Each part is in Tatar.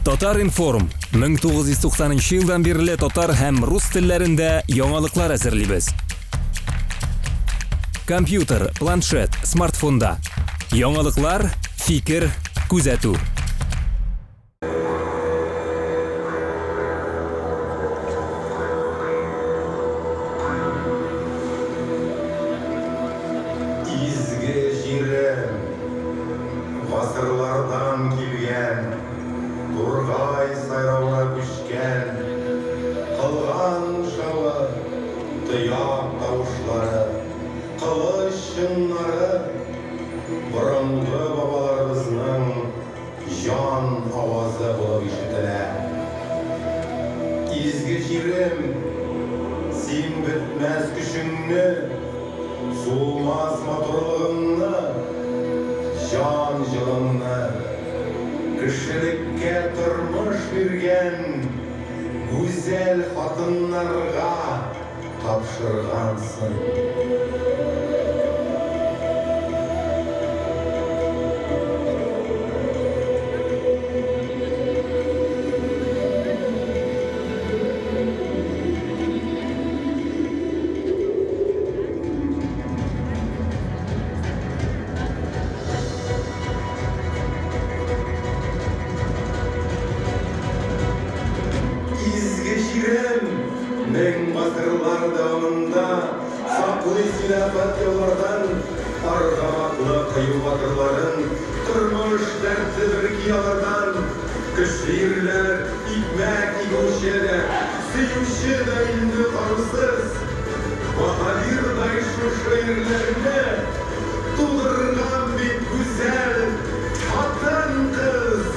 Татар-информ 1990 елдан бирле татар һәм рус телләрендә яңалыклар әзерлибез. Компьютер, планшет, смартфонда. Яңалыклар, фикер, күзәтү. Изге җирем, гасырлардан килгән, Тургай сайравына күчкән, Кылган шавы, тояк тавышлары, Кылыч чыңнары, Борынгы бабаларыбызның Җан авазы булып ишетелә. Изге җирем, син бетмәс көчеңне, Сулмас матурлыгыңны, җан җылыңны, Кешелеккә тормыш биргән Гүзәл хатыннарга тапшыргансың. Изге җирем, мең гасырлар дәвамында Саклый сине афәт яулардан, Аргамаклы кыю батырларың Тормыш дәрте бөрки алардан. Көчле ирләр, икмәк игүче дә, Сөюче дә инде карусыз. Баһадирдай шушы ирләрне Тудырган бит гүзәл хатын-кыз!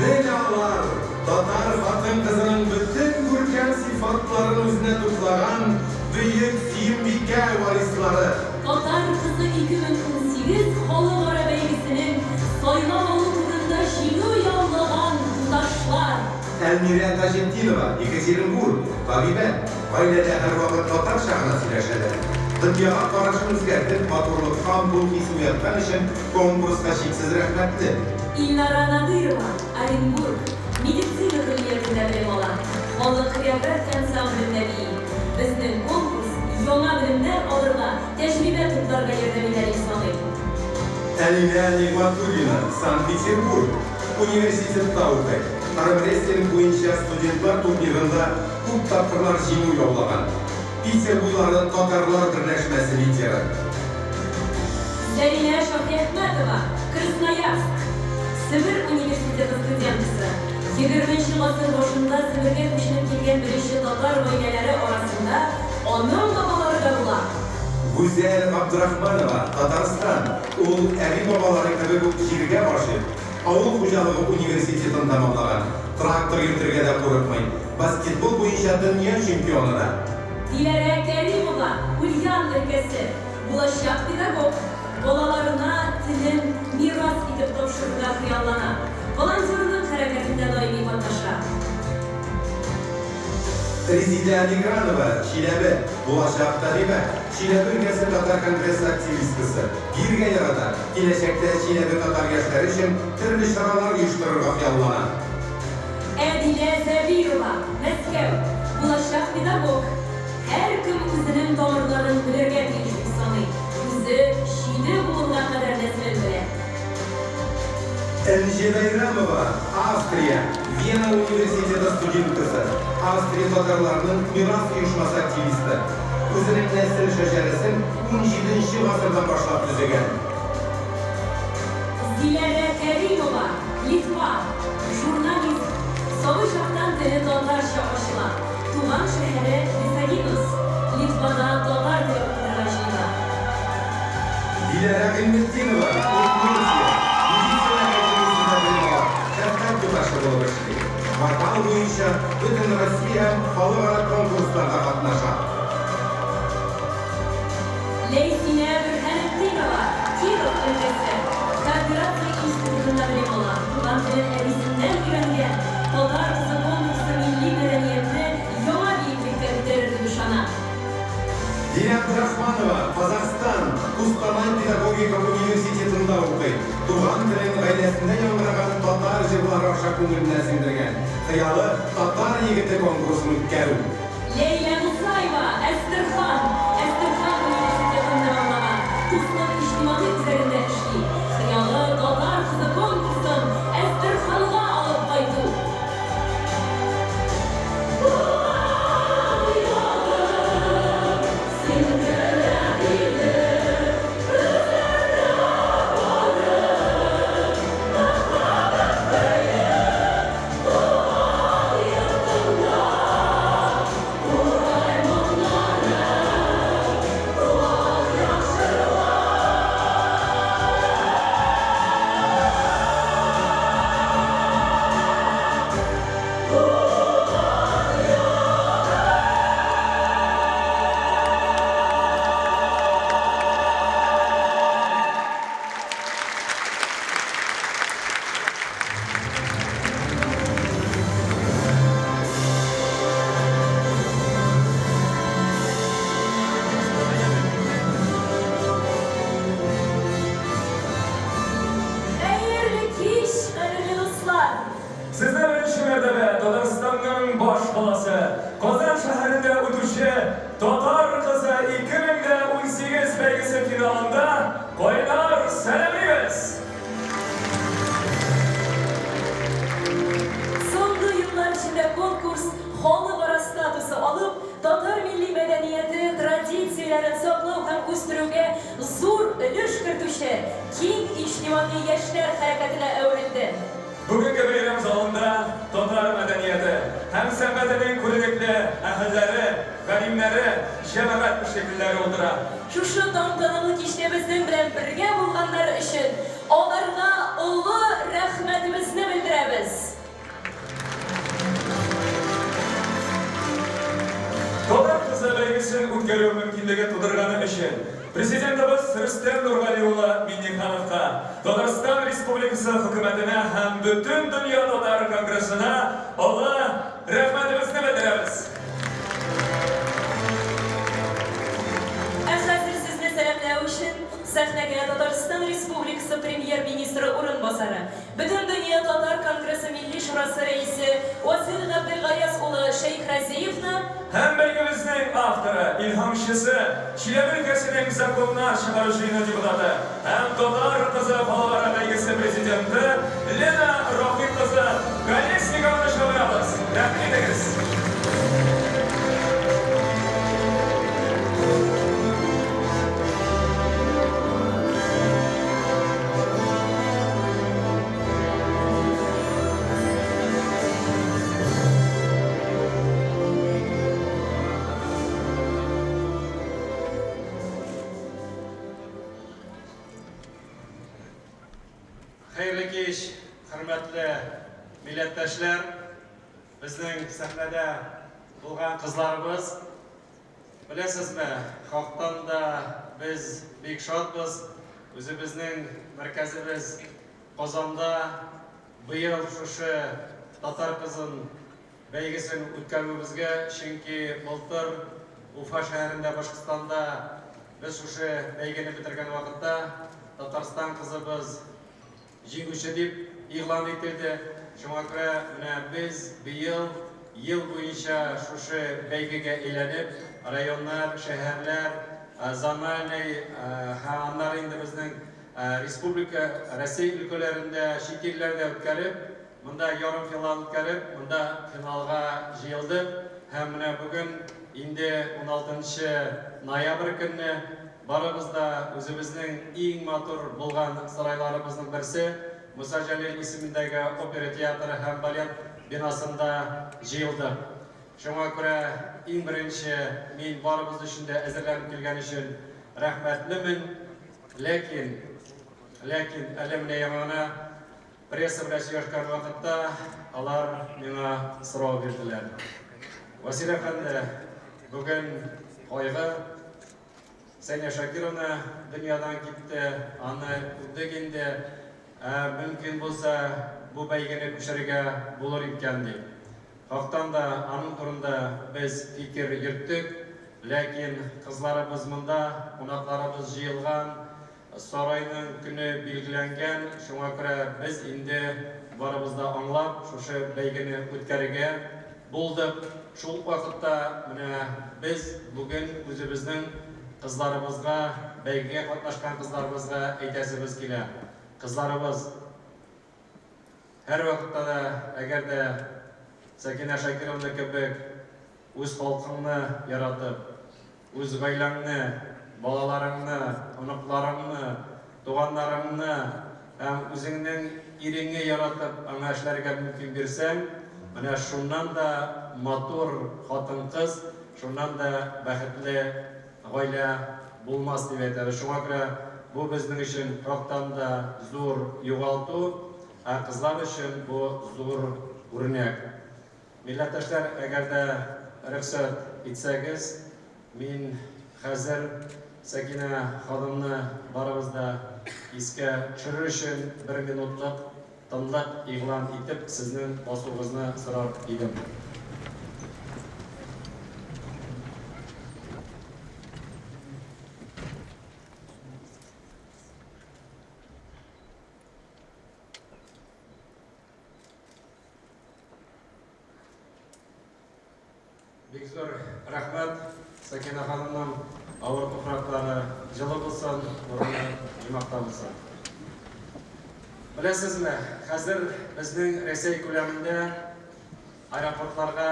Менә алар, татар хатын-кызының бөтен күркәм сыйфатларын үзенә туплаган бөек Сөембикә варислары. Татар кызы 2018 халыкара бәйгесенең сайлап алу турында җиңү яулаган туташлар. Әлмирә Таҗетдинова, Екатеринбург, табибә. Гаиләдә һәрвакыт татарча гына сөйләшәләр. Дөньяга карашын үзгәртеп, матурлыкка омтылу хисе уяткан өчен конкурска чиксез рәхмәтле. Илнара Надыйрова, Оренбург, медицина көллиятендә белем ала, халык хореография ансамблендә бии. Безнең конкурс яңа белемнәр алырга, тәҗрибә тупларга ярдәм итә дип саный. Әлинә Нигъмәтуллина, Санкт-Петербург, университетта укый. Армрестлинг буенча студентлар турнирында күп тапкырлар җиңү яулаган. Питер буйлары татарлар берләшмәсе лидеры. Зәринә Шаһиәхмәтова, Красноярск, Себер университеты студенткасы. Егерменче гасыр башында Себергә күченеп килгән беренче татар гаиләләре арасында аның бабалары да була. Гүзәл Габдрахманова, Татарстан, ул әби-бабалары кебек үк җиргә гашыйк. Авыл хуҗалыгы университетын тәмамлаган. Трактор йөртергә дә курыкмый. Баскетбол буенча дөнья чемпионы да. Диләрә Кәримова, Ульян өлкәсе, булачак педагог, балаларына телен мирас итеп тапшырырга хыяллана, волонтерлык хәрәкәтендә даими катнаша. Резидә Мигранова, Чиләбе, булачак табибә, Чиләбе өлкәсе татар конгрессы активисткасы. Биргә ярата, киләчәктә Чиләбе татар яшьләре өчен төрле чаралар оештырырга хыяллана. Әдилә Зәбирова, Мәскәү, булачак педагог, һәркем үзенең тамырларын белергә тиеш дип саный, үзе җиде буынга кадәр нәселен белә. Энҗе Бәйрәмова, Австрия, Вена университеты студенткасы, Австрия татарларының Мирас оешмасы активисты. Үзенең нәсел шәҗәрәсен унҗиденче гасырдан башлап төзегән. Зиләрә Кәримова, Литва, журналист, сабый чактан теле татарча ачыла, туган шәһәре Висагинус, Литвада татар теле укытырга җыена. Диләрә Гыйльметдинова, Удмуртия, медицина академиясендә белем ала, шәфкать туташы булып эшли. Вокал буенча Бөтенроссия һәм халыкара конкурсларда катнаша. Ләйсинә Бөрһанетдинова, Киров өлкәсе, кооперация институтында белем ала, туган телен әбисеннән өйрәнгән, Татар кызы конкурсы милли мәдәниятне яңа биеклеккә күтәрер дип ышана. Динә Абдрахманова, Казахстан, Кустанай педагогика университетында укый. Туган телен гаиләсендә яңгыраган татар җырлары аша күңеленә сеңдергән. Хыялы, Татар егете конкурсын үткәрү. Ләйлә Мусаева, Әстерхан, Әстерхан университетын тәмамлаган, Дуслык иҗтимагый үзәгендә эшли. Хыялы, Татар кызы конкурсын Әстерханга алып кайту. Туган ягым, син генә минем үземне барып, тапмадым бөек туган йортымда. Курай моңнары, туган як җырлары. Хәерле кич, кадерле дуслар! Сезне беренче мәртәбә Татарстанның баш каласы, Казан шәһәрендә үтүче Татар кызы 2018 бәйгесе финалында кайнар сәламлибез! Соңгы еллар эчендә конкурс халыкара статусы алып, татар милли мәдәнияте традицияләрен саклау һәм үстерүгә зур өлеш кертүче киң иҗтимагый яшьләр хәрәкәтенә әверелде. Бүгенге бәйрәм залында татар мәдәнияте һәм сәнгатенең күренекле әһелләре, галимнәре, җәмәгать эшлеклеләре утыра. Шушы тантаналы кичтә безнең белән бергә булганнары өчен аларга олы рәхмәтебезне белдерәбез. бәйгесен үткәрү мөмкинлеге тудырганы өчен Президентыбыз Рөстәм Нургали улы Миңнехановка, Татарстан Республикасы Хөкүмәтенә һәм Бөтендөнья татар конгрессына олы рәхмәтебезне белдерәбез. Ә хәзер сезне сәламләү өчен сәхнәгә Татарстан Республикасы Премьер-министры урынбасары, Бөтендөнья татар конгрессы Милли шурасы рәисе Васил Габделгаяз улы Шәйхразиевны, Һәм бәйгебезнең авторы, илһамчысы, Чиләбе өлкәсенең Законнар чыгару җыены депутаты һәм Татар кызы балалары бәйгесе президенты Лена Рафыйк кызы Колесникованы чакырабыз. Рәхим итегез! Хәерле кич, хөрмәтле милләттәшләр, безнең сәхнәдә булган кызларыбыз. Беләсезме, хактан да без бик шатбыз. Үзебезнең мәркәзебез Казанда быел шушы Татар кызын бәйгесен үткәрүебезгә, чөнки былтыр Уфа шәһәрендә, Башкортстанда без шушы бәйгене бетергән вакытта Татарстан кызыбыз җиңүче дип игълан ителде. Шуңа күрә менә без быел ел буенча шушы бәйгегә әйләнеп, районнар, шәһәрләр, зональный һәм аннары инде безнең республика, Россия өлкәләрендә, чит илләрдә үткәреп, монда ярымфинал үткәреп, монда финалга җыелдык. Һәм менә бүген инде уналтынчы ноябрь көнне барыбыз да үзебезнең иң матур булган сарайларыбызның берсе, Муса Җәлил исемендәге опера театры һәм балет бинасында җыелдык. Шуңа күрә иң беренче мин барыбыз өчен дә әзерләнеп килгән өчен рәхмәтлемен. Ләкин, ләкин әле менә яңа гына пресса белән сөйләшкән вакытта алар миңа сорау бирделәр. Васил әфәнде, бүген кайгы, Сәния Шакировна дөньядан китте, аны күрдек инде, ә мөмкин булса, бу бәйгене күчерергә булыр икән, дип. Хактан да аның турында без фикер йөрттек, ләкин кызларыбыз монда, кунакларыбыз җыелган, сарайның көне билгеләнгән, шуңа күрә без инде барыбыз да аңлап, шушы бәйгене үткәрергә булдык. Шул ук вакытта менә без бүген үзебезнең кызларыбызга, бәйгегә катнашкан кызларыбызга әйтәсебез килә, кызларыбыз, Һәрвакытта да, әгәр дә Сәкинә Шакировна кебек үз халкыңны яратып, үз гаиләңне, балаларыңны, оныкларыңны, туганнарыңны һәм үзеңнең иреңне яратып аңа эшләргә мөмкин бирсәң, менә шуннан да матур хатын-кыз, шуннан да бәхетле гаилә булмас дип әйтәбез. Шуңа күрә бу безнең өчен хактан да зур югалту, ә кызлар өчен бу зур үрнәк. Милләттәшләр, әгәр дә рөхсәт итсәгез, мин хәзер Сәкинә ханымны барыбыз да искә төшерер өчен бер минутлык тынлык игълан итеп, сезнең басуыгызны сорар идем. Бик зур рәхмәт Сәкинә ханымның авыр туфраклары җылы булсын, урыны җомакта булсын. Беләсезме, хәзер безнең Рәсәй күләмендә аэропортларга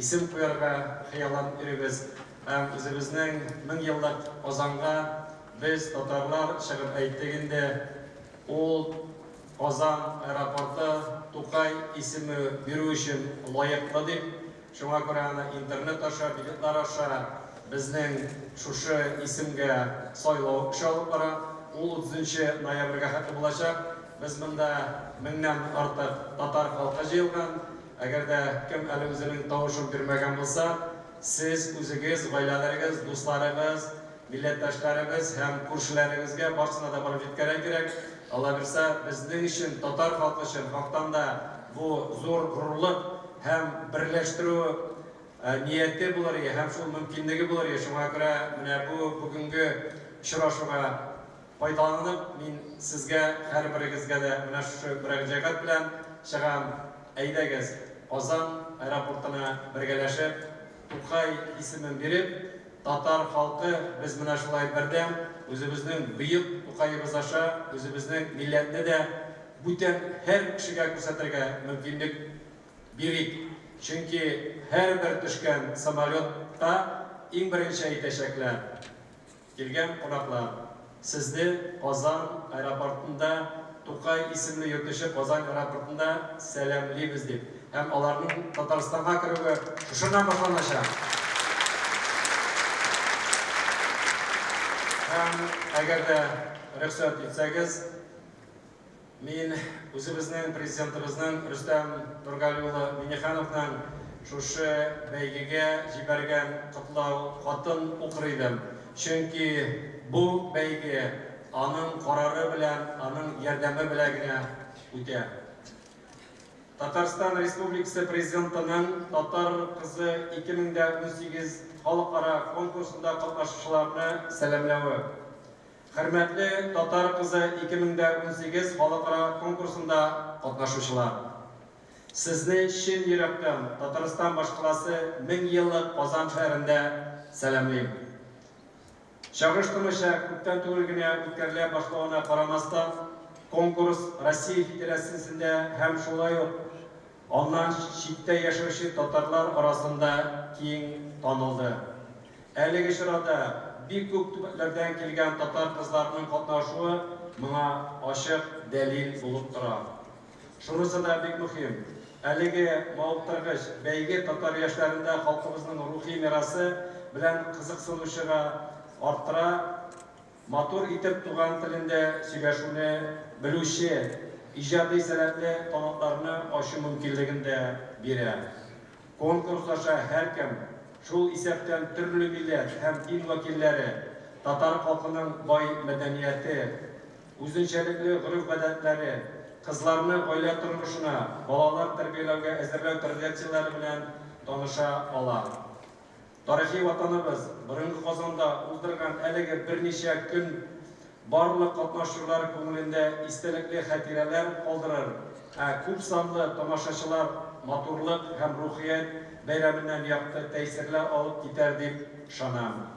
исем куярга хыялланып йөрибез һәм үзебезнең 1000 еллык Казанга без, татарлар, чыгып әйттек инде, ул Казан аэропорты Тукай исеме бирү өчен лаеклы дип, шуңа күрә аны интернет аша, билетлар аша безнең шушы исемгә сайлау эше алып бара. Ул утызынчы ноябрьгә хәтле булачак. Без монда меңнән артык татар халкы җыелган. Әгәр дә кем әле үзенең тавышын бирмәгән булса, сез үзегез, гаиләләрегез, дусларыгыз, милләттәшләребез һәм күршеләрегезгә барысына да барып җиткерергә кирәк. Алла бирса, безнең өчен, татар халкы өчен хактан да бу зур горурлык һәм берләштерү нияте булыр ие һәм шул мөмкинлеге булыр ие. Шуңа күрә менә бу бүгенге очрашуга файдаланып, мин сезгә һәрберегезгә дә менә шушы мөрәҗәгать белән чыгам. Әйдәгез, Казан аэропортына бергәләшеп, Тукай исемен биреп, татар халкы без менә шулай бердәм, үзебезнең бөек Тукаебыз аша үзебезнең милләтне дә бүтән һәр кешегә күрсәтергә мөмкинлек бирик. Чөнки һәрбер төшкән самолетта иң беренче әйтәчәкләр, Килгән кунаклар, сезне Казан аэропортында Тукай исемле йөртүче Казан аэропортында сәламлибез, дип. Һәм аларның Татарстанга керүе шушыннан башланачак. Һәм әгәр дә рөхсәт итсәгез, Мин үзебезнең Президентыбызның Рөстәм Нургали улы Миңнехановның шушы бәйгегә җибәргән котлау хатын укыр идем. Чөнки бу бәйге аның карары белән, аның ярдәме белән генә үтә. Татарстан Республикасы Президентының Татар кызы 2018 халыкара конкурсында катнашучыларны сәламләве. Хөрмәтле Татар кызы 2018 халыкара конкурсында катнашучылар! Сезне чын йөрәктән Татарстан башкаласы 1000 еллык Казан шәһәрендә сәламлим. Чагыштырмыйча күптән түгел генә үткәрелә башлавына карамастан, конкурс Россия Федерациясендә һәм шулай ук аннан читтә яшәүче татарлар арасында киң танылды. Әлеге чарада бик күп төбәкләрдән килгән татар кызларының катнашуы моңа ачык дәлил булып тора. Шунысы да бик мөһим, әлеге мавыктыргыч бәйге татар яшьләрендә халкыбызның рухи мирасы белән кызыксынучыга арттыра, Матур итеп туган телендә сөйләшүне белүче, иҗади сәләтле талантларны ачу мөмкинлеген дә бирә. Конкурс аша һәркем, шул исәптән төрле милләт һәм дин вәкилләре, татар халкының бай мәдәнияте, үзенчәлекле гореф-гадәтләре, кызларны гаилә тормышына, балалар тәрбияләүгә әзерләү традицияләре белән таныша ала. Тарихи Ватаныбыз, борынгы Казанда уздырган әлеге берничә көн барлык катнашучылар күңелендә истәлекле хатирәләр калдырыр, ә күпсанлы тамашачылар матурлык һәм рухият бәйрәменнән якты тәэсирләр алып китәр дип ышанам.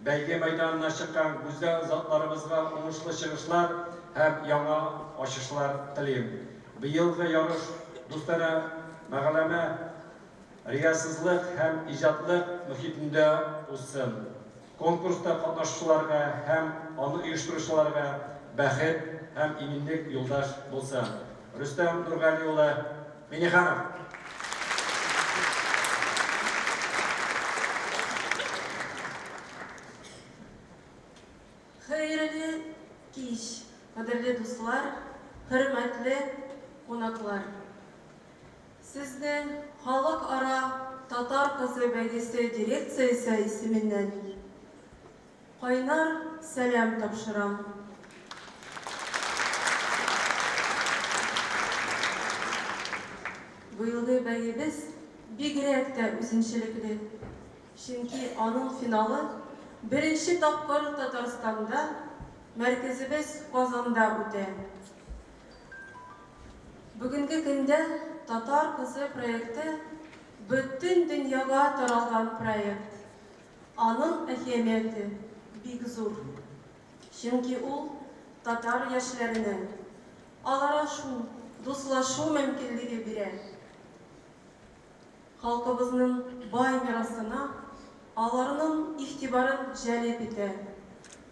Бәйге мәйданына чыккан гүзәл затларыбызга уңышлы чыгышлар һәм яңа ачышлар телим. Быелгы ярыш дустанә мәгъләмә Риясызлык һәм иҗатлык мохитендә узсын. Конкурста катнашучыларга һәм аны оештыручыларга бәхет һәм иминлек юлдаш булсын. Рөстәм Нургали улы Миңнеханов. Хәерле кич, кадерле дуслар, хөрмәтле кунаклар! Сезне Халыкара Татар кызы бәйгесе дирекциясе исеменнән кайнар сәлам тапшырам. Быелгы бәйгебез бигрәк тә үзенчәлекле, чөнки аның финалы беренче тапкыр Татарстанда, мәркәзебез Казанда үтә. Бүгенге көндә Татар кызы проекты бөтен дөньяга таралган проект. Аның әһәмияте бик зур. Чөнки ул татар яшьләренә аралашу, дуслашу мөмкинлеге бирә. Халкыбызның бай мирасына аларның игътибарын җәлеп итә,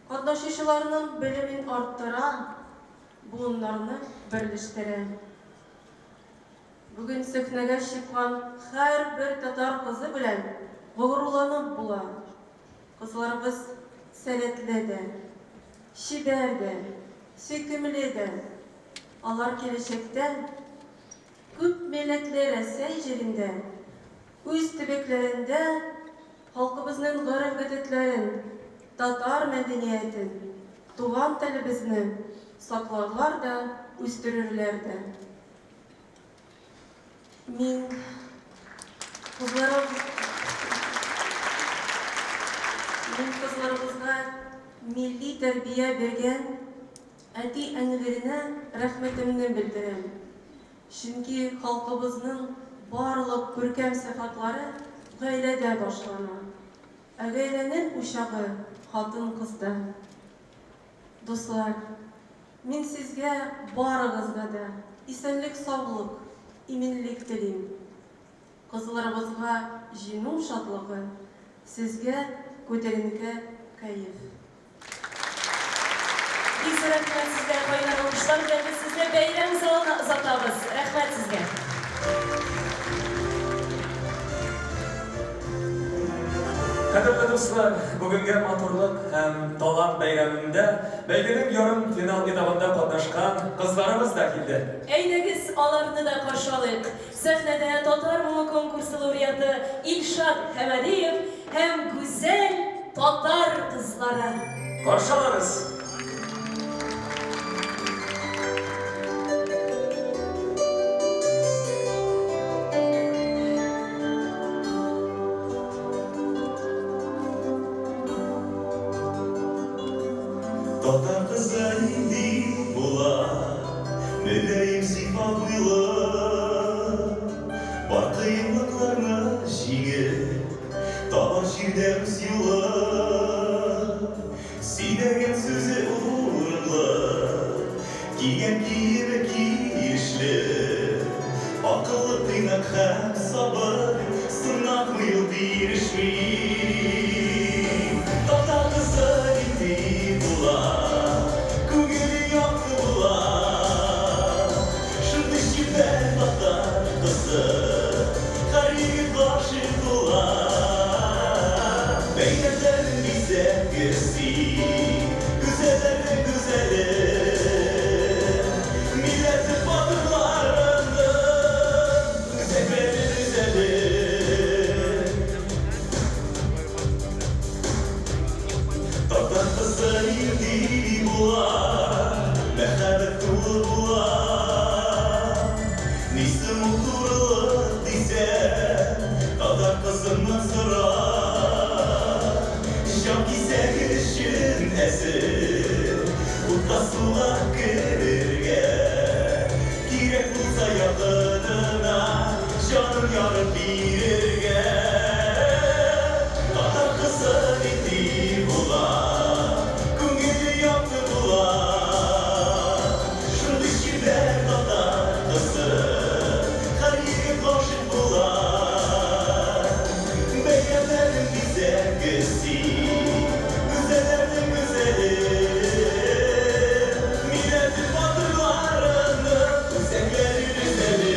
катнашучыларның белемен арттыра, буыннарны берләштерә. Бүген сәхнәгә чыккан һәрбер татар кызы белән горурланып була. Кызларыбыз сәләтле дә, чибәр дә, сөйкемле дә. Алар киләчәктә күп милләтле Рәсәй җирендә, үз төбәкләрендә Халкыбызның гореф-гадәтләрен, татар мәдәниятен, туган телебезне сакларлар да, үстерерләр дә. Мин кызларым Мин кызларыбызга милли тәрбия биргән әти-әниләренә рәхмәтемне белдерәм. Чөнки халкыбызның барлык күркәм сыйфатлары гаиләдә башлана. Ә гаиләнең учагы, хатын-кызда. Дуслар, мин сезгә барыгызга да исәнлек-саулык, иминлек телим. Кызларыбызга җиңү шатлыгы, сезгә күтәренке кәеф. Бик зур рәхмәт сезгә, кайнар алкышлар белән без сезне бәйрәм залына озатабыз. Рәхмәт сезгә. Кадерле дуслар, бүгенге матурлык һәм талант бәйрәмендә бәйгенең ярымфинал этабында катнашкан кызларыбыз да килде. Әйдәгез, аларны да каршы алыйк. Сәхнәдә Татар моңы конкурсы лауреаты Илшат Хәмәдиев һәм гүзәл татар кызлары. Каршы алабыз! Татар кызы нинди була? Мөлаем сыйфат уйлы, Бар кыенлыкларны җиңеп, Табар җирдә үз юлын. Сөйләгән сүзе урынлы, Кигән киеме килешле. Акыллы, тыйнак һәм сабыр, Сынатмый ул, бирешми. Татар кызы нинди була? Күңеле якты була. Шундый чибәр татар кызы, Һәр егет гашыйк була. Бәйрәмнәрнең бизәге син, Гүзәлләрнең гүзәле. Милләтем батырларының Үзәкләрен өзәле. Татар кызы нинди була, Мәхәббәт тулы була. Ни соң ул турылык дисәң, Татар кызыннан сора. Җан кисәге өчен әзер, Утка суга керергә. Кирәк булса якынына, Җанын ярып бирергә. Татар кызы нинди була, Күңеле якты була. Шундый чибәр татар кызы, Һәр егет гашыйк була. Бәйрәмнәрнең бизәге син, Гүзәлләрнең гүзәле. Милләтем батырларының Үзәкләрен өзәле.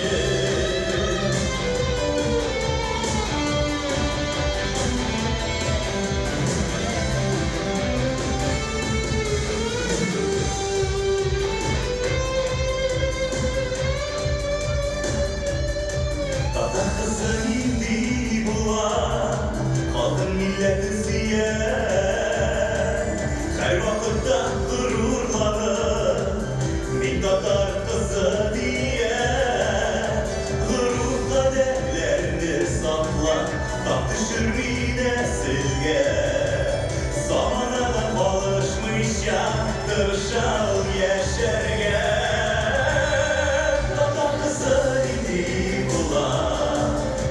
Татар кызы нинди була? Халкын, милләтен сөя. Һәрвакытта горурланып, Мин татар кызы дия. Горур гадәтләрне саклап, Тап төшерми нәселгә. Заманадан калышмыйча, Тырыша ул яшәргә. Татар кызы нинди була?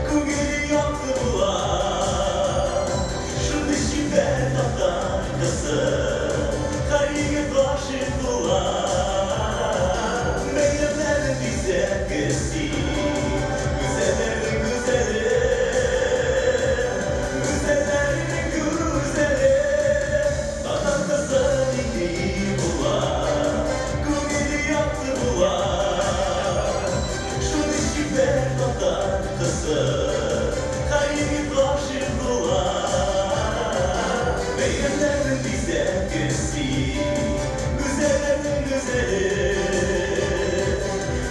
Күңеле якты була. Шундый чибәр татар кызы, Һәр егет гашыйк була. Бәйрәмнәрнең бизәге син, Гүзәлләрнең гүзәле. Гүзәлләрнең гүзәле. Татар кызы нинди була? Күңеле якты була. Шундый чибәр татар кызы, Һәр егет гашыйк була. Бәйрәмнәрнең бизәге син, Гүзәлләрнең гүзәле.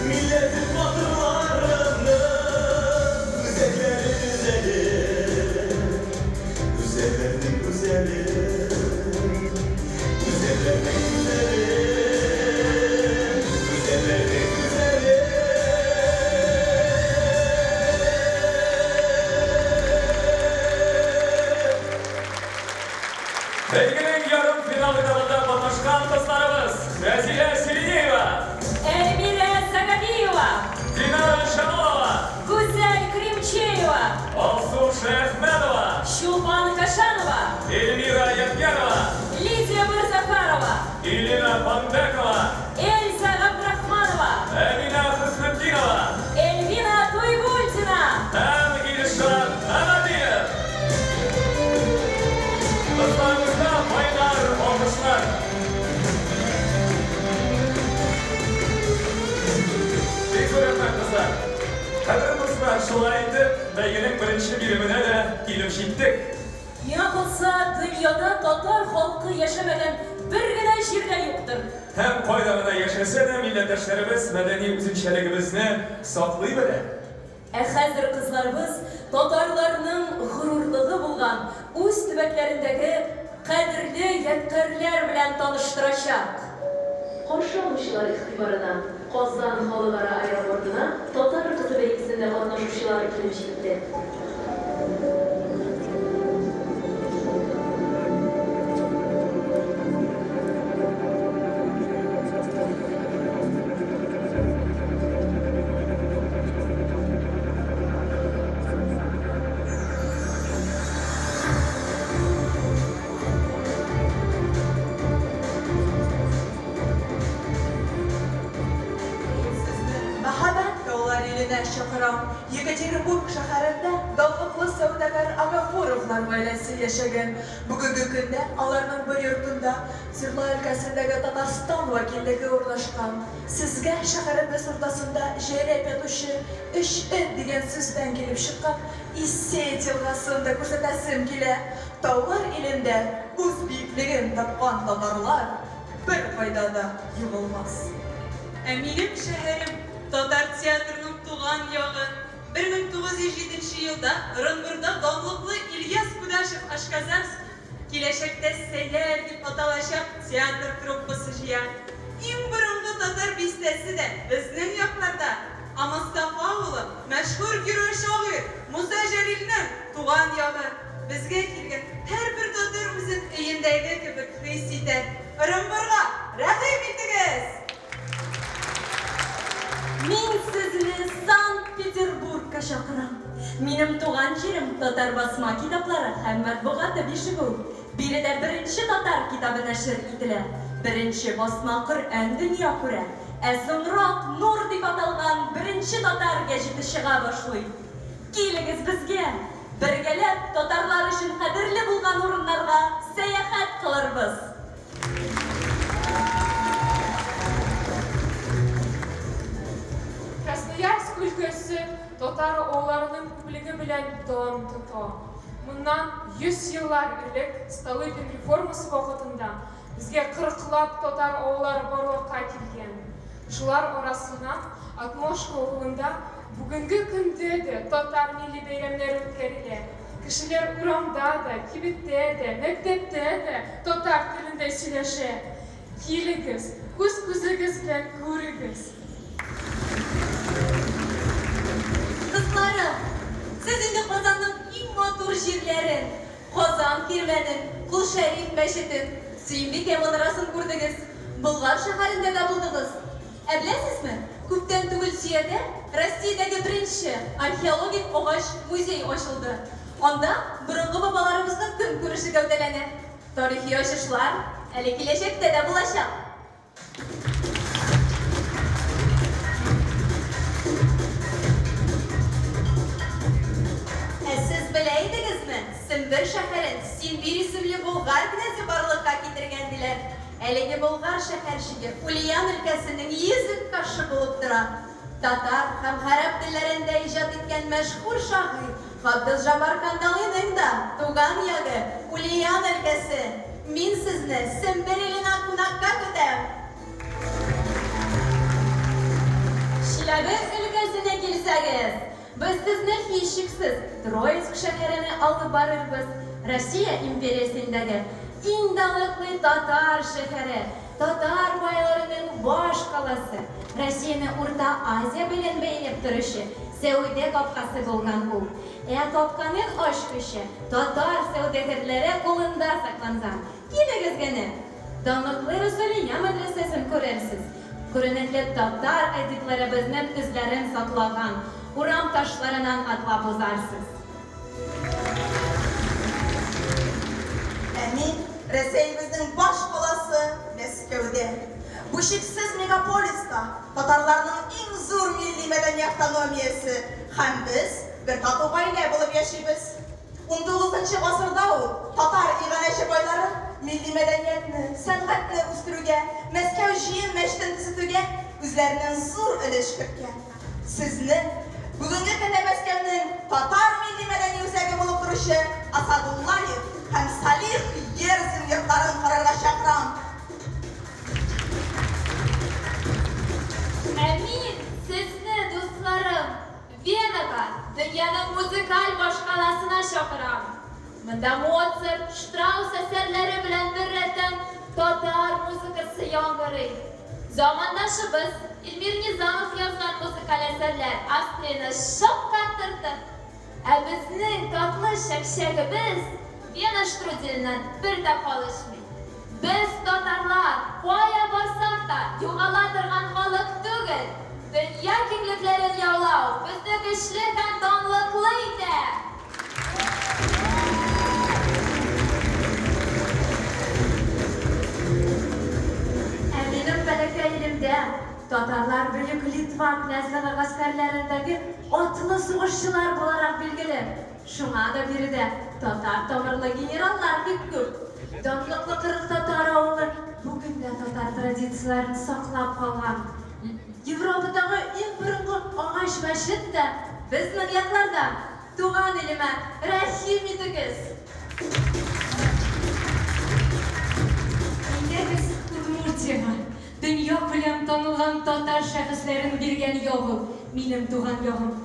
Милләтем батырларының Үзәкләрен өзәле. Бәйгенең ярымфинал этабында катнашкан кызларыбыз, Рәзилә Селенеева, Эльмира Сагабиева, Динара Джамалова, Гүзәл Кримчеева, Алсу Шәяхмәтова, Чулпан Кашанова, Эльмира Ядгәрова, Лидия Мирзафарова, Илина Пандекова, Эльза Габдрахманова, Әминә Хөснетдинова Эльвина Туйгультина һәм Илшат Әмәдиев. Кызларыбызга кайнар алкышлар. Бик зур рәхмәт, кызлар. Кадерле дуслар, шулай итеп, бәйгенең беренче биременә дә килеп җиттек. Миңа калса, дөньяда татар халкы яшәмәгән бер генә җир дә юктыр. Һәм кайда гына яшәсә дә, милләттәшләребез мәдәни үзенчәлегебезне саклый белә. Ә хәзер кызларыбыз татарларның горурлыгы булган үз төбәкләрендәге кадерле ядкарьләр белән таныштырачак. Каршы алучылар игътибарына Казан халыкара аэропортына Татар кызы бәйгесендә катнашучылар килеп җитте. Мин сезне мәхәббәт таулар иленә чакырам. Екатеринбург шәһәрендә данлыклы сәүдәгәр Агафуровлар гаиләсе яшәгән. Бүгенге көндә аларның бер йортында Свердлау өлкәсендәге Татарстан вәкиллеге урнашкан. Сезгә шәһәребез уртасында җәйрәп ятучы өч эт дигән сүздән килеп чыккан Исеть елгасын да күрсәтәсем килә. Таулар илендә үз биеклеген тапкан татарлар беркайда да югалмас. Ә минем шәһәрем, татар театрының туган ягы. 1907 нче елда Ырынбурда данлыклы Ильяс Кудашев-Ашказарский киләчәктә Сәйяр дип аталачак театр труппасы җыя. Иң борынгы татар бистәсе дә безнең якларда. Ә Мостафа авылы, мәшһүр герой-шагыйрь Муса Җәлилнең туган ягы. Безгә килгән һәрбер татар үзен өендәге кебек хис итә. Ырынбурга рәхим итегез! Мин сезне Санкт-Петербургка чакырам. Минем туган җирем, татар басма китаплары һәм матбугаты бишеге ул. Биредә беренче татар китабы нәшер ителә, беренче басма Коръән дөнья күрә, ә соңрак Нур дип аталган беренче татар гәҗите чыга башлый. Килегез безгә! Бергәләп татарлар өчен кадерле булган урыннарга сәяхәт кылырбыз! Красноярск өлкәсе татар авылларының күплеге белән дан тота. Моннан 100 еллар элек Столыпин реформасы вакытында безгә кырыклап татар авыллары барлыкка килгән. Шулар арасыннан Отмошка авылында бүгенге көндә дә татар милли бәйрәмнәре үткәрелә. Кешеләр урамда да, кибеттә дә, мәктәптә дә татар телендә сөйләшә. Килегез, үз күзегез белән күрегез! Кызларым, сез инде Казанның иң матур җирләрен, Казан Кирмәнен, Кол Шәриф мәчетен, Сөембикә манарасын күрдегез, Болгар шәһәрендә дә булдыгыз. Ә беләсезме, күптән түгел Зөядә Россиядәге беренче археологик агач музей ачылды. Анда борынгы бабаларыбызның көнкүреше гәүдәләнә. Тарихи ачышлар әле киләчәктә дә булачак. Ә сез белә идегезме, Сембер шәһәрен Симбир исемле болгар князе барлыкка китергән, диләр. Әлеге болгар шәһәрчеге Ульян өлкәсенең йөзек кашы булып тора. Татар һәм гарәп телләрендә иҗат иткән мәшһүр шагыйрь Габделҗаббар Кандалыйның да туган ягы, Ульян өлкәсе. Мин сезне Сембер иленә кунакка көтәм! Чиләбе өлкәсенә килсәгез, без сезне һичшиксез Троицк шәһәренә алып барырбыз, Россия империясендәге иң данлыклы татар шәһәре, татар байларының баш каласы, Россияне Урта Азия белән бәйләп торучы. Сәүдә капкасы булган ул. Ә капканың ачкычы татар сәүдәгәрләре кулында сакланган. Килегез генә! Данлыклы Русалия мәдрәсәсен күрерсез. Күренекле татар әдипләребезнең эзләрен саклаган урам ташларынан атлап узарсыз. Ә мин Рәсәебезнең баш каласы Мәскәүдә. Бу чиксез мегаполиста татарларның иң зур милли-мәдәни автономиясе һәм без бер тату гаилә булып яшибез. Унтугызынчы гасырда ук татар иганәче байлары милли мәдәниятне, сәнгатьне үстерүгә, Мәскәү җыен мәчетен төзетүгә үзләреннән зур өлеш керткән. Сезне бүгенге көндә Мәскәүнең татар милли-мәдәни үзәге булып торучы Асадуллаев һәм Салих Ерзин йортларын карарга чакырам. Ә мин сезне, дусларым, Венага, дөньяның музыкаль башкаласына чакырам. Монда Моцарт, Штраус әсәрләре белән беррәттән татар музыкасы яңгырый. Замандашыбыз Эльмир Низамов язган музыкаль әсәрләр Австрияне шаккатырды. Ә безнең татлы чәкчәгебез Вена штруделеннән бер дә калышмый. Без, татарлар, кая барсак та, югала торган халык түгел. Дөнья киңлекләрен яулау безне көчле һәм данлыклы итә! Ә минем бәләкәй илемдә татарлар Бөек Литва князьлыгы гаскәрләрендәге атлы сугышчылар буларак билгеле. Шуңа да биредә татар тамырлы генераллар бик күп. Данлыклы 40 татар авылы бүген дә татар традицияләрен саклап калган. Европадагы иң борынгы агач мәчет тә безнең якларда. Туган илемә рәхим итегез! Әйдәгез Удмуртиягә, дөньякүләм танылган татар шәхесләрен биргән як ул, минем туган ягым.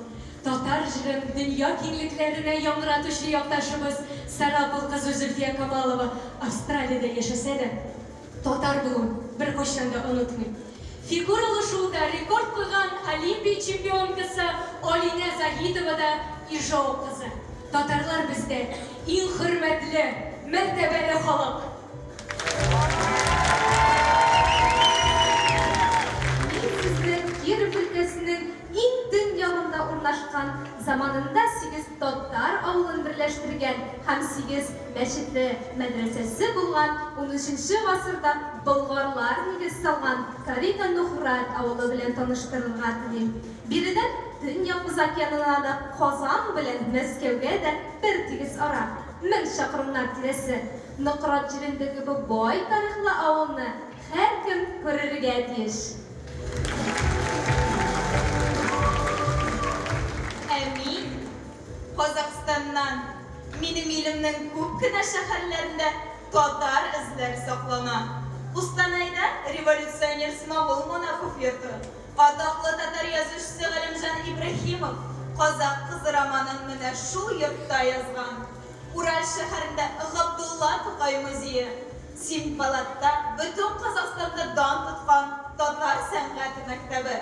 Татар җырын дөнья киңлекләренә яңгыратучы якташыбыз Сарапул кызы Зөлфия Камалова Австралиядә яшәсә дә, татар булуын беркайчан да онытмый. Фигуралы шууда рекорд куйган Олимпия чемпионкасы Алинә Заһитова да Ижау кызы. Татарлар бездә иң хөрмәтле, мәртәбәле халык. Мин сезне Киров өлкәсенең иң төньягында урнашкан, заманында сигез татар авылын берләштергән һәм сигез мәчете, мәдрәсәсе булган унөченче гасырда болгарлар нигез салган Карита-Нухрат авылы белән таныштырырга телим. Биредән Төньяк Боз океанына да, Казан белән Мәскәүгә дә бертигез ара, 1000 чакрымнар тирәсе. Нократ җирендәге бу бай тарихлы авылны һәркем күрергә тиеш. Ә мин, Казахстаннан. Минем илемнең күп кенә шәһәрләрендә татар эзләре саклана. Кустанайда революционер Смагул Монахов йорты, атаклы татар язучысы Галимҗан Ибраһимов Казакъ кызы романын менә шул йортта язган. Урал шәһәрендә Габдулла Тукай музее, Семипалатта бөтен Казахстанда дан тоткан татар сәнгате мәктәбе.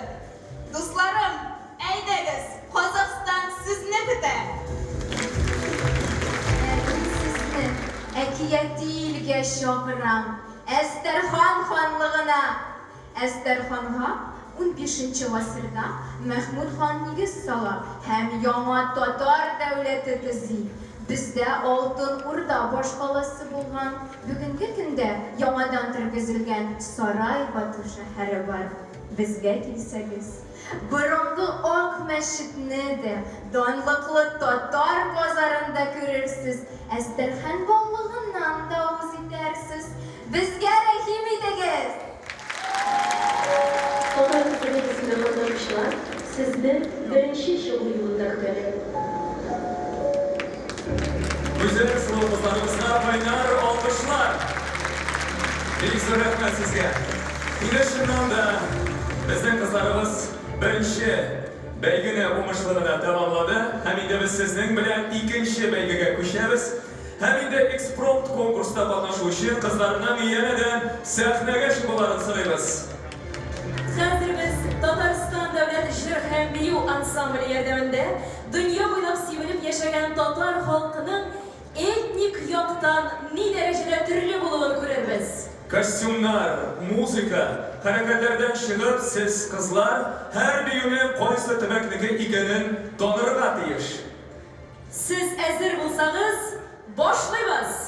Дусларым, әйдәгез, Казахстан сезне көтә! Ә мин сезне әкияти илгә чакырам, Әстерхан ханлыгына! Әстерханга унбишенче гасырда Мәхмүд хан нигез сала һәм яңа татар дәүләте төзи. Бездә Алтын Урда башкаласы булган, бүгенге көндә яңадан тергезелгән Сарай-Бату шәһәре бар. Безгә килсәгез, борынгы Ак мәчетне дә, данлыклы татар базарын да күрерсез, Әстерхан баллыгыннан да авыз итәрсез. Безгә рәхим итегез! Татар кызы бәйгесендә катнашучылар сезне беренче чыгу юлында көтәләр. Гүзәл сылу кызларыбызга кайнар алкышлар! Бик зур рәхмәт сезгә! Инде чыннан да безнең кызларыбыз беренче бәйгене уңышлы гына тәмамлады һәм инде без сезнең белән икенче бәйгегә күчәбез. Һәм инде экспромт конкурста катнашу өчен кызларның янәдән сәхнәгә чыгуларын сорыйбыз. Хәзер без Татарстан дәүләт җыр һәм. һәм бию ансамбле ярдәмендә дөнья буйлап сибелеп яшәгән татар халкының этник яктан ни дәрәҗәдә төрле булуын күрербез. Костюмнар, музыка, хәрәкәтләрдән чыгып, сез, кызлар, һәр биюнең кайсы төбәкнеке икәнен танырга тиеш. Сез әзер булсагыз, башлыйбыз!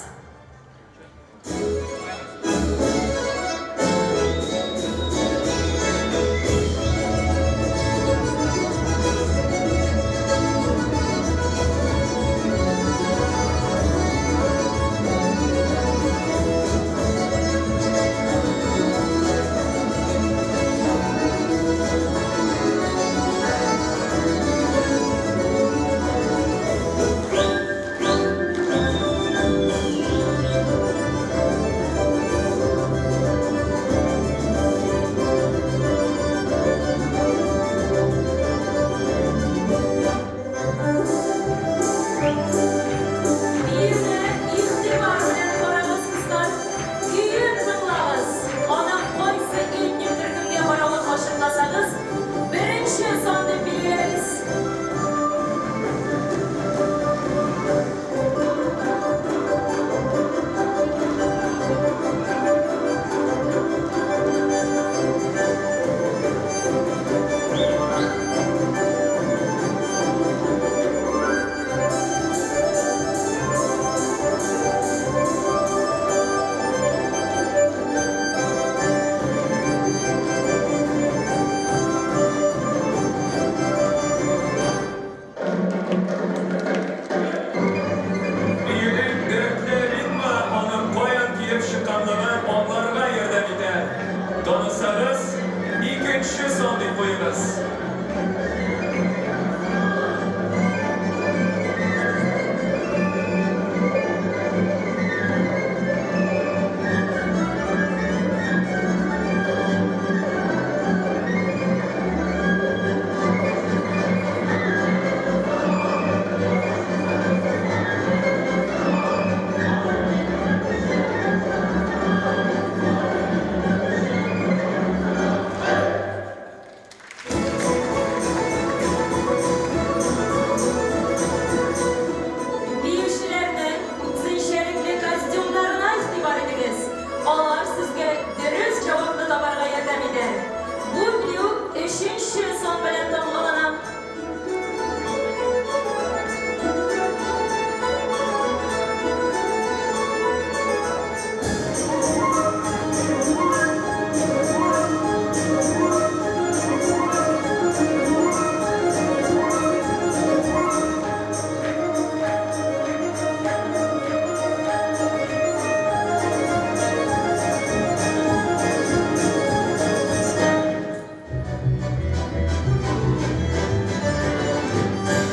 Биюне игътибар белән карагыз, кызлар. Көен тыңлагыз. Аның кайсы этник төркемгә каравын ачыкласагыз, беренче сан дип билгеләгез. Биюнең дәртле ритмы аның каян килеп чыкканлыгын аңларга ярдәм итә. Танысагыз, икенче сан дип куегыз. Биючеләрнең үзенчәлекле костюмнарына игътибар итегез. Алар сезгә дөрес җавапны табарга ярдәм итәр. Бу бию өченче сан белән тамгалана.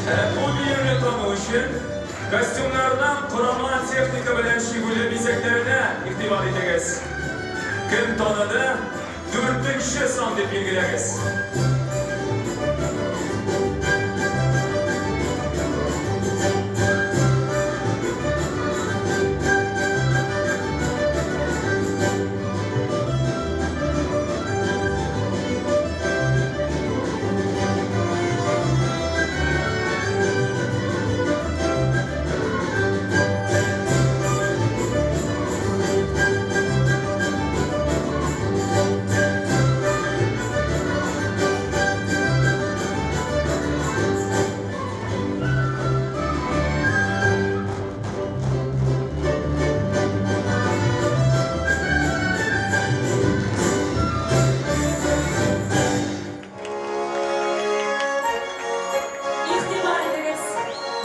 Ә бу биюне тану өчен костюмнарның корама техника белән чигүле бизәкләренә игътибар итегез. Кем таныды, дүртенче сан дип билгеләгез. Игътибар итегез!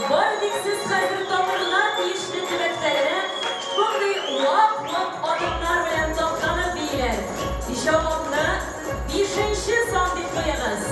Бары тик сез хәзер тамырына тиешле төбәктә генә шундый вак-вак адымнар белән таптанып бииләр. Җавапны бишенче сан дип куегыз.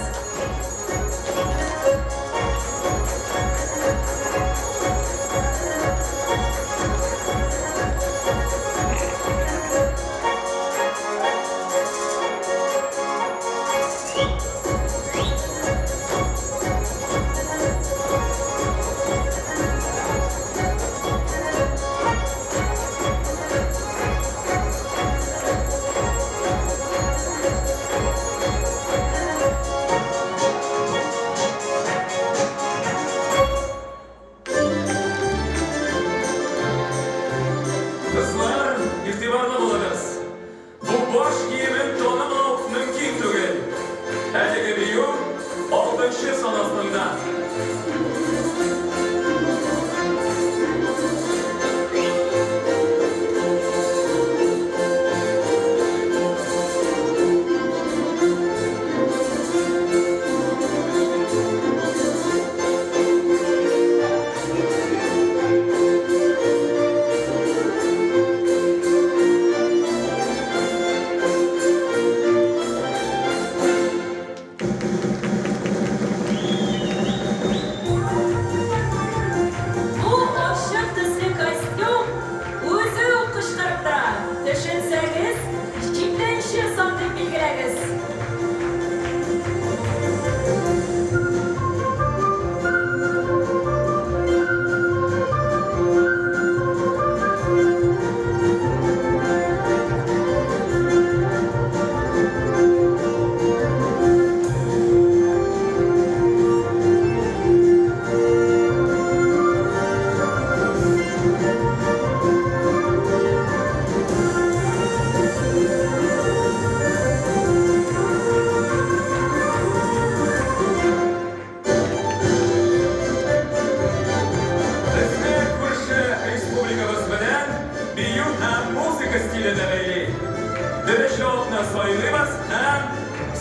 санны сайлыйбыз һәм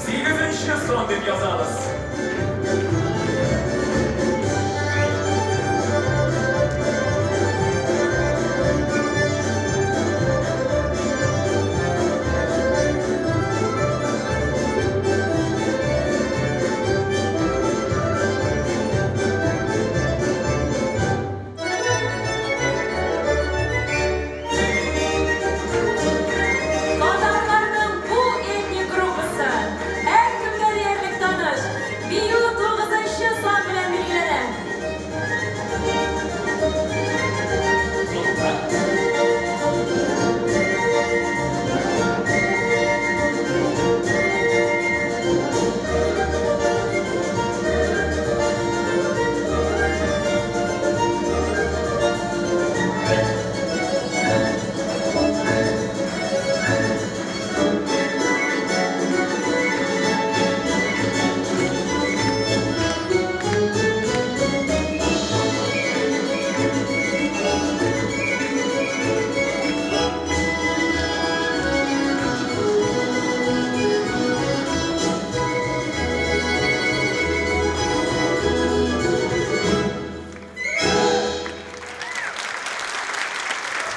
сигезенче сан дип язабыз. Татарларның бу этник группасы һәркемгә диярлек таныш бию тугызынчы сан белән билгеләнә.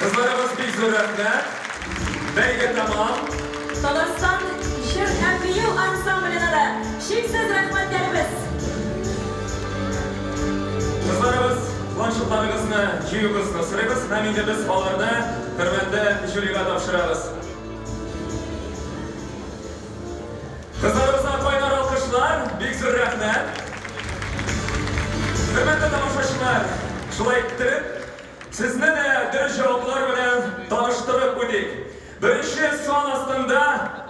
Кызларыбыз бик зур рәхмәт. Бәйге тәмам. Татарстан җыр һәм бию ансамбленә дә чиксез рәхмәтләребез. Кызларыбыз, планшетларыгызны җыюыгызны сорыйбыз һәм инде без аларны хөрмәтле жюрига тапшырабыз. Кызларыбызга кайнар алкышлар, бик зур рәхмәт. Хөрмәтле тамашачылар, шулай иттереп, сезне дә дөрес җаваплар белән таныштырып үтик. Беренче сан астында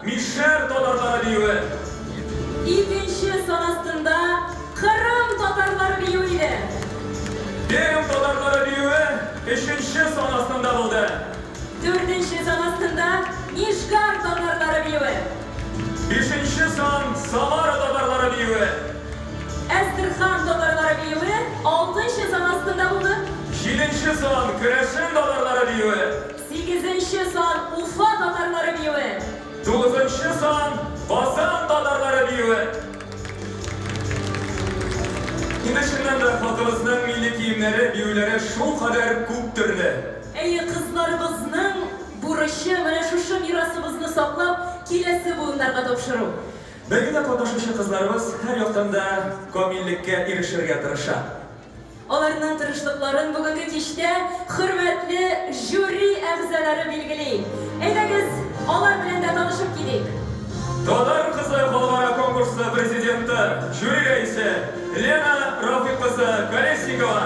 Мишәр татарлары биюе. Икенче сан астында Кырым татарлары биюе иде. Пермь татарлары биюе өченче сан астында булды. Дүртенче сан астында Нижгар татарлары биюе. Бишенче сан Самара татарлары биюе. Әстерхан татарлары биюе алтынчы сан астында булды. Җиденче сан Керәшен татарлары биюе. Сигезенче сан Уфа татарлары биюе. Тугызынчы сан Казан татарлары биюе. Инде чыннан да халкыбызның милли киемнәре, биюләре шулкадәр күп төрле. Әйе, кызларыбызның бурычы менә шушы мирасыбызны саклап, киләсе буыннарга тапшыру. Бәйгедә катнашучы кызларыбыз һәр яктан да камиллеккә ирешергә тырыша. Аларның тырышлыкларын бүгенге кичтә хөрмәтле жюри әгъзалары билгели. Әйдәгез, алар белән дә танышып китик. Татар кызы халыкара конкурсы президенты, жюри рәисе Лена Рафик кызы Колесникова.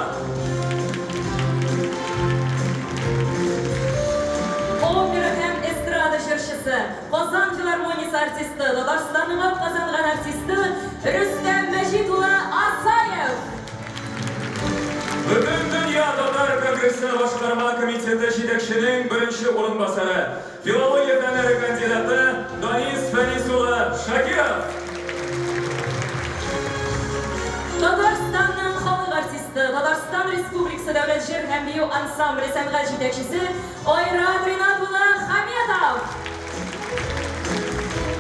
Опера һәм эстрада җырчысы, Казан филармониясе артисты, Татарстанның атказанган артисты Рөстәм Мәҗит улы Асаев. Бөтендөнья татар конгрессы башкарма комитеты җитәкченең беренче урынбасары, филология фәннәре кандидаты Данис Фәнис улы Шакиров. Татарстанның халык артисты, Татарстан Республикасы дәүләт җыр һәм бию ансамбле сәнгать җитәкчесе Айрат Ринат улы Хаметов.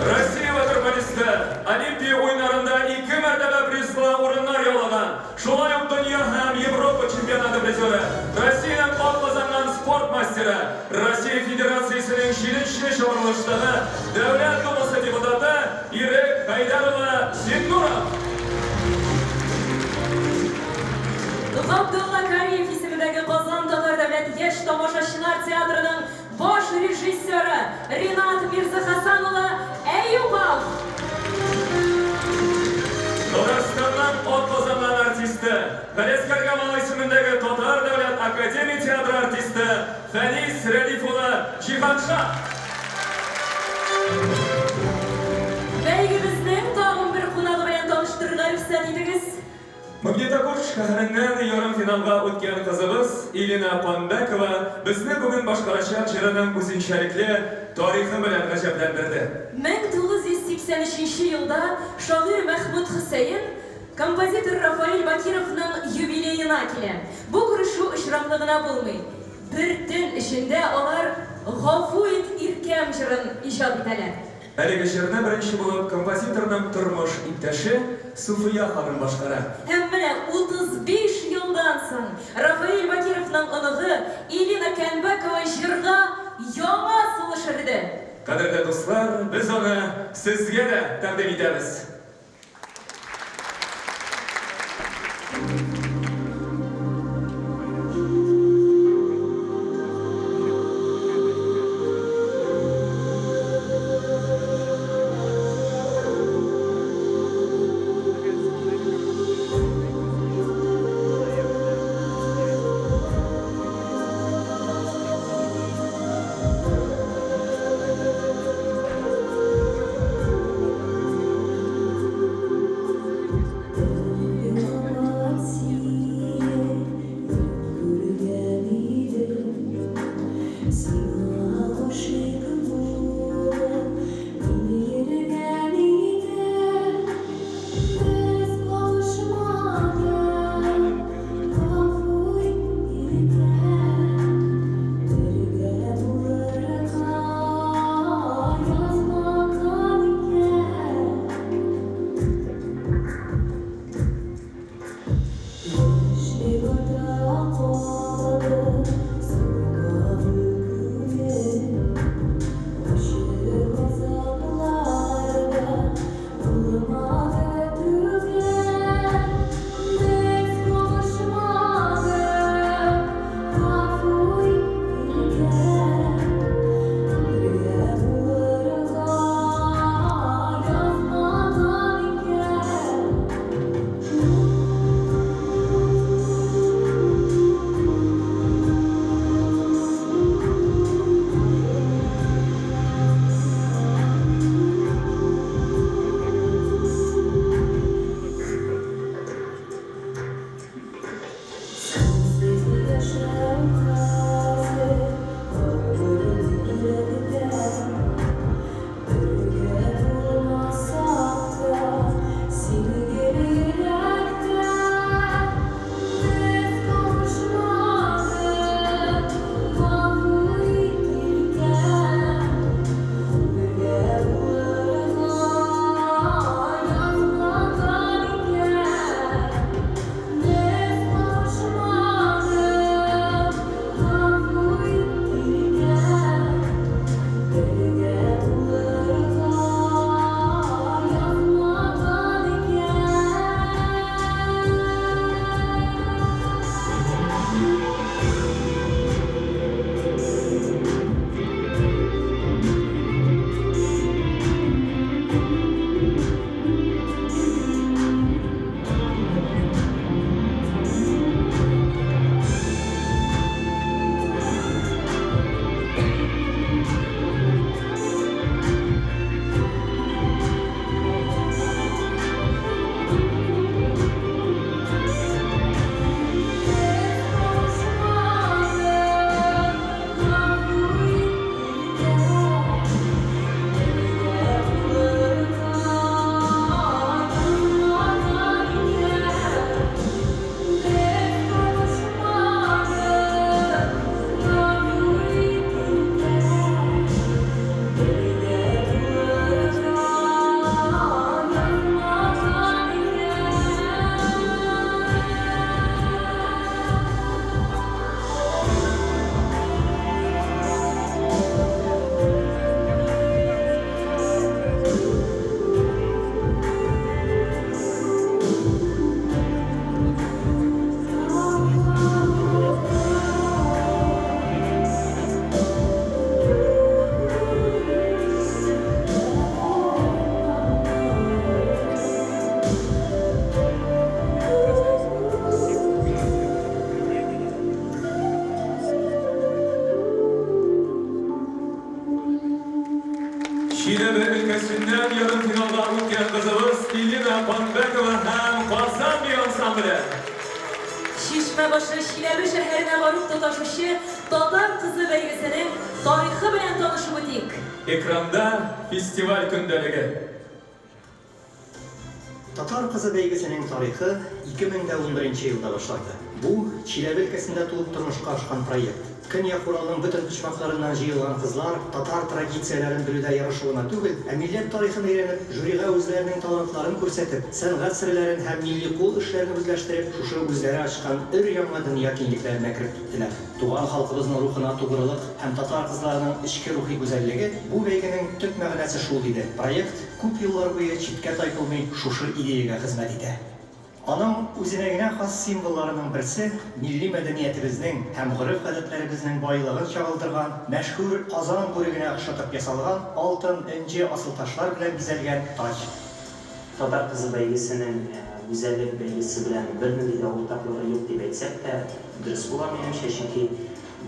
Россия ватерполисты, Олимпия уеннарында ике мәртәбә призлы урыннар яулаган, шулай ук дөнья һәм Европа чемпионаты призеры, Россиянең атказанган спорт мастеры, Россия Федерациясенең җиденче чыгарылыштагы Дәүләт Думасы депутаты Ирек Хәйдәр улы Зиннуров. Габдулла Кариев исемендәге Казан татар дәүләт яшь тамашачылар театрының баш режиссеры Ринат Мирзахасан улы Әюпов. Татарстанның атказанган артисты, Галиәсгар Камал исемендәге Татар дәүләт академия театры артисты Фәнис Рәдиф улы Җиһанша. Бәйгебезнең тагын бер кунагы белән таныштырырга рөхсәт итегез. Магнитогорск шәһәреннән ярымфиналга үткән кызыбыз Илина Панбәкова безне бүген башкарачак җырының үзенчәлекле тарихы белән гаҗәпләндерде. 1983 елда шагыйрь Мәхмүт Хөсәен композитор Рафаэль Бакировның юбилеена килә. Бу күрешү очраклы гына булмый. Бер төн эчендә алар Гафу ит, иркәм җырын иҗат итәләр. Әлеге җырны беренче булып композиторның тормыш иптәше Суфия ханым башкара. Һәм менә 35 елдан соң Рафаэль Бакировның оныгы Элина Кәнбәкова җырга яңа сулыш өрде. Кадерле дуслар, без аны сезгә дә тәкъдим итәбез. Чиләбе өлкәсеннән ярымфиналга үткән кызыбыз Элина Панбәкова һәм Казан бию ансамбле. Чишмә башы Чиләбе шәһәренә барып тоташучы Татар кызы бәйгесенең тарихы белән танышып үтик. Экранда фестиваль көндәлеге. Татар кызы бәйгесенең тарихы 2011 елда башланды. Бу, Чиләбе өлкәсендә туып тормышка ашкан проект. Көньяк Уралның бөтен почмакларыннан җыелган кызлар татар традицияләрен белүдә ярышу гына түгел, ә милләт тарихын өйрәнеп, жюрига үзләренең талантларын күрсәтеп, сәнгать серләрен һәм милли кул эшләрен үзләштереп, шушы үзләре ачкан өр-яңа дөнья киңлекләренә кереп киттеләр. Туган халкыбызның рухына тугрылык һәм татар кызларының эчке рухи гүзәллеге, бу бәйгенең төп мәгънәсе шул, диде. Проект күп еллар буе читкә тайпылмый шушы идеягә хезмәт итә. Аның үзенә генә хас символларының берсе, милли мәдәниятебезнең һәм гореф-гадәтләребезнең байлыгын чагылдырган мәшһүр Казан бүрегенә охшатып ясалган алтын, энҗе, асылташлар белән бизәлгән таҗ. Татар кызы бәйгесенең гүзәллек бәйгесе белән бернинди дә уртаклыгы юк дип әйтсәк тә, дөрес була, минемчә, чөнки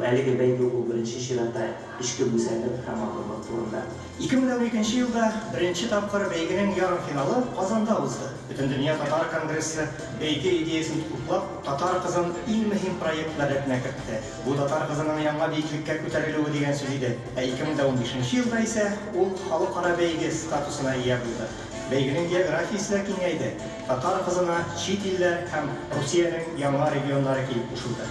әлеге бәйге ул беренче чиратта эчке гүзәллек һәм матурлык турында. 2012 нче елда беренче тапкыр бәйгенең ярымфиналы Казанда узды. Бөтендөнья татар конгрессы, бәйге идеясен хуплап, Татар кызын иң мөһим проектлар рәтенә кертте. Бу татар кызының яңа биеклеккә күтәрелүе дигән сүз иде. Ә 2015 нче елда исә ул халыкара бәйге статусына ия булды. Бәйгенең географиясе дә киңәйде, Татар кызына чит илләр һәм Русиянең яңа регионнары килеп кушылды.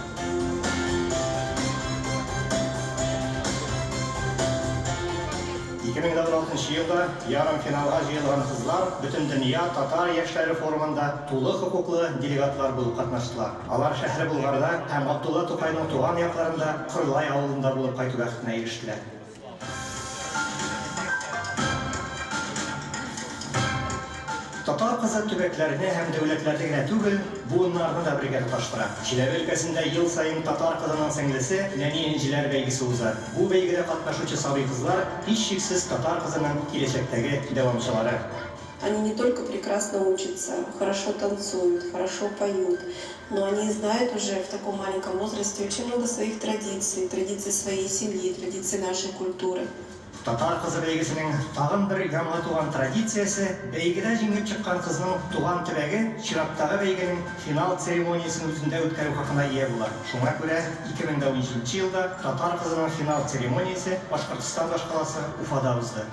2016 елда ярымфиналга җыелган кызлар Бөтендөнья татар яшьләре форумында тулы хокуклы делегатлар булып катнаштылар. Алар Шәһре Болгарда һәм Габдулла Тукайның туган якларында Кырлай авылында булып кайту бәхетенә ирештеләр. Татар кызы төбәкләрне һәм дәүләтләрне генә түгел, буыннарны да бергә тоташтыра. Чиләбе өлкәсендә ел саен Татар кызының сеңлесе Нәни энҗеләр бәйгесе уза. Бу бәйгедә катнашучы сабый кызлар, һичшиксез, татар кызының киләчәктәге дәвамчылары. Они не только прекрасно учатся, хорошо танцуют, хорошо поют, но они знают уже в таком маленьком возрасте очень много своих традиций, традиций своей семьи, традиций нашей культуры. Татар кызы бәйгесенең тагын бер яңа туган традициясе, бәйгедә җиңеп чыккан кызның туган төбәге чираттагы бәйгенең финал церемониясен үзендә үткәрү хакына ия була. Шуңа күрә 2017 елда Татар кызының финал церемониясе Башкортстан башкаласы Уфада узды.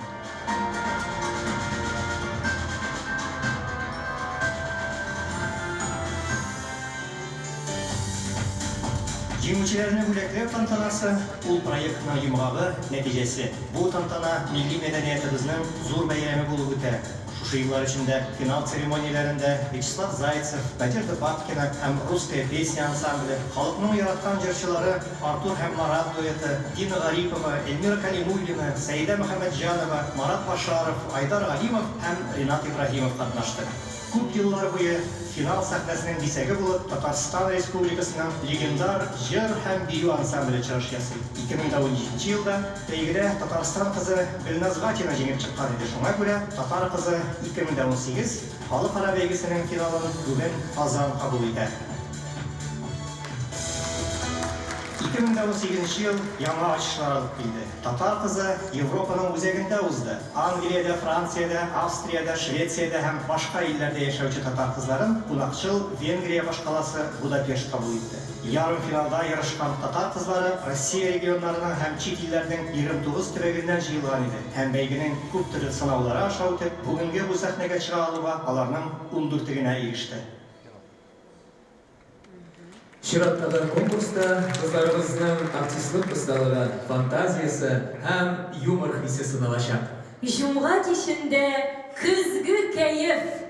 Җиңүчеләрне бүләкләү тантанасы, ул проектның йомгагы, нәтиҗәсе. Бу тантана милли мәдәниятыбызның зур бәйрәме булып үтә. Шушы еллар эчендә финал церемонияләрендә Вячеслав Зайцев, Надежда Бабкина һәм Русская песня ансамбле, халыкның яраткан җырчылары Артур һәм Марат дуэты, Дина Гарипова, Эльмира Кәлимуллина, Сәидә Мөхәммәтҗанова, Марат Башаров, Айдар Галимов һәм Ринат Ибраһимов катнашты. Күп еллар буе финал сәхнәсенең бизәге булып Татарстан Республикасының легендар җыр һәм бию ансамбле чыгыш ясый. 2017 елда бәйгедә Татарстан кызы Гөлназ Гатина җиңеп чыккан иде, шуңа күрә Татар кызы 2018 халыкара бәйгесенең финалын бүген Казан кабул итә. 2018 нче ел яңа ачышлар алып килде. Татар кызы Европаның үзәгендә узды. Англиядә, Франциядә, Австриядә, Швециядә һәм башка илләрдә яшәүче татар кызларын кунакчыл Венгрия башкаласы Будапешт кабул итте. Ярымфиналда ярышкан татар кызлары Россия регионнарының һәм чит илләрнең 29 төбәгеннән җыелган иде һәм бәйгенең күп төрле сынаулары аша үтеп, бүгенге бу сәхнәгә чыга алуга аларның ундүрте генә иреште. Чираттагы конкурста кызларыбызның артистлык осталыгы, фантазиясе һәм юмор хисе сыналачак. Җомга кичендә көзге кәеф!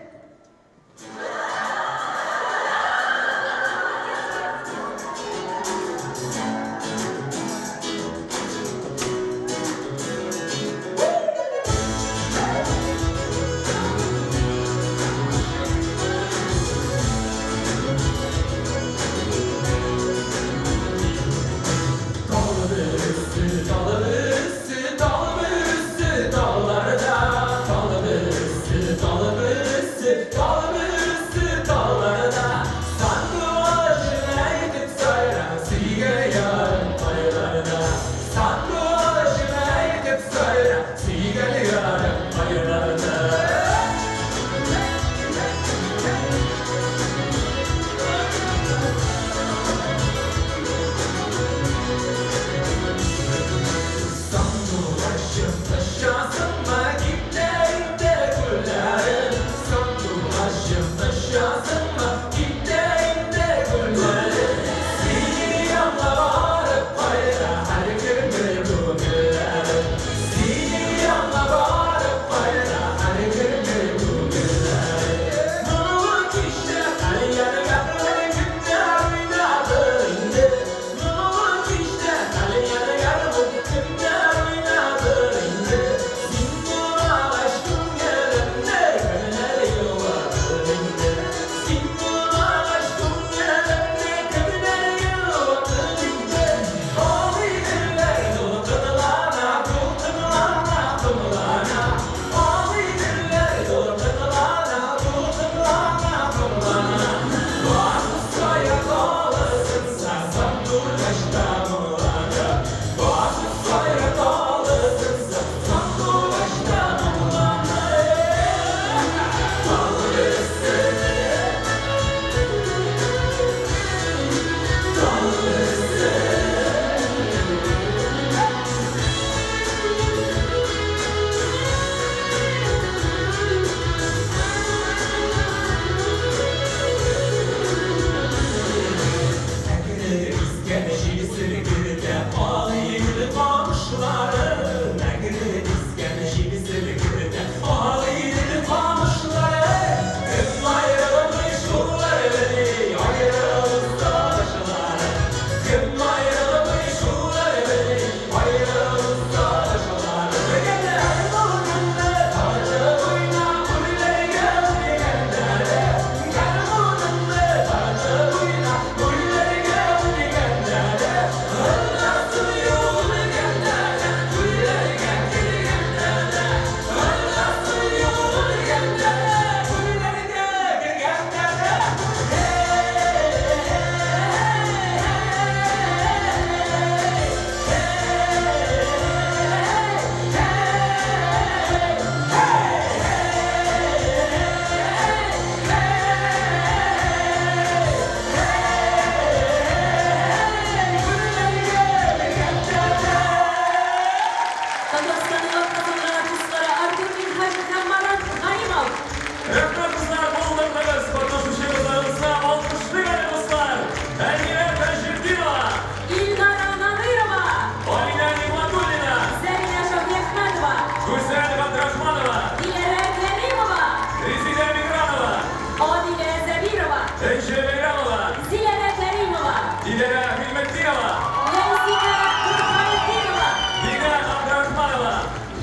Диләрә Гыйльметдинова. Ләйсинә Борһанетдинова. Динә Абдрахманова.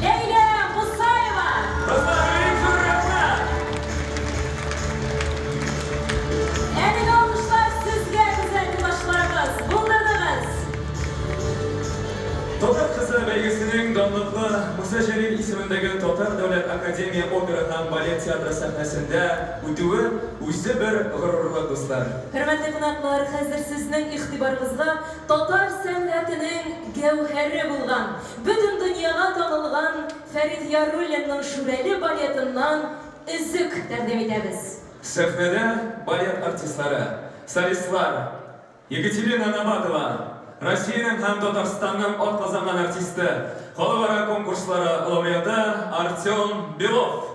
Ләйлә Мусаева. Кызлар, бик зур рәхмәт! Әлеге алкышлар сезгә, гүзәл туташларыбыз! Булдырдыгыз! Татар кызы бәйгесенең данлыклы Муса Җәлил исемендәге Татар дәүләт академия опера һәм балет театры сәхнәсендә үтүе үзе бер горурлык, дуслар. Хөрмәтле кунаклар, хәзер сезнең игътибарыгызга татар сәнгатенең гәүһәре булган, бөтен дөньяга танылган Фәрит Яруллинның Шүрәле балетыннан өзек тәкъдим итәбез. Сәхнәдә балет артистлары, солистлар Екатерина Набатова, Россиянең һәм Татарстанның атказанган артисты, халыкара конкурслары лауреаты Артем Белов.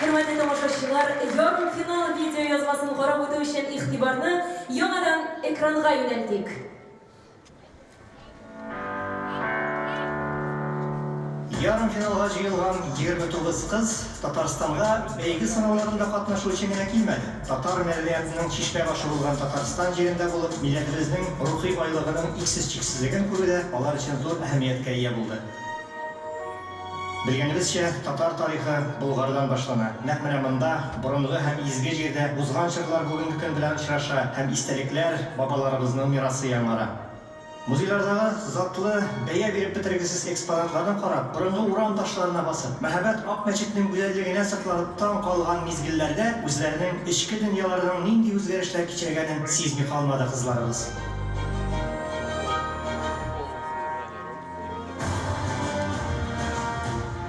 Хөрмәтле тамашачылар, ярымфинал видеоязмасын карап үтү өчен игътибарны яңадан экранга юнәлтик. Ярымфиналга җыелган 29 кыз Татарстанга бәйге сынауларында катнашу өчен генә килмәде. Татар мәдәниятының чишмә башы булган Татарстан җирендә булып, милләтебезнең рухи байлыгының иксез-чиксезлеген күрү дә алар өчен зур әһәмияткә ия булды. Белгәнебезчә, татар тарихы Болгардан башлана. Нәкъ менә монда, борынгы һәм изге җирдә узган чорлар бүгенге көн белән очраша һәм истәлекләр, бабаларыбызның мирасы яңара. Музейлардагы затлы, бәя биреп бетергесез экспонатларны карап, борынгы урам ташларына басып, мәһабәт Ак мәчетнең гүзәллегенә сокланып таң калган мизгелләрдә үзләренең эчке дөньяларының нинди үзгәрешләр кичергәнен сизми калмады кызларыбыз.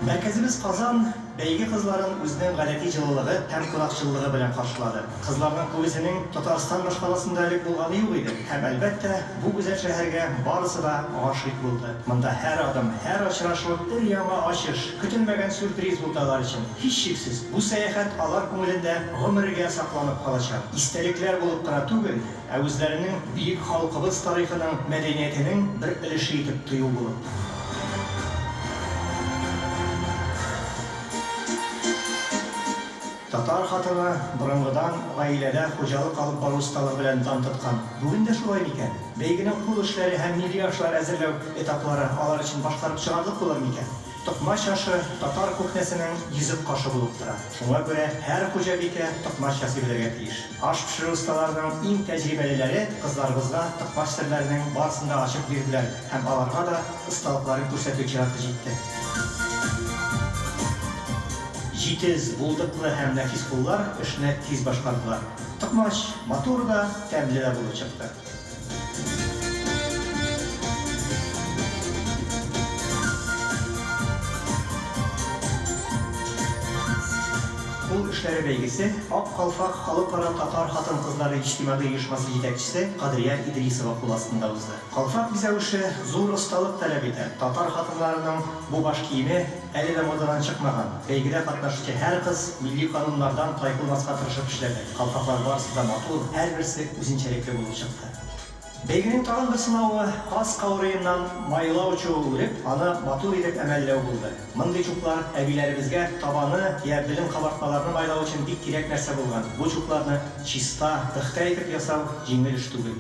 Мәркәзебез Казан бәйге кызларын үзенең гадәти җылылыгы һәм кунакчыллыгы белән каршылады. Кызларның күбесенең Татарстан башкаласында элек булганы юк иде һәм, әлбәттә, бу гүзәл шәһәргә барысы да гашыйк булды. Монда һәр адым, һәр очрашу өр-яңа ачыш, көтелмәгән сюрприз булды алар өчен. Һичшиксез, бу сәяхәт алар күңелендә гомергә сакланып калачак. Истәлекләр булып кына түгел, Ә үзләренең бөек халкыбыз тарихының, мәдәниятенең бер өлеше итеп тою булып. Татар хатыны борынгыдан гаиләдә хуҗалык алып бару осталыгы белән дан тоткан. Бүген дә шулай микән? Бәйгенең кул эшләре һәм милли ашлар әзерләү этаплары алар өчен башкарып чыгарлык булыр микән? Токмач ашы татар кухнясының йөзек кашы булып тора. Шуңа күрә һәр хуҗабикә токмач ясый белергә тиеш. Аш пешерү осталарының иң тәҗрибәлеләре кызларыбызга токмач серләренең барысын да ачып бирделәр һәм аларга да осталыкларын күрсәтү чираты җитте. Җитез, булдыклы һәм нәфис куллар эшне тиз башкардылар. Токмач матур да, тәмле дә булып чыкты. Кул эшләре бәйгесе Ак калфак халыкара татар хатын-кызлары иҗтимагый оешмасы җитәкчесе Кадрия Идрисова кул астында узды. Калфак бизәү эше зур осталык таләп итә. Татар хатыннарының бу баш киеме әле дә модадан чыкмаган. Бәйгедә катнашучы һәр кыз милли кануннардан тайпылмаска тырышып эшләде. Калфаклар барысы да матур, һәрберсе үзенчәлекле булып чыкты. Бәйгенең тагын бер сынавы, каз каурыеннан майлау чугы үреп, аны матур итеп әмәлләү булды. Мондый чуклар әбиләребезгә табаны я белен-кабартмаларны майлау өчен бик кирәк нәрсә булган. Бу чукларны чиста, пөхтә итеп ясау җиңел эш түгел.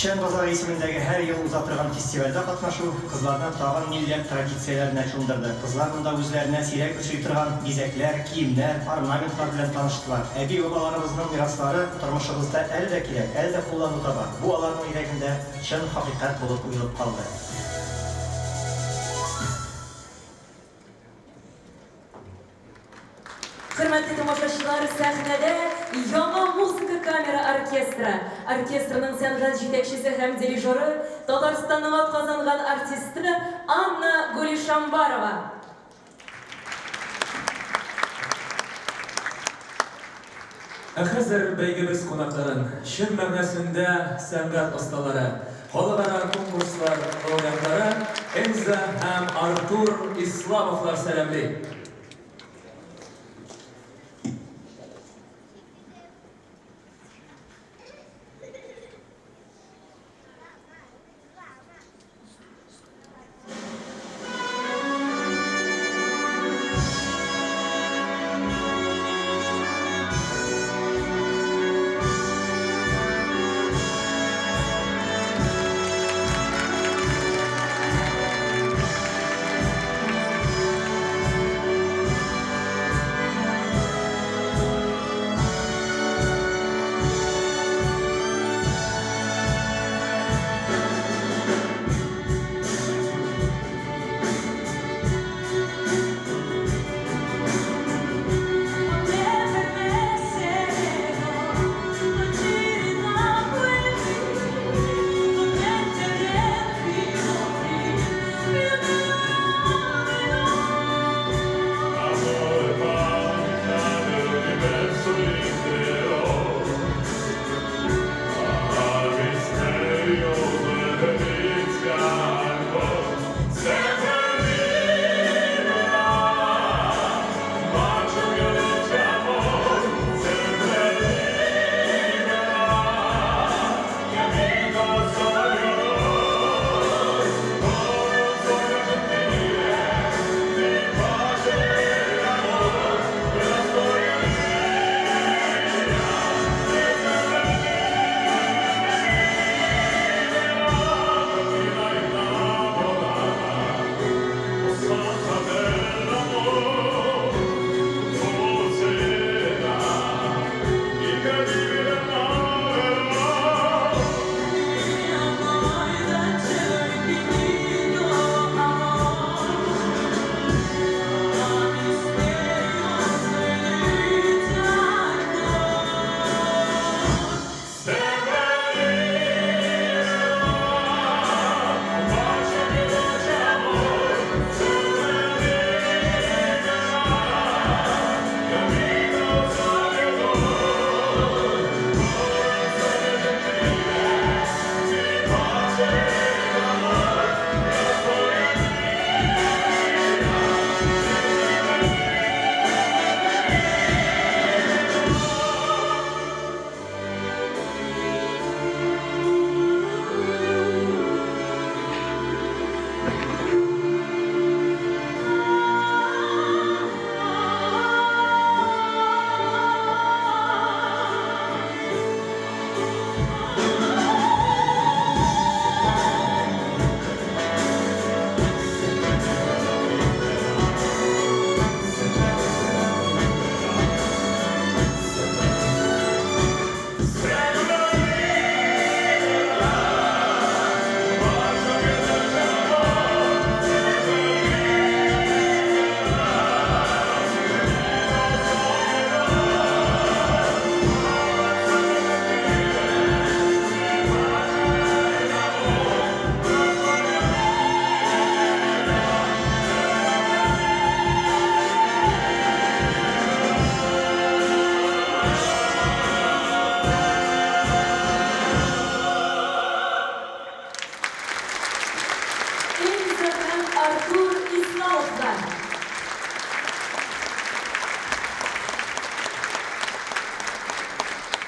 Печән базары исемендәге һәр ел уза торган фестивальдә катнашу кызларны тагын милләт традицияләренә чумдырды. Кызлар монда үзләренә сирәк очрый торган бизәкләр, киемнәр, орнаментлар белән таныштылар. Әби-бабаларыбызның мираслары тормышыбызда әле дә кирәк, әле дә куллану таба. Бу аларның йөрәгендә чын хакыйкать булып уелып калды. Хөрмәтле тамашачылар, сәхнәдә яңа музыка камера оркестры. Оркестрның сәнгать җитәкчесе һәм дирижеры, Татарстанның атказанган артисты Анна Гулишамбарова. Ә хәзер бәйгебез кунакларын, чын мәгънәсендә сәнгать осталары, халыкара конкурслар лауреатлары Эльза һәм Артур Исламовлар сәламли.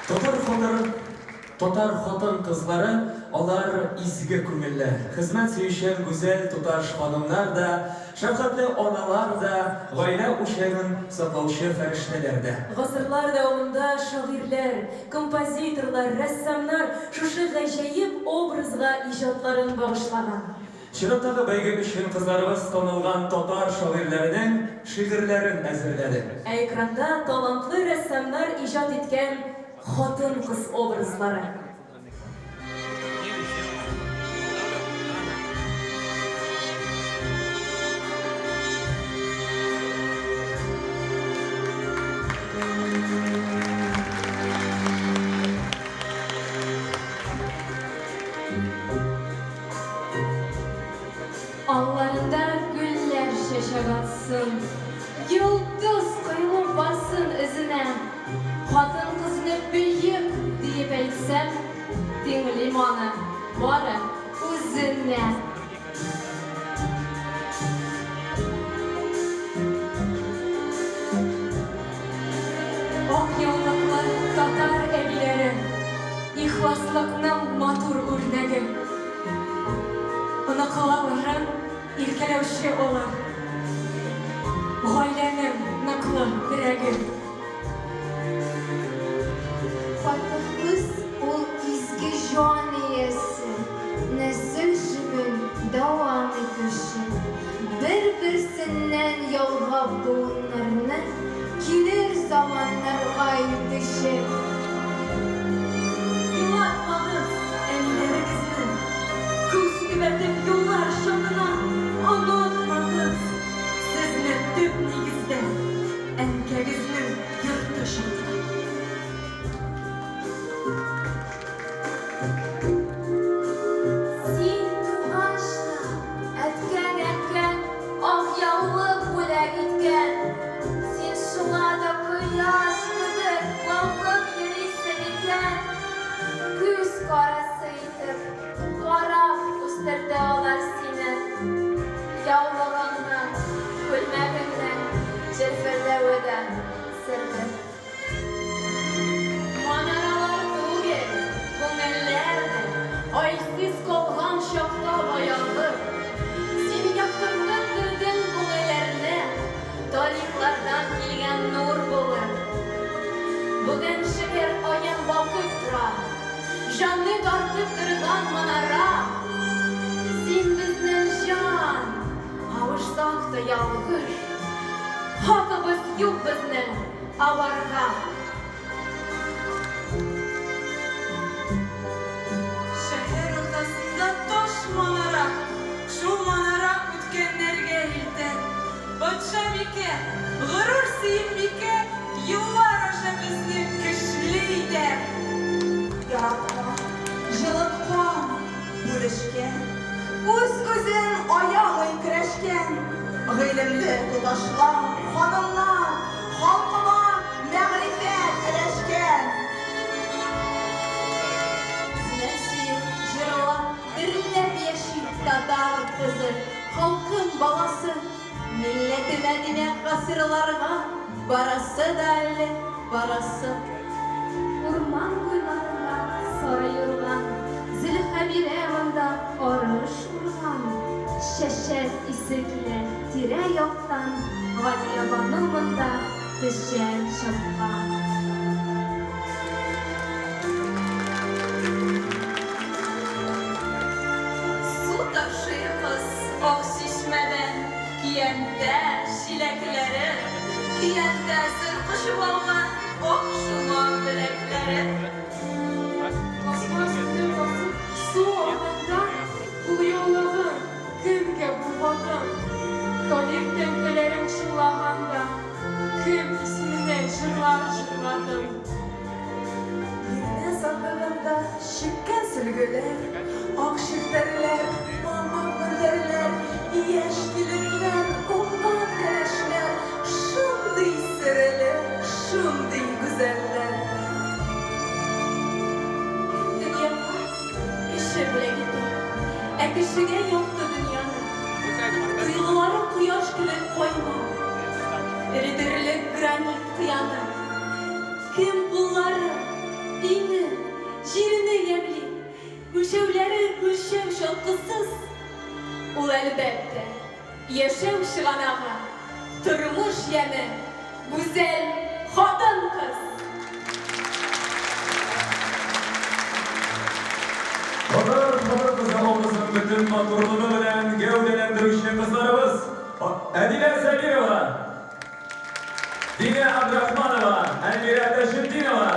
Татар хатын татар хатын-кызлары алар изге күңелле, хезмәт сөючән гүзәл туташ ханымнар да, шәфкатьле аналар да, гаилә учагын саклаучы фәрештәләр дә. Гасырлар дәвамында шагыйрьләр, композиторлар, рәссамнар шушы гаҗәеп образга иҗатларын багышлаган. Чираттагы бәйге өчен кызларыбыз танылган татар шагыйрьләренең шигырьләрен әзерләде. Ә экранда талантлы рәссамнар иҗат иткән хатын-кыз образлары. Алларында гөлләр чәчәк атсын, Йолдыз коелып барсын эзенә. Хатын-кызны бөек диеп әйтсәм, Тиңлим аны бары үзенә. Ак яулыклы татар әбиләре, Ихласлыкның матур үрнәге. Оныкларын иркәләүче алар, Гаиләнең ныклы терәге. Хатын-кыз ул изге җан иясе, нәсел җебен дәвам итүче. Бер-берсеннән ялгап буыннарны килер заманнарга илтүче. Елатмагыз әниләрегезне, күз төбәтеп юллар чатына, онытмагыз, сезне төп нигездә әнкәгезнең йорты чакыра. Син тугач та, әткәң-әнкәң ак яулык бүләк иткән. Син шуңа да кояш кебек балкып йөрисең икән. Күз карасы итеп, карап үстерде алар сине. Яулыгыңның, күлмәгеңнең җилфердәве дә сердер. Манаралар түгел, күңелләр дә айсыз калган чакта баягы. Син яктыртып кердең күңелләрне, тарихлардан килгән нур булып. Бүген шөкер аем балкып тора, җанны тартып торган манара. Син безнең җан, кавышсак та ялгыш, хакыбыз юк безнең аварга. Шәһәр уртасында таш манара, Шул манара үткәннәргә илтә. Патшабикә, горур Сөембикә Юллар аша безне көчле итә. Яраткан, җылыткан, бүлешкән, үз-үзен аямый көрәшкән, гыйлемле туташлар, ханымнар, халкыма мәгърифәт өләшкән. Үзенә сөеп, җырлап, дөрләп яши татар кызы, халкым баласы. Милләтемә димәк гасырларга барасы да әле барасы. Урман буйларында сары юрган, Зөлхәбирә монда арыш урган. Чәчәк исе килә тирә-яктан, Галиябану монда печән чапкан. Су ташый кыз Ак чишмәдән, көянтә, чиләкләре, Көянтәсен кочып алган ак шома беләкләре. Басма өстенә басып су алганда, кулъяулыгын кемгә болгадың? Талир тәңкәләрең чыңлаганда, кем исеменә җырлар җырладың? Бирнә сандыгында чиккән сөлгеләр, ак челтәрләр, мамык мендәрләр, яшь киленнәр, уңган кәләшләр, шундый серле, шундый гүзәлләр. Дөньяга кеше бүләк итә, ә кешегә якты дөньяны. Тойгылары кояш кебек каймак, эретерлек гранит кыяны. Кем куллары? чалкысыз. Ул, әлбәттә, яшәү чыганагы, тормыш яме, гүзәл хатын-кыз! Татар хатын-кызы образын бөтен матурлыгы белән гәүдәләндерүче кызларыбыз, Әдилә Сәбирова, Динә Абдрахманова, Әлмирә Таҗетдинова,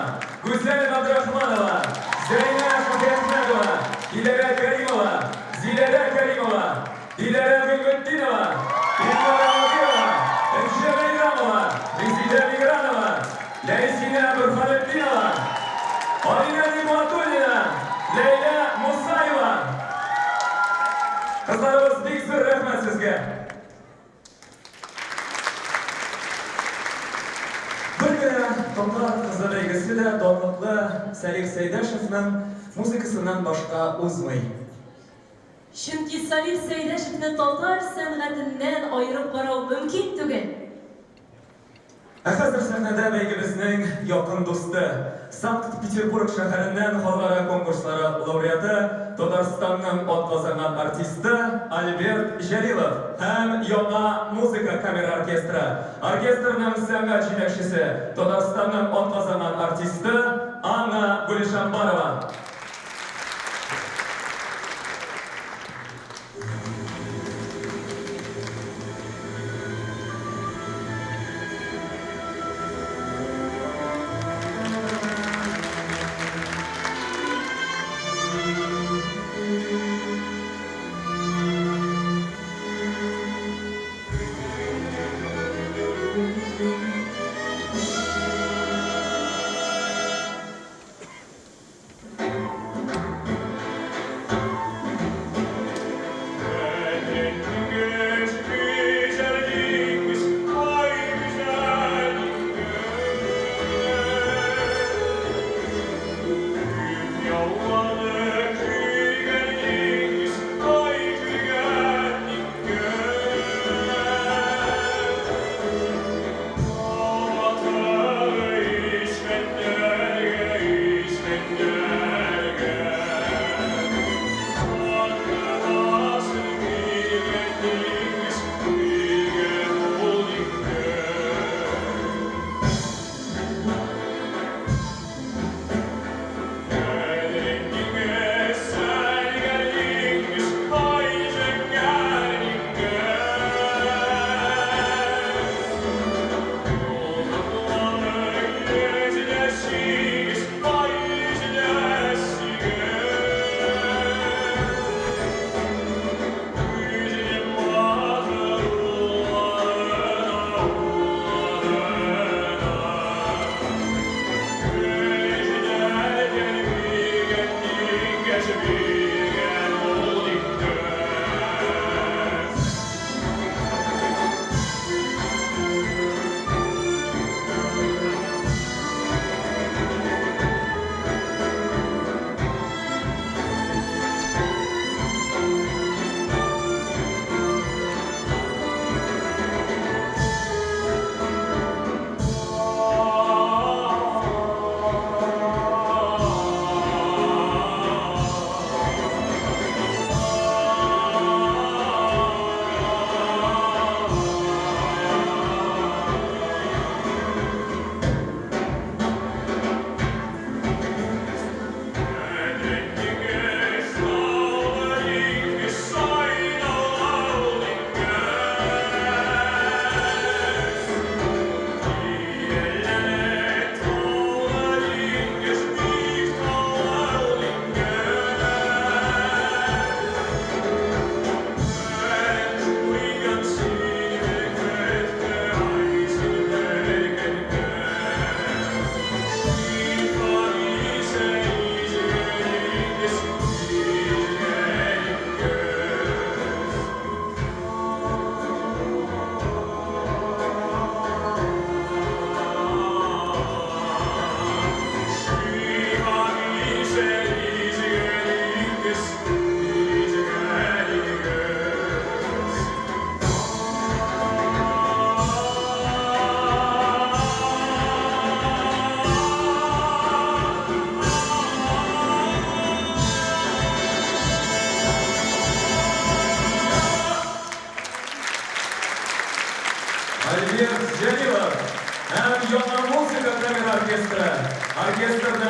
Гүзәл Габдрахманова, Зәринә Шаһиәхмәтова, Диләрә Кәримова, Зиләрә Кәримова, Диләрә Гыйльметдинова, Илнара Вәкилова, Энҗе Бәйрамова, Резидә Мигранова, Ләйсинә Борһанетдинова, Алинә Нигъмәтуллина, Ләйлә Мусаева. Кызларыбыз, бик зур рәхмәт сезгә! Бер генә Татар кызы бәйгесе дә данлыклы Салих Сәйдәшевның музыкасыннан башка узмый. Чөнки Салих Сәйдәшевне татар сәнгатеннән аерып карау мөмкин түгел. Ә хәзер сәхнәдә бәйгебезнең якын дусты, Санкт-Петербург шәһәреннән халыкара конкурслары лауреаты, Татарстанның атказанган артисты Альберт Җәлилов һәм Яңа музыка камера оркестры. Оркестрның сәнгать җитәкчесе, Татарстанның атказанган артисты Анна Гулишамбарова.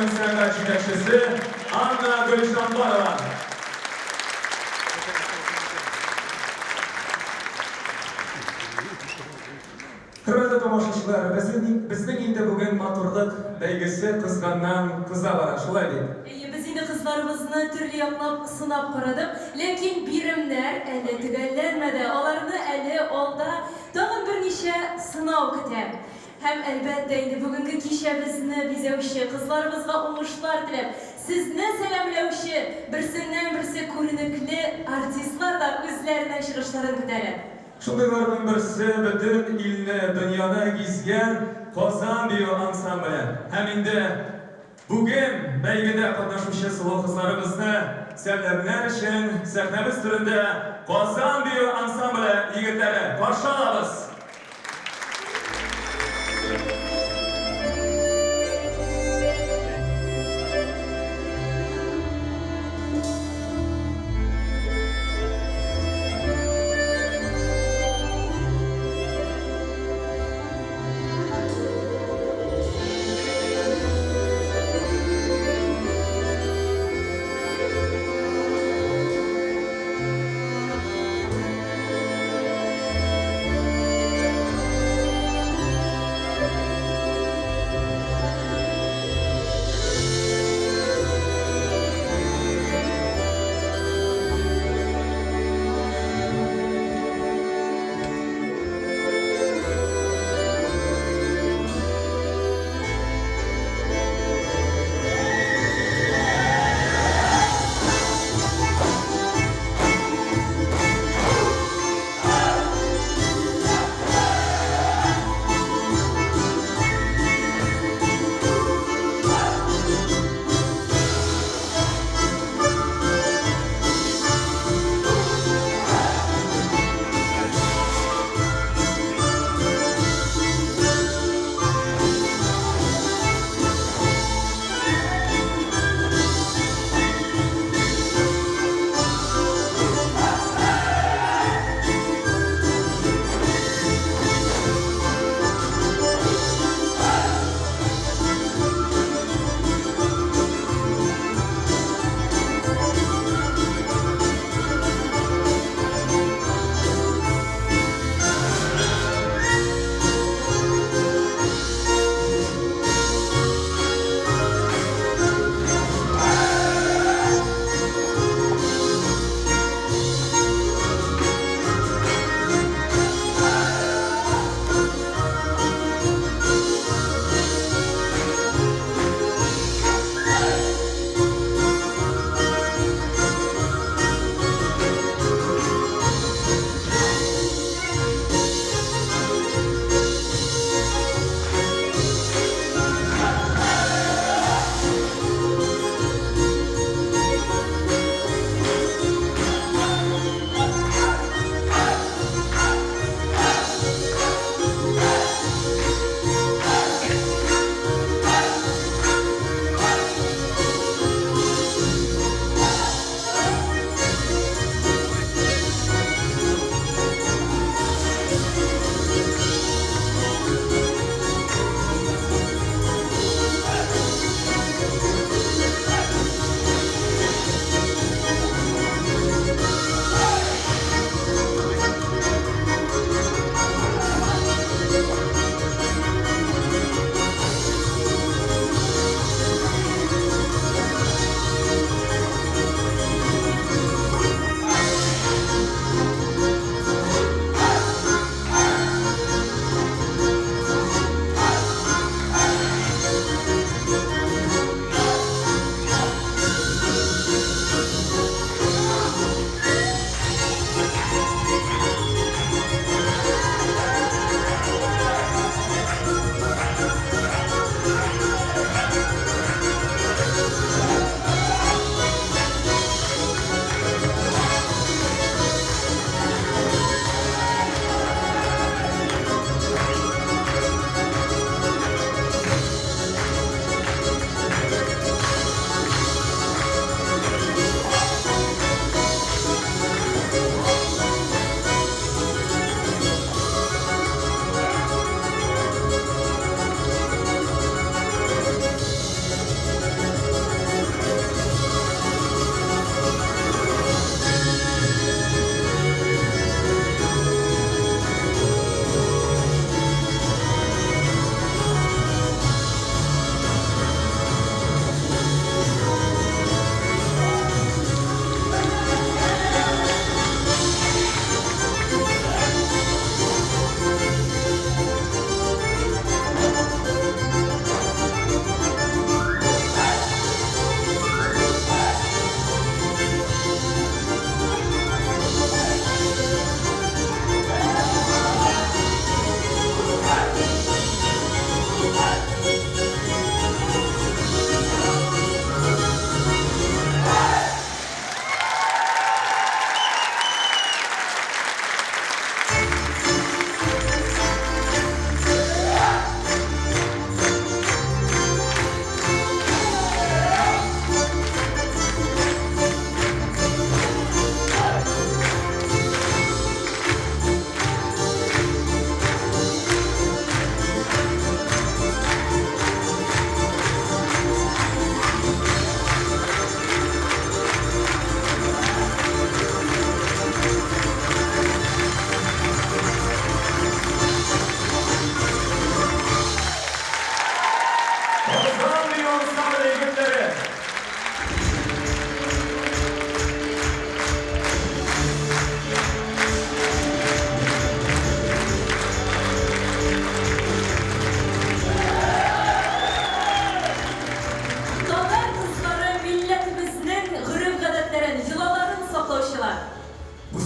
ансамбленең сәнгать җитәкчесе Анна Гөлҗанбарова. Хөрмәтле тамашачылар, безнең, безнең инде бүген матурлык бәйгесе кызганнан кыза бара, шулай бит? Әйе, без инде кызларыбызны төрле яклап сынап карадык, ләкин биремнәр әле төгәлләнмәде, аларны әле алда тагын берничә сынау көтә. Һәм, әлбәттә инде, бүгенге кичәбезне бизәүче, кызларыбызга уңышлар теләп, сезне сәламләүче берсеннән-берсе күренекле артистлар да үзләренең чыгышларын көтәләр. Шундыйларның берсе, бөтен илне, дөньяны гизгән Казан бию ансамбле. Һәм инде бүген бәйгедә катнашучы сылу кызларыбызны сәламләр өчен сәхнәбез түрендә Казан бию ансамбле егетләре. Каршы алабыз!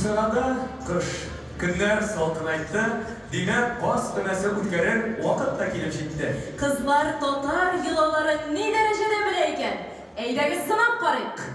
Бусагада кыш. Көннәр салкынайтты, димәк, каз өмәсе үткәрер вакыт та килеп җитте. Кызлар татар йолаларын ни дәрәҗәдә белә икән? Әйдәгез сынап карыйк.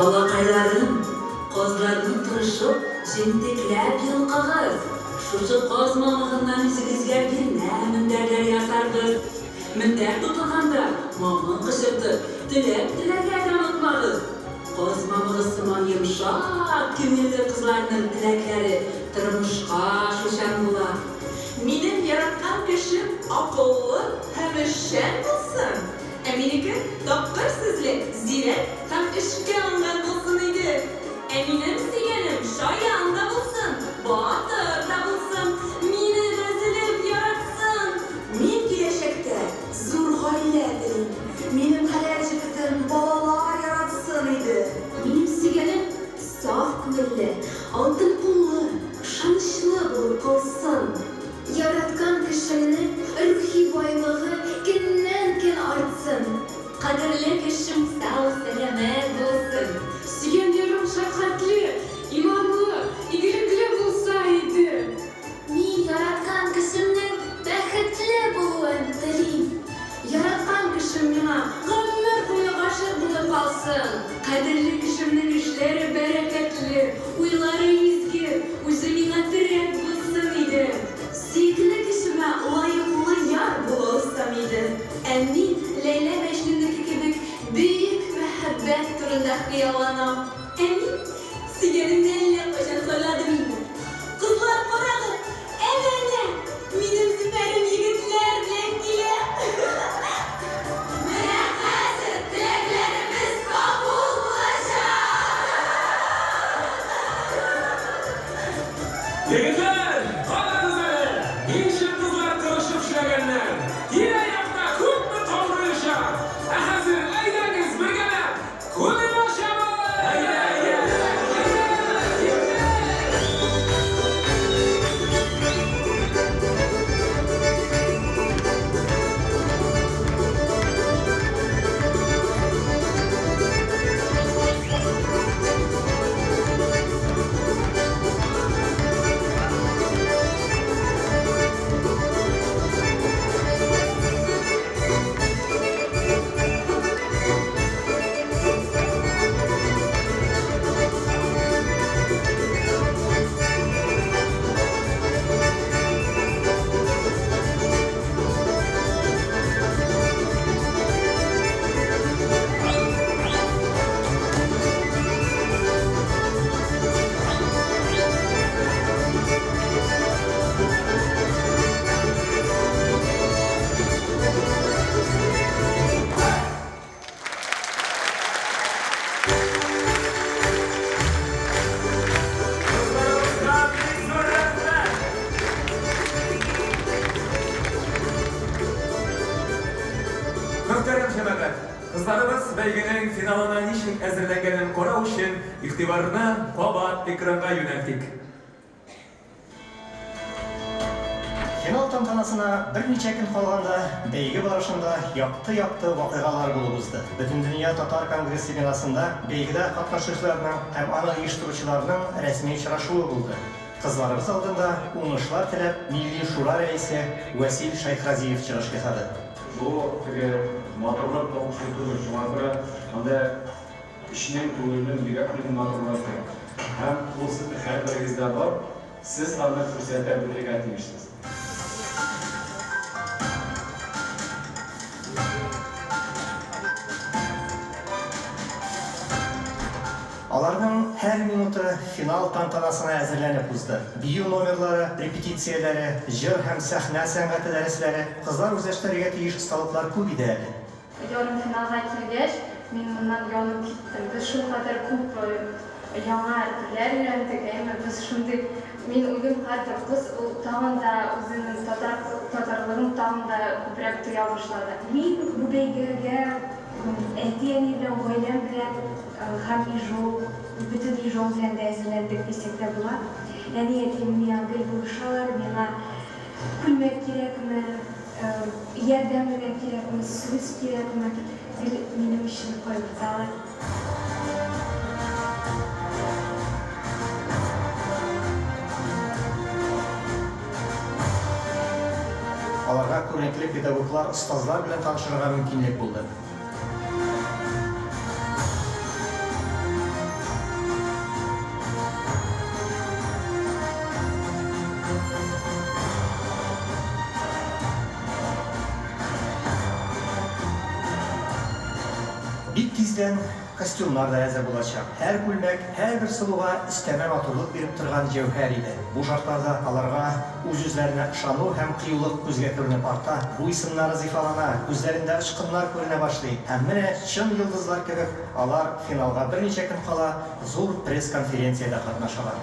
Балакайларым, казларны тырышып, җентекләп йолкыгыз. Шушы каз мамыгыннан үзегезгә бирнә мендәрләр ясарбыз. Мендәр тутырганда мамык кычытып, теләк теләргә дә онытмагыз. Каз мамыгы сыман йомшак күңелле кызларның теләкләре тормышка ашучан була. Минем яраткан кешем акыллы һәм эшчән булсын. Ә минеке тапкыр сүзле, зирәк һәм эшкә уңган булсын иде. Ә минем сөйгәнем шаян да булсын, батыр да булсын, мине дә өзелеп яратсын. Мин киләчәктә зур гаилә телим. Минем хәләл җефетем балалар яратсын иде. Минем сөйгәнем саф күңелле, алтын куллы, ышанычлы булып калсын. Яраткан кешемнең рухи. Кызларыбыз бәйгенең финалына ничек әзерләнгәнен карау өчен игътибарны кабат экранга юнәлтик. Финал тантанасына берничә көн калганда, бәйге барышында якты-якты вакыйгалар булып узды. Бөтендөнья татар конгрессы бинасында бәйгедә катнашучыларның һәм аны оештыручыларның рәсми очрашуы булды. Кызларыбыз алдында уңышлар теләп Милли Шура рәисе Вәсил Шәйхразиев чыгыш ясады. Бу теге матурлык конкурсы түгел, шуңа күрә анда эчнең, күңелнең, йөрәкнең матурлыгы кирәк. Һәм ул сезнең һәрберегездә бар, сез аны күрсәтә белергә тиешсез. Аларның һәр минуты финал тантанасына әзерләнеп узды. Бию номерлары, репетицияләре, җыр һәм сәхнә сәнгате дәресләре, кызлар үзләштерергә тиеш осталыклар күп иде әле. Ярымфиналга килгәч, мин моннан янып киттем. Без шулкадәр күп яңа телләр өйрәндек, әйме, без шундый, мин уйлыйм, һәрбер кыз ул тагын да үзенең татар татарлыгын тагын да күбрәк тоя башлады. Мин бу бәйгегә әти-әни белән, гаиләм белән һәм Ижау, бөтен Ижау белән дә әзерләндек дисәк тә була. Әни-әтием миңа гел булышалар, миңа күлмәк кирәкме, Ярдәм генә кирәкме, сүз кирәкме, гел минем өчен кайгырталар. Аларга күренекле педагоглар, остазлар белән танышырга мөмкинлек булды. Бик тиздән костюмнар да әзер булачак. Һәр күлмәк һәрбер сылуга өстәмә матурлык биреп торган җәүһәр иде. Бу шартларда аларга үз-үзләренә ышану һәм кыюлык күзгә күренеп арта, буй-сыннары зифалана, күзләрендә очкыннар күренә башлый һәм менә чын йолдызлар кебек алар финалга берничә көн кала зур пресс-конференциядә катнашалар.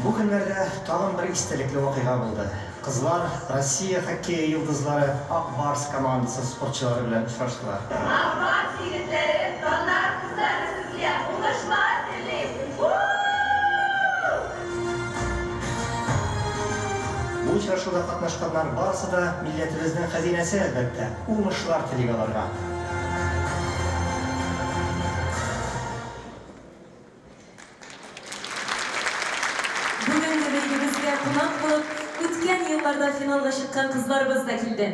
Бу көннәрдә тагын бер истәлекле вакыйга булды. Кызлар Россия хоккее йолдызлары Ак Барс командасы спортчылары белән очраштылар. Ак Барс егетләре, татар кызлары сезгә уңышлар телим! У-у-у! Бу очрашуда катнашканнар барысы да милләтебезнең хәзинәсе, әлбәттә. Уңышлар телик аларга! Бүгенге бәйгебезгә кунак булып, үткән елларда финалга чыккан кызларыбыз да килде.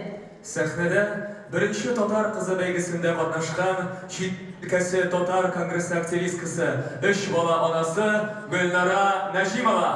Сәхнәдә беренче Татар кызы бәйгесендә катнашкан Чит өлкәсе татар конгрессы активисткасы, өч бала анасы Гөлнара Нәҗимова.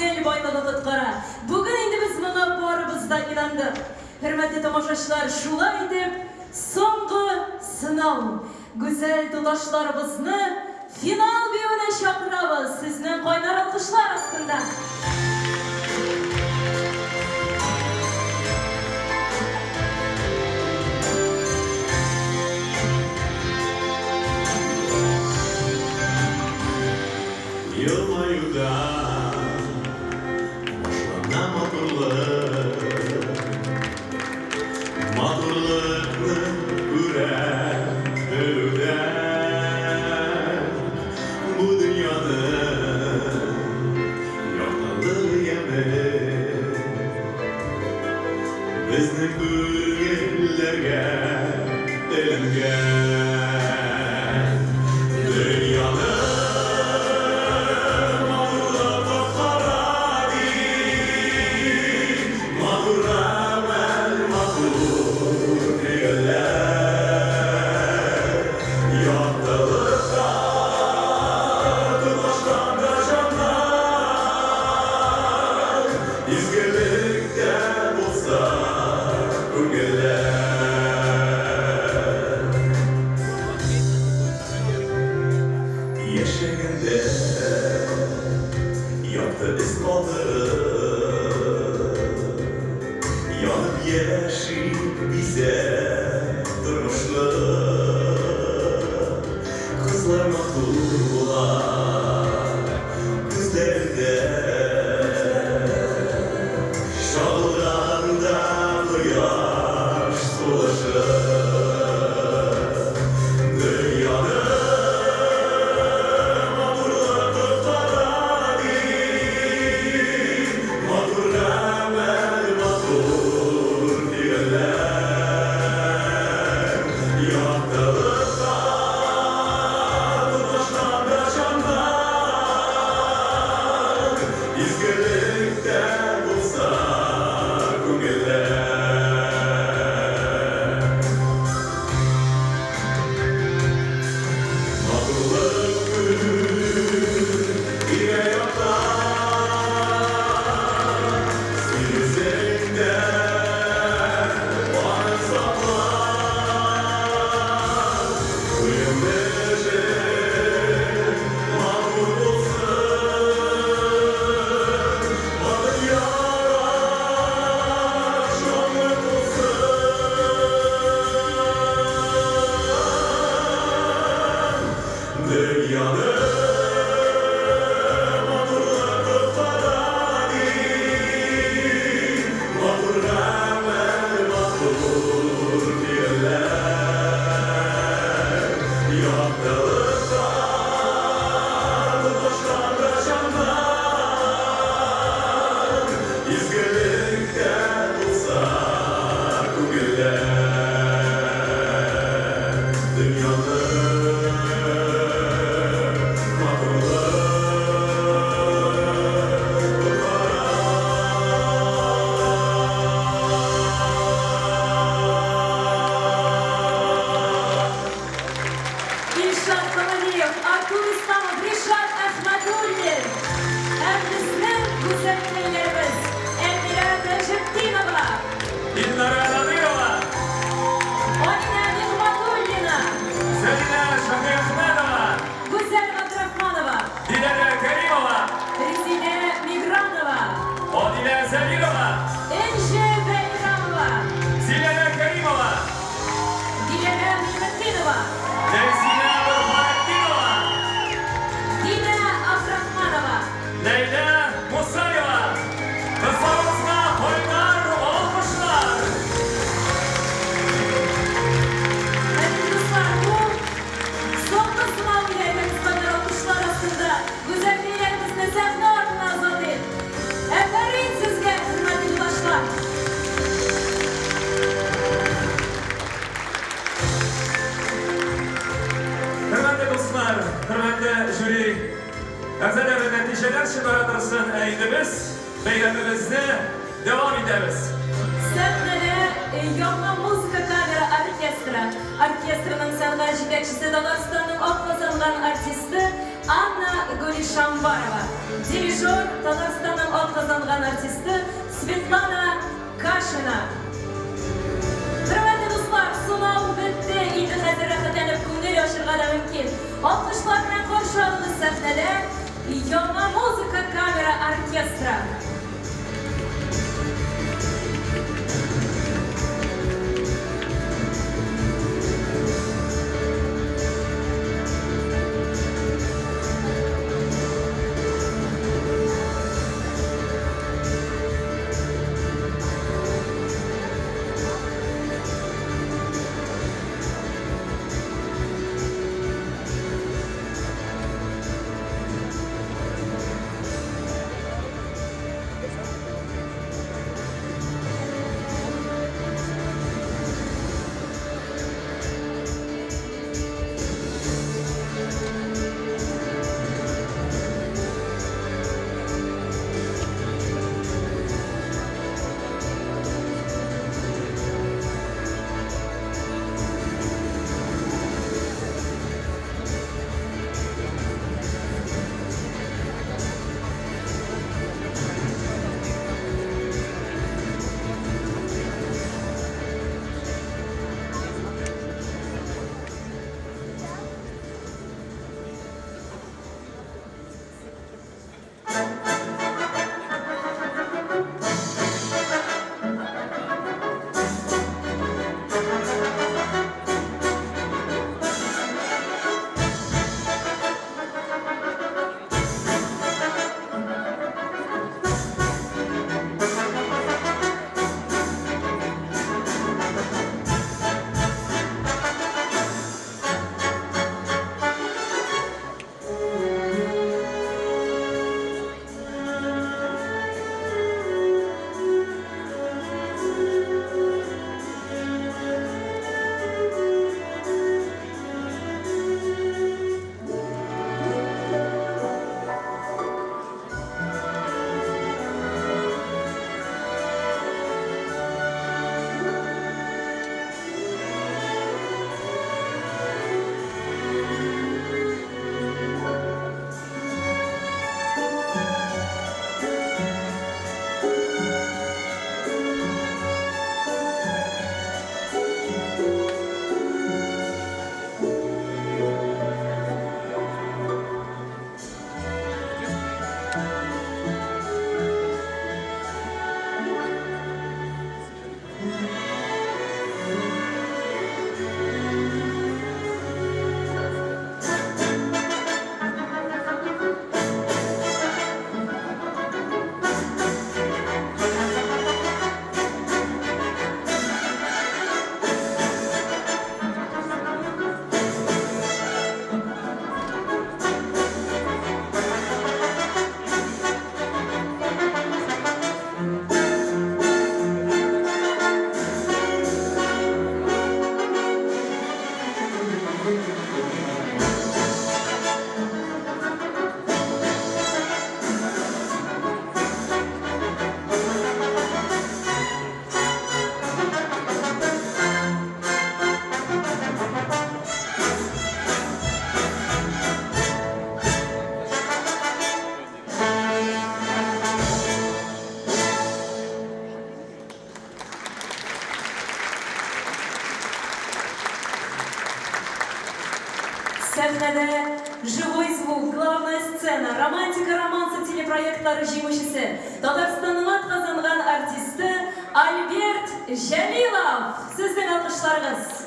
күңел байлыгы коткара. Бүген инде без моңа барыбыз да инандык. Хөрмәтле тамашачылар, шулай итеп, соңгы сынау. Гүзәл туташларыбызны финал биюенә чакырабыз, сезнең кайнар алкышлар астында. Елмаюдан башлана матурлык, Матурлыкны күрә белүдән Бу дөньяның яктылыгы яме Безнең күңелләргә эленгән. Дөньяны матурлык коткара дип, Матур гамәл, матур фигыльләр. Яктылыкка тоташканда җаннар, Изгелектә булса күңелләр. Яшәгәндә якты эз калдырып, Янып яшик, бизәп тормышны. Кызлар матур була күзләрендә, Чагылганда кояш сулышы. Дөньяны матурлык коткара дип, Матур гамәл, матур фигыльләр. Яктылыкка тоташканда җаннар, Изгелектә булса күңелләр. Матурлык тирә-якта, Син үзең дә аны сакла. Үлем-эшең матур булсын, Бар дөньяда шатлык булсын. Дөньяны матурлык коткара дип, Матур гамәл, матур фигыльләр. Яктылыкка тоташканда җаннар, Изгелектә булса күңелләр. Дөньяны матурлык коткара. Илшат Камалиев, Артур Исламов, Ришат Әхмәдуллин һәм безнең гүзәлкәйләребез Эльмира Таҗетдинова, Илнара Надырова, Алинә Нигъмәтуллина, Зәлинә Шаһиәхмәтова, Гүзәл Габдрахманова, Диләрә Кәримова, Резидә Мигранова, Адилә Зәбирова, Энҗе Бәйрамова, Зиләнә Кәримова, Диләрә Ниметдинова, Ләйсинә Борһанетдинова, Динә Абдрахманова, Ләйлә Мусаева. Кызларыбызга кайнар алкышлар! Хөрмәтле дуслар, бу соңгы сынау әйдәгез кайнар алкышлар астында гүзәлкәйләребезне сәхнә артына озатыйк. Афәрин сезгә, хөрмәтле туташлар! Хөрмәтле дуслар, хөрмәтле жюри әгъзалары нәтиҗәләр чыгара торсын, ә инде без бәйрәмебезне дәвам итәбез. Сәхнәдә яңа музыка камера оркестры. Оркестрның сәнгать җитәкчесе Татарстанның атказанган артисты Анна Гулишамбарова. Дирижер, Татарстанның атказанган артисты Светлана Кашина. Хөрмәтле дуслар, сынау бетте. Инде хәзер рәхәтләнеп күңел ачырга да мөмкин. Алкышлар белән каршы алыгыз сәхнәдә Яңа музыка камера оркестры. Сәхнәдә Живой звук, Главная сцена, Романтика романсы телепроектлары җиңүчесе, Татарстанның атказанган артисты Альберт Җәлилов! Сезнең алкышларыгыз!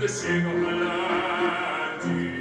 Laissez comme lundi.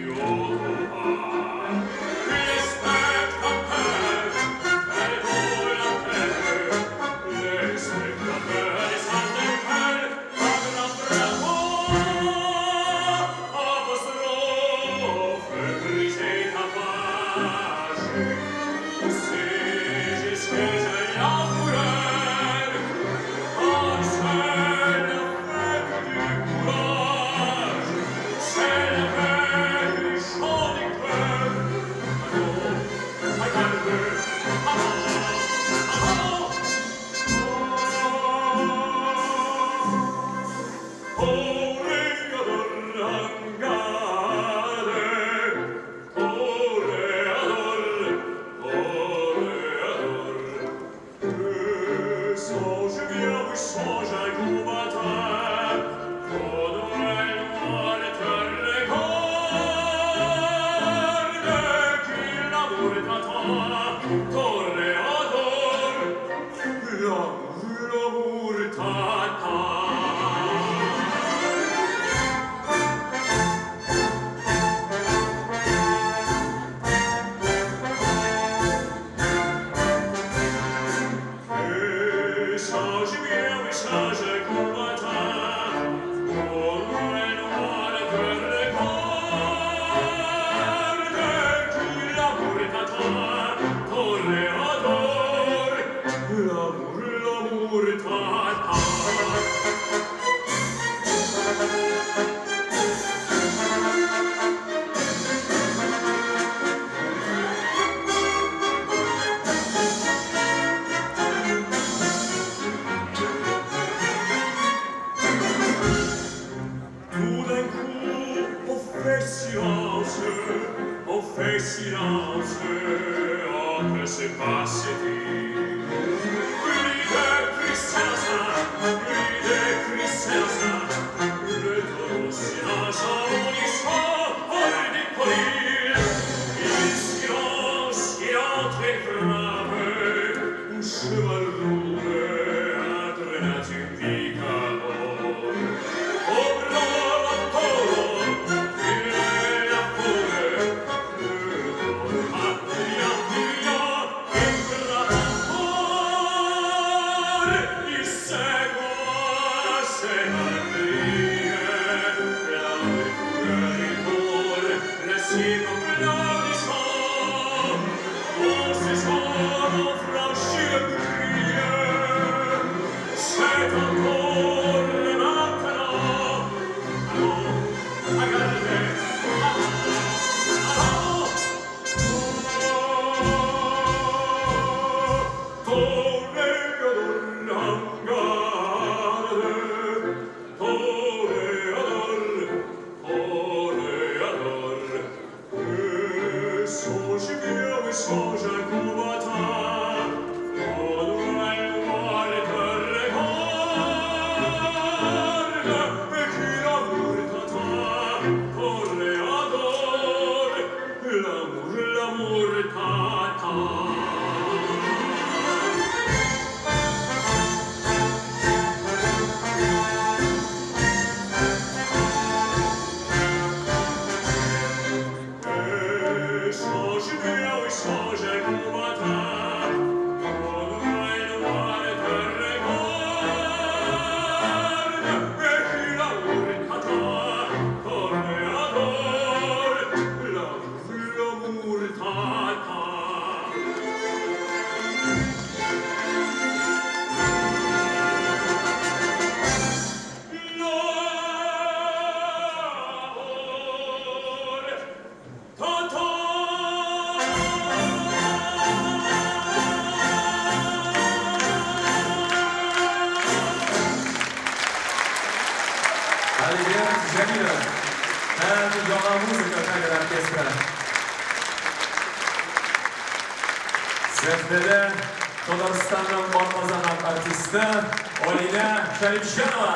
Fait silence, oh, que se passe-t-il? Gride Criselsa, gride Criselsa, le taureau s'élance en bondissant hors du pôle. Il silence, il entre et frappe, un cheval roule, entraînant une picador. Oh, bravo toro, il est la foule, le taureau attria, attria, e frappe ancora. Il segua, se l'altrie, la figura di cuore, le si applaudissant. Oh, se sono franchi le bouclier, c'est encore maintenant. Allons, à garder, allons, Toreador en garde, toreador, toreador, et songe bien, oui, songe à combattant, quand noir te regarde, et qui l'amour t'attend, toreador, l'amour, l'amour t'attend. Et songe bien, oui, songe à combattant, quand noir te regarde, et qui l'amour t'attend, toreador, l'amour, l'amour t'attend. L'amour t'attend. Альберт Җәмилов һәм Яңа музыка камера оркестры. Сәхнәдә Татарстанның атказанган артисты Алинә Шәрипҗанова.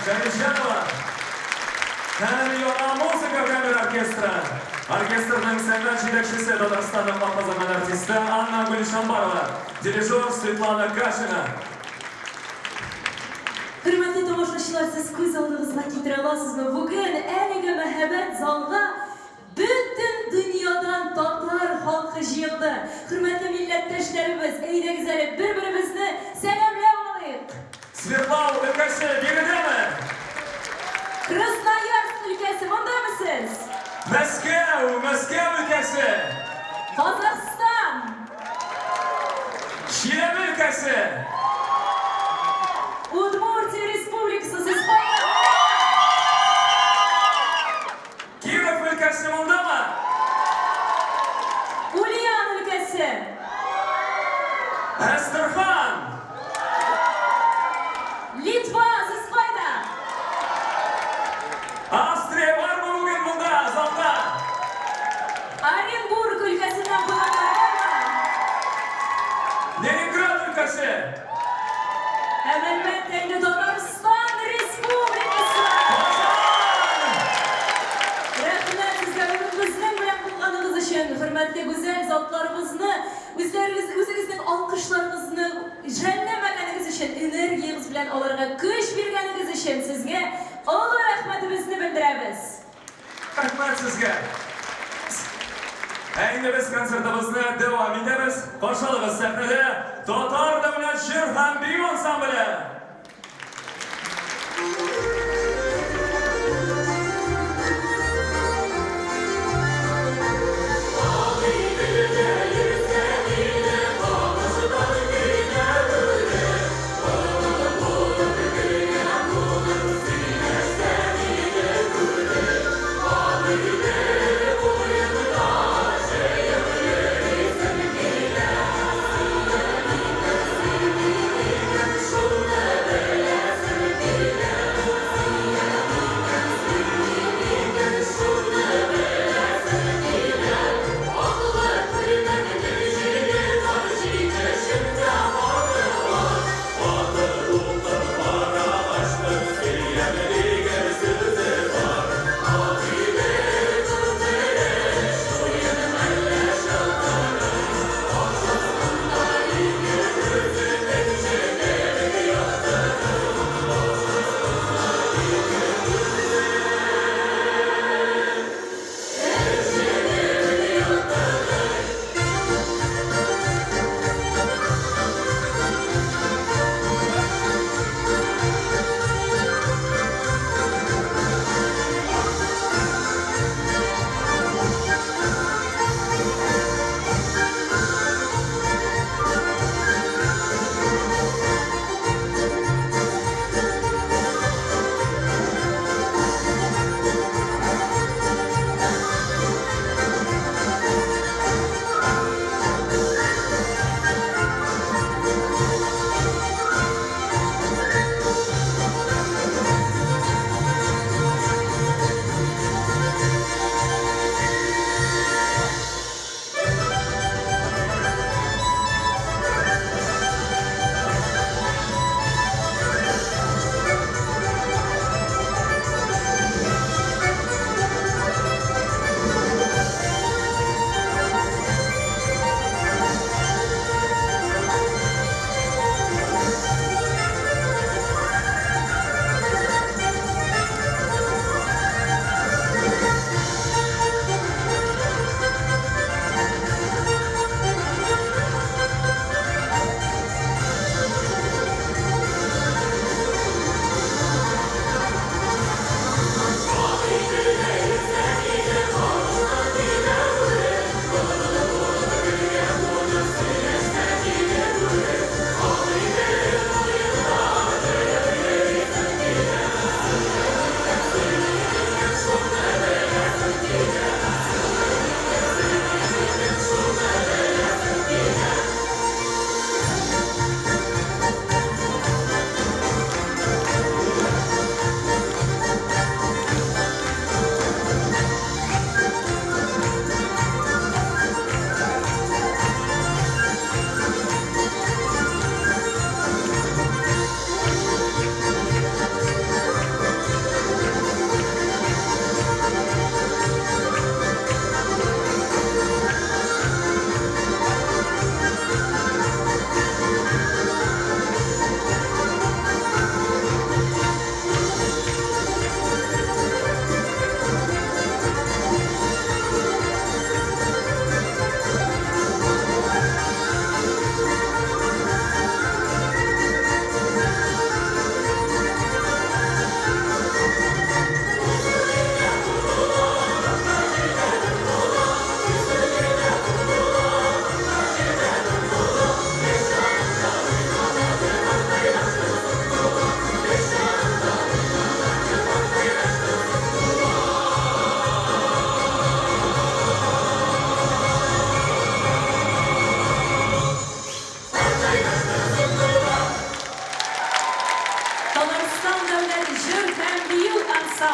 Җәмилҗанова һәм Яңа музыка камера оркестры. Оркестрның сәнгать җитәкчесе Татарстанның атказанган артисты Анна Гөлшамбарова, дирижер Светлана Кашина. Хөрмәтле тамашачылар, сез күз алдыгызга китерә аласызмы, бүген әлеге мәһабәт залга бөтен дөньядан татар халкы җыелды. Хөрмәтле милләттәшләребез, әйдәгез әле бер-беребезне сәламләп алыйк. Свердлау өлкәсе биредәме? Красноярск өлкәсе, мондамы сез? Мәскәү, Мәскәү өлкәсе. Казахстан. Чиләбе өлкәсе. Удмуртия Республикасы, сез кайда? Киров өлкәсе мондамы? Ульян өлкәсе. Әстерхан. Литва, сез кайда? Австрия бармы бүген монда, залда? Оренбург өлкәсеннән кунаклар бармы? Ленинград өлкәсе. Һәм әлбәттә инде Татарстан Республикасы. Рәхмәт сезгә бүген безнең белән булганыгыз өчен, хөрмәтле гүзәл затларыбызны, үзләрегез үзегезнең алкышларыгызны жәлләмәгәнегез өчен, энергиягез белән аларга көч биргәнегез өчен сезгә олы рәхмәтебезне белдерәбез. Рәхмәт сезгә. Ә инде без концертыбызны дәвам итәбез. Каршы алыгыз сәхнәдә Татар дәүләт җыр һәм бию ансамбле.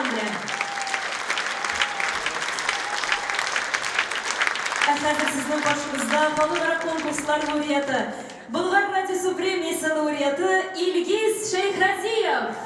ансамбле. Ә хәзер сезнең каршыгызда халыкара конкурслар лауреаты, Болгар радиосы премиясе лауреаты Илгиз Шәйхразиев!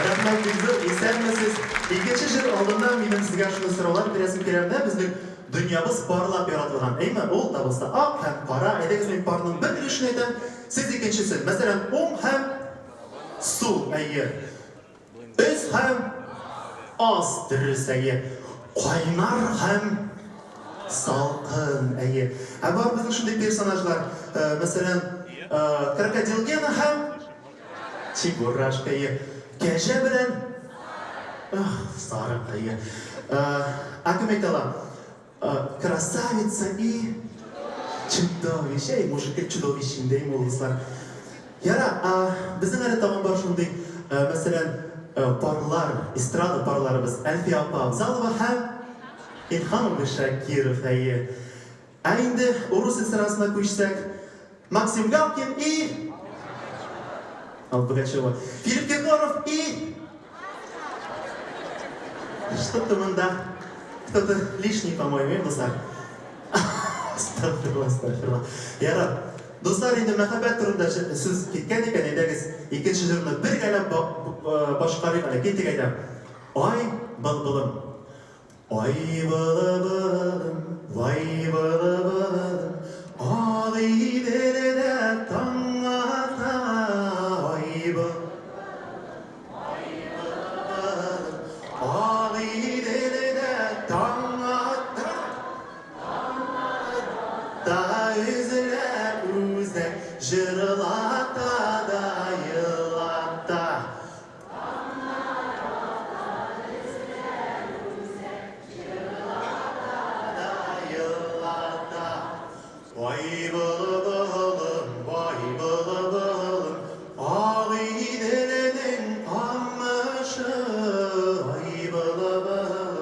Рәхмәт бик зур, исәнмесез. Икенче җыр алдыннан минем сезгә шуны сораулар бирәсем килә. Менә безнең дөньябыз парлап яратылган, әйме? Ул да булса ак һәм кара. Әйдәгез, мин парның бер өлешен әйтәм, сез икенчесен. Мәсәлән, уң һәм сул, әйе. Өс һәм ас, дөрес, әйе. Кайнар һәм салкын, әйе. Ә бар безнең шундый персонажлар, мәсәлән, крокодил Гена һәм Чебурашка, әйе. Кәҗә белән Ах, сарык, әйе. Ә кем әйтә ала? Красавица и чудовище. Әй, мужик, чудовище инде, әй, муллыслар. Яра, ә безнең әле тагын бар шундый, мәсәлән, парлар, эстрада парларыбыз Әлфия апа Авзалова һәм Илһам абый Шакиров, әйе. Ә инде урыс эстрадасына күчсәк, Максим Галкин и Алла Пугачева, Филипп Киркоров и Что-то монда кто-то лишний, по-моему, әй, дуслар. Астагфирулла, астагфирулла. Ярар. Дуслар, инде мәхәббәт турында сүз киткән икән, әйдәгез, икенче җырны бергәләп башкарыйк әле. Киттек әйдә. Ай, былбылым. Ай, былбылым, вай, былбылым, Агыйделдә таң ата. Ай, былбылым. Агыйделдә таң ата. Та өзелә үзәк, җырлата да елата. Да елата. Вай былбылым, вай былбылым, Агыйделнең камышы. Ай былбылым,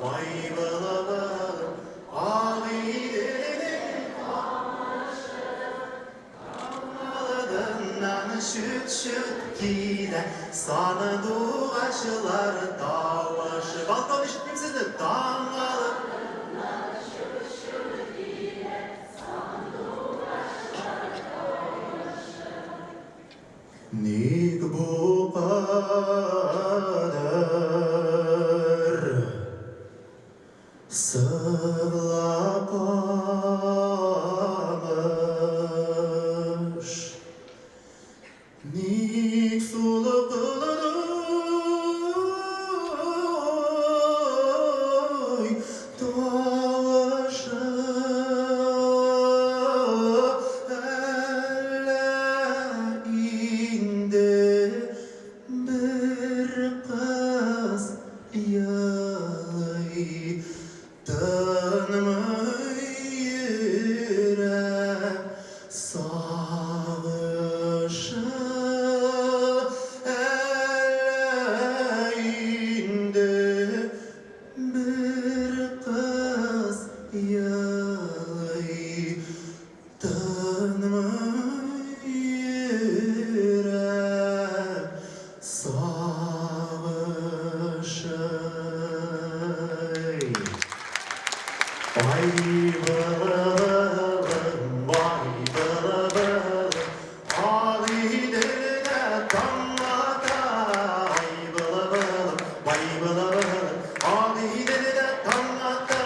вай былбылым, Агыйделнең камышы. Алдыннан чүт-чүт килә сандугачлар тавышы. Балкон, ишетмим сезне. Таң алдыннан чүт-чүт килә сандугачлар тавышы. Ник бу кадәр сызла камыш? Ник сулыклы тавышы? Әллә инде бер кыз елый, тынмый йөрәк сагышы? Әллә инде бер кыз елый, тынмый йөрәк сагышы? Ай, былбылым, вай, былбылым, Агыйделдә таң ата. Ай, былбылым, вай, былбылым, Агыйделдә таң ата.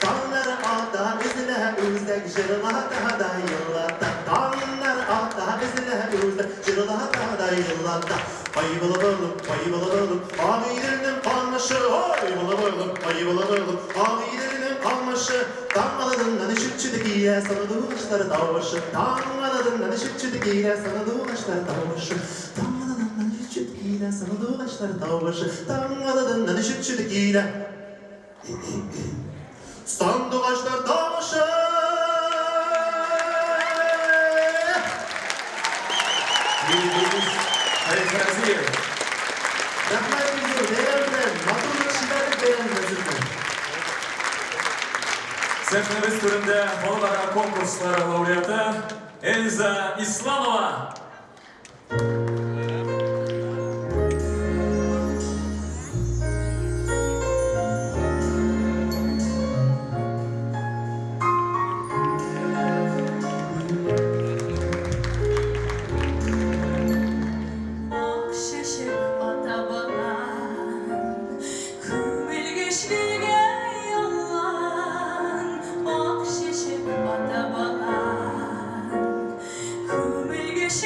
Таңнар ата, өзелә үзәк, җырлата да елата. Таңнар ата, өзелә үзәк, җырлата да елата. Ай, былбылым, вай, былбылым, Агыйделнең камышы. Ай, былбылым, вай, былбылым, Агыйделнең камышы. Таң алдыннан чүт-чүт килә сандугачлар тавышы. Таң алдыннан чүт-чүт килә сандугачлар тавышы. Таң алдыннан чүт-чүт килә сандугачлар тавышы. Таң алдыннан чүт-чүт килә сандугачлар тавышы. Илдус Шәйхразиев. Рәхмәт бик зур, бәйрәм белән, матурлык, чибәрлек бәйрәме белән сезне. Сәхнәбез түрендә халыкара конкурслар лауреаты Эльза Исламова. Ак чәчәк ата балан, Күмелгәч гөлгә ялан. Ак чәчәк ата балан, Күмелгәч.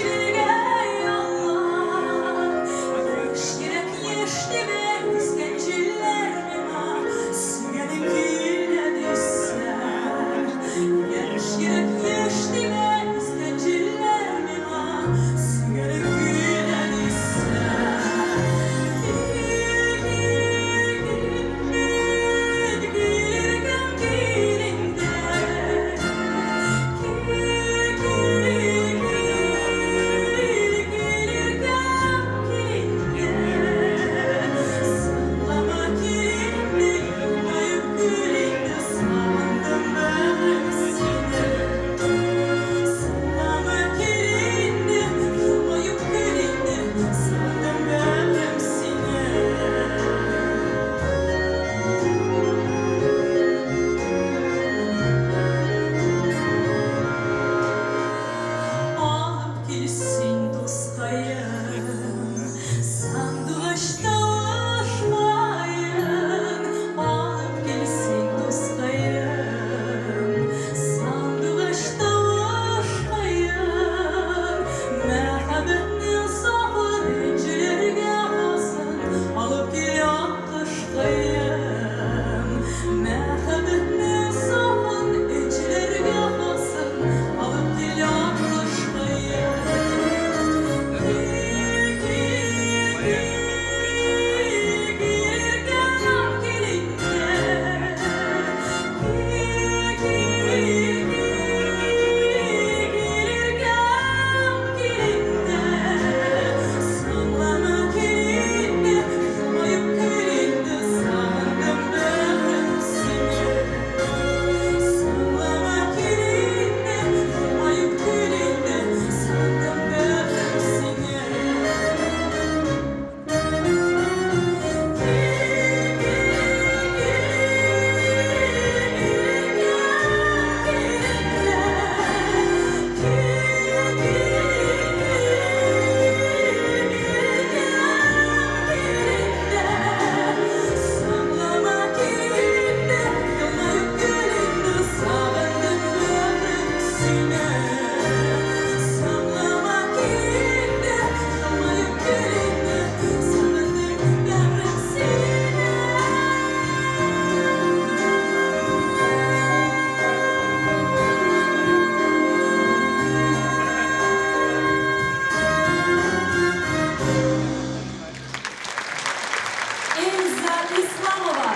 Исламова.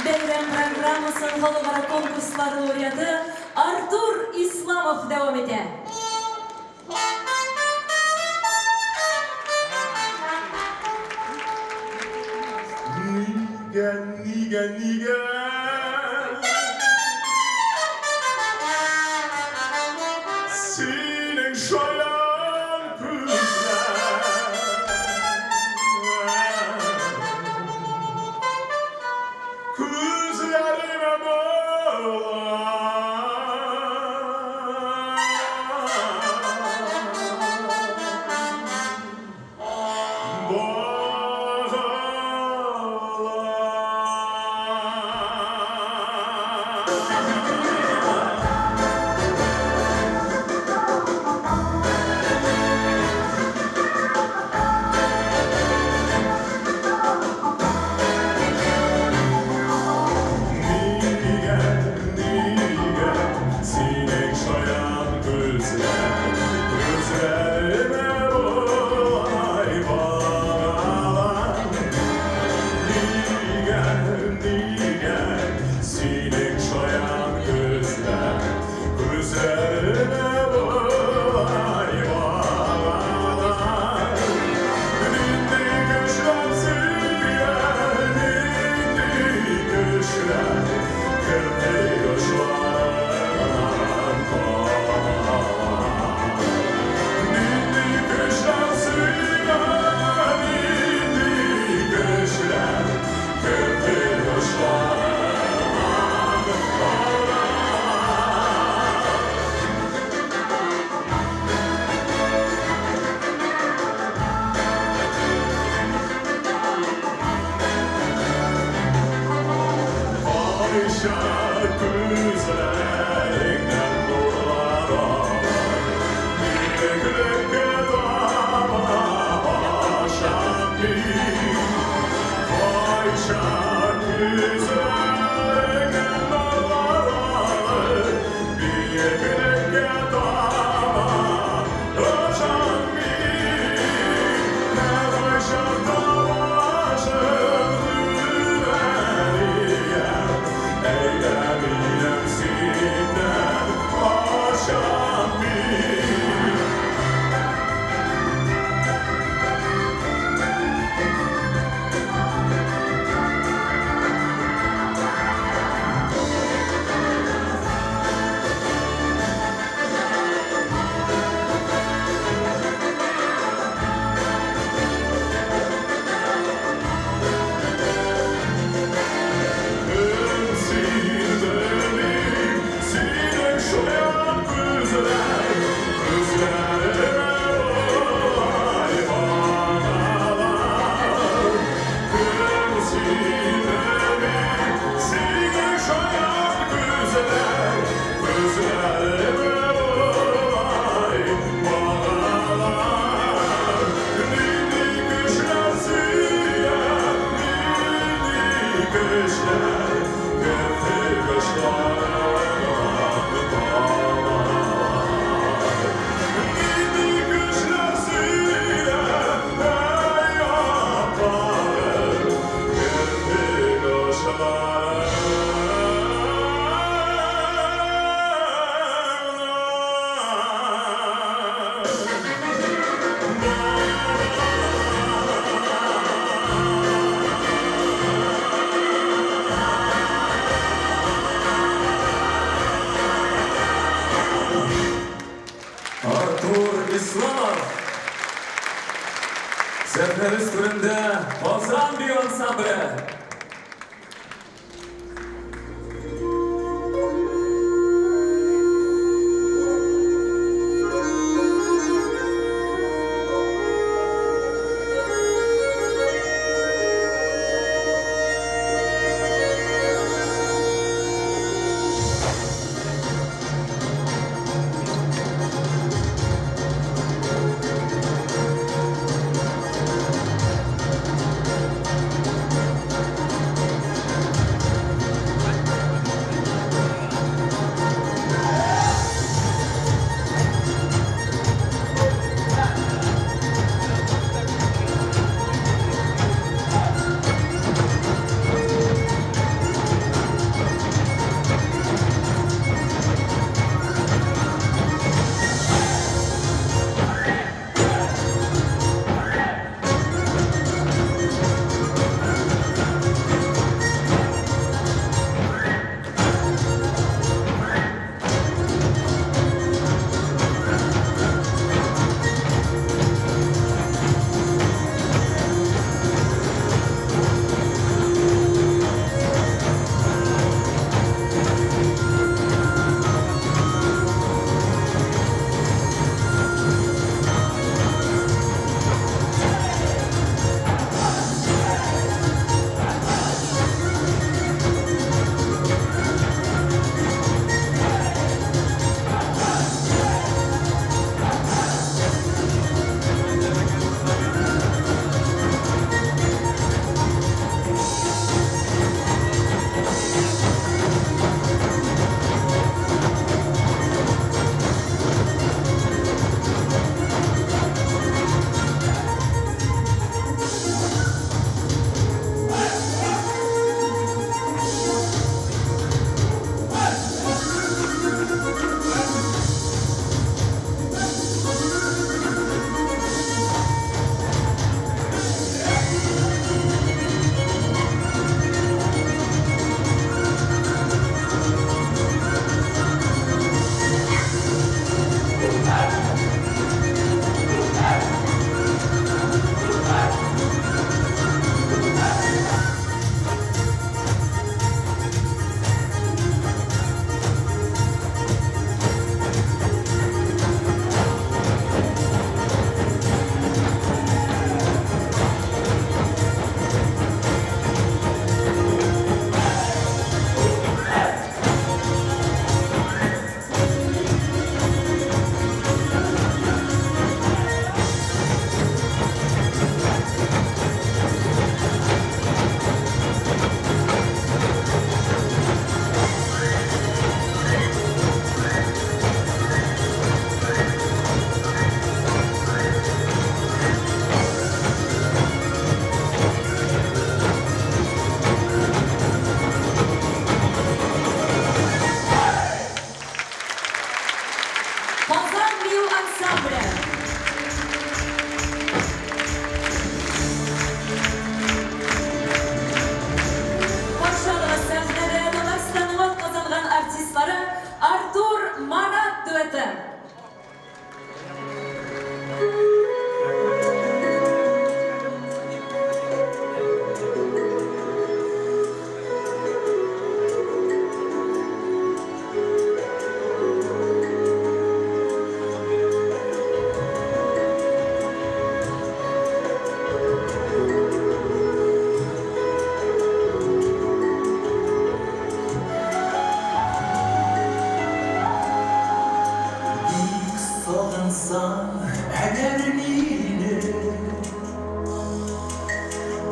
Бәйрәм программасын халыкара конкурслар лауреаты Артур Исламов дәвам итә. Нигә, нигә, нигә? Синең шаян күзләр Күзләремә Нигә, нигә синең шаян күзләр Күзләремә болай багалар? Нигә, нигә синең шаян күзләр Күзләремә болай багалар? Нинди көчләр сөя, нинди көчләр Керфек очларыңнан тамалар? Нинди көчләр сөя, нинди көчләр Керфек очларыңнан тамалар? Кайчак күзләреңнән нурлар агар, Биеклеккә таба ашам мин. Кайчак күзләреңнән нурлар агар, Биеклеккә таба ашам мин. Ә кайчакта башым түбән иям, Әйдә минем синнән качам мин. Кем син, белмим, синең шаян күзләр Күзләремә болай багалар. Кем син, белмим, синең шаян күзләр Күзләремә болай багалар? Нинди көчләр сөя, нинди көчләр Керфек очларыңнан тамалар? Нинди көчләр сөя, әй аппагым, Керфек очларыңнан.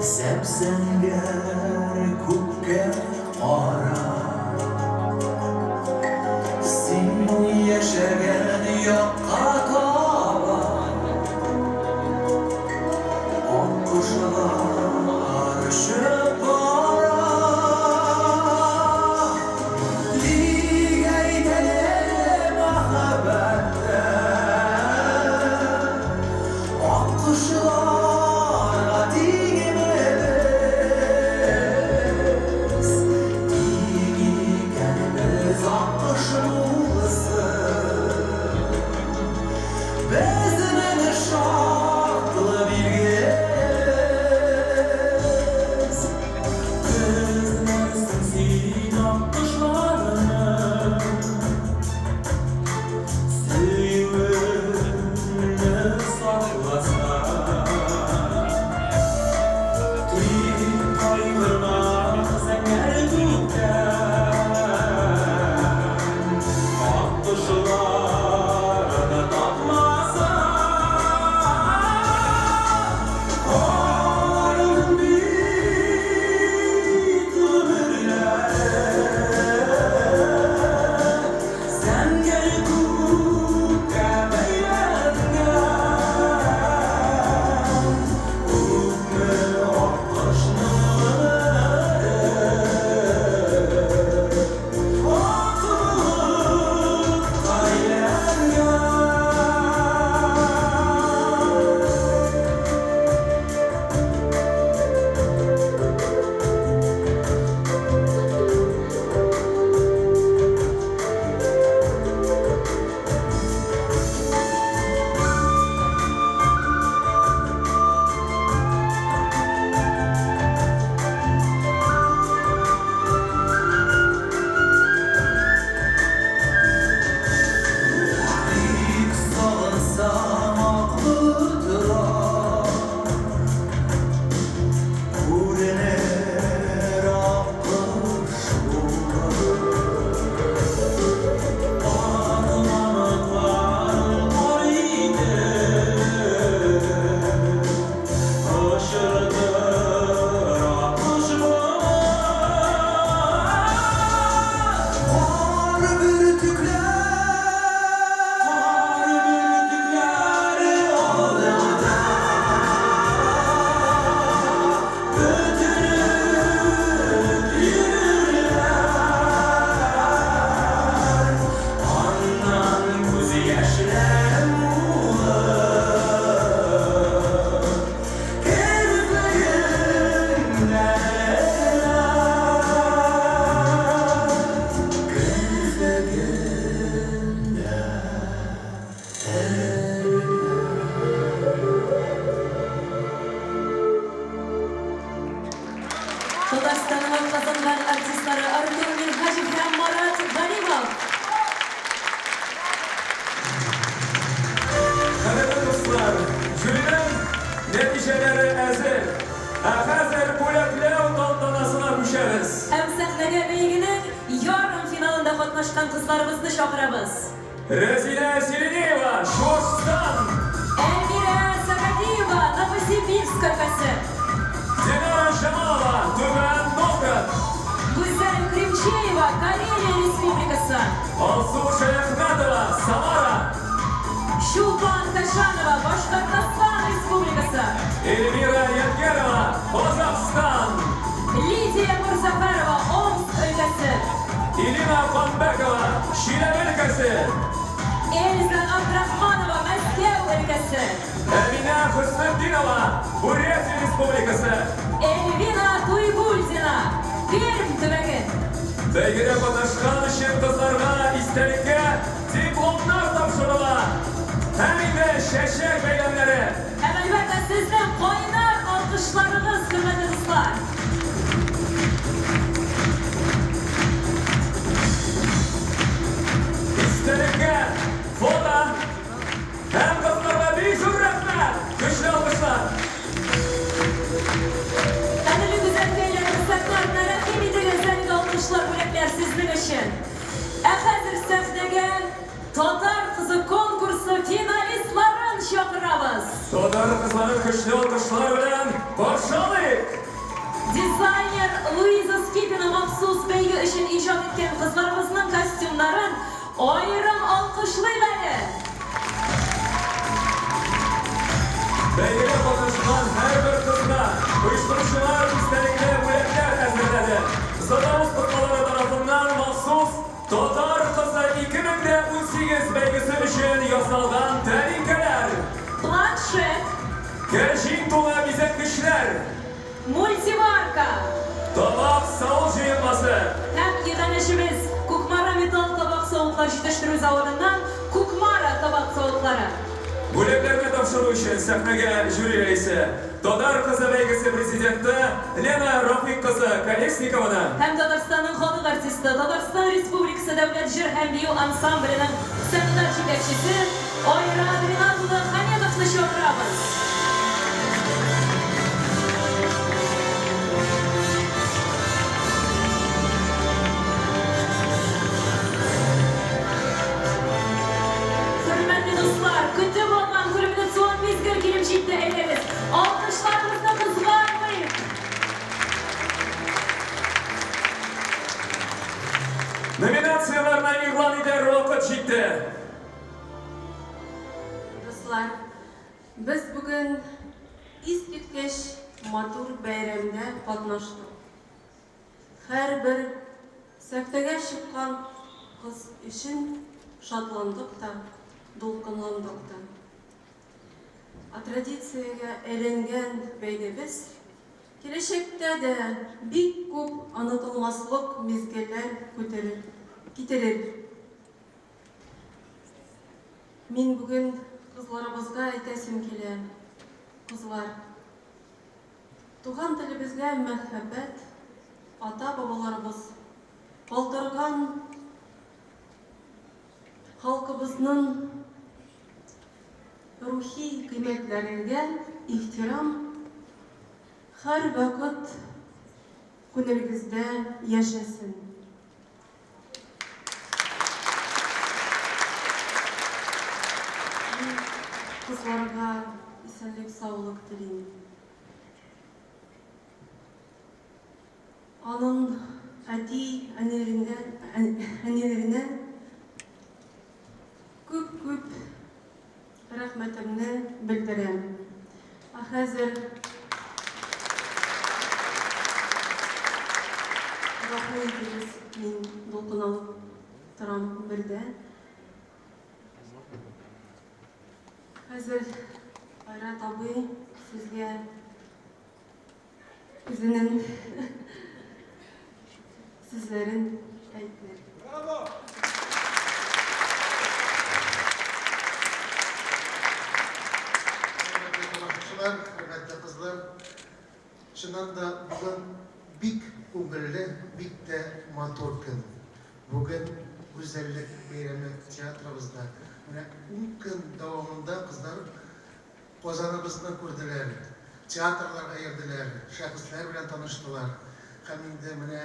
Зәп-зәңгәр күккә кара. Син яшәгән якка таба Аккошлар очып бара. Тик әйт әле, мәхәббәттә Аккошларга тиңме без? Тиң икәнбез аккош булсын. Безнең шартлы билгебез. Эзләрсең син аккошларны, Сөюемне сакласаң. Тик кайгырма, зәңгәр күктән Аккошларны тапмасаң. Аларның бит гомерләре Зәңгәр күккә бәйләнгән. Күпме аккошның гомере Ак болытка әйләнгән. Бик сагынсам ак болытлар, Күренер аккош булып. Ак мамыкларын кар итеп, Очыртыр аккош булып. Кар бөртекләр, кар бөртекләре алдында Бөтерелеп йөрерләр. Аннан күз яшьләрем булып, Керфегеңдә Керфегеңдә. Татарстанның атказанган артистлары Артур Минһаҗев һәм Марат Галимов. Кадерле дуслар, жюриның нәтиҗәләре әзер. Ә хәзер бүләкләү тантанасына күчәбез. Һәм сәхнәгә бәйгенең ярымфиналында катнашкан кызларыбызны чакырабыз. Рәзилә Селенеева, Чуашстан. Эльмира Сагадиева, Новосибирск өлкәсе. Динара Жамалова, Түбән Новгород. Гүзәл Кримчеева, Карелия Республикасы. Алсу Шаяхмәтова, Самара. Чулпан Кашанова, Башкортостан Республикасы. Эльмира Ядгерова, Казахстан. Лидия Мурзафарова, Омск өлкәсе. Ирина Панбекова, Чиләбе өлкәсе. Эльза Абдрахманова, Мәскәү өлкәсе. Әминә Хөснетдинова, Бурятия Республикасы. Эльвина Туйгульдина, Пермь төбәге. Бәйгедә катнашкан өчен кызларга истәлеккә дипломнар тапшырыла. Һәм инде чәчәк бәйләмнәре. Һәм әлбәттә сезнең кайнар алкышларыгыз, хөрмәтле дуслар. Истәлеккә фото һәм кызларга бик зур рәхмәт. Көчле алкышлар. Кадерле гүзәлкәйләр, рөхсәтләренә рәхим итегез, әлеге алкышлар, бүләкләр сезнең өчен. Ә хәзер сәхнәгә Татар кызы конкурсы финалистларын чакырабыз. Татар кызларын көчле алкышлар белән каршы алыйк. иҗат иткән кызларыбызның костюмнарын аерым алкышлыйк әле! Бәйгедә катнашкан һәрбер кызга оештыручылар истәлекле бүләкләр әзерләде. Златоуст осталары тарафыннан махсус Татар кызы 2018 бәйгесе өчен ясалган тәлинкәләр. Планшет. Кәрҗин тулы бизәткечләр. Мультиварка. Табак савыт җыелмасы. Һәм иганәчебез, Кукмара металл табак-савытлар җитештерү заводыннан Кукмара табак-савытлары. Бүләкләрне тапшыру өчен сәхнәгә жюри рәисе, Татар кызы бәйгесе президенты Лена Рафыйк кызы Колесникованы, Һәм Татарстанның халык артисты, Татарстан Республикасы Дәүләт җыр һәм бию ансамбленең сәнгать җитәкчесе Айрат Ринат улы Хаметовны чакырабыз. Хөрмәтле дуслар, көтеп алган кульминацион мизгел килеп җитте, әйдәгез, алкышларыбызны кызганмыйк! Номинацияләрне игълан итәр вакыт җитте. Дуслар, без бүген искиткеч матур бәйрәмдә катнаштык. Һәрбер сәхнәгә чыккан кыз өчен шатландык та, дулкынландык та. Ә традициягә әйләнгән бәйгебез киләчәктә дә бик күп онытылмаслык мизгелләр күтерер, китерер. Мин бүген кызларыбызга әйтәсем килә, кызлар, туган телебезгә мәхәббәт ата-бабаларыбыз калдырган халкыбызның рухи кыйммәтләрегә ихтирам һәрвакыт күнелегездә яшәсен. Мин кызларга исәнлек-саулык телим. Аның әти-әниләренә әниләренә күп-күп рәхмәтемне белдерәм. Ә хәзер гафу итегез, мин дулкын алып торам бердә. Хәзер Айрат абый сезгә үзенең сүзләрен әйтер. Браво! Хөрмәтле тамашачылар, хөрмәтле кызлар, чыннан да бүген бик күңелле, бик тә матур көн. Бүген гүзәллек бәйрәме театрыбызда. Менә ун көн дәвамында кызлар Казаныбызны күрделәр, театрларга йөрделәр, шәхесләр белән таныштылар. Һәм инде менә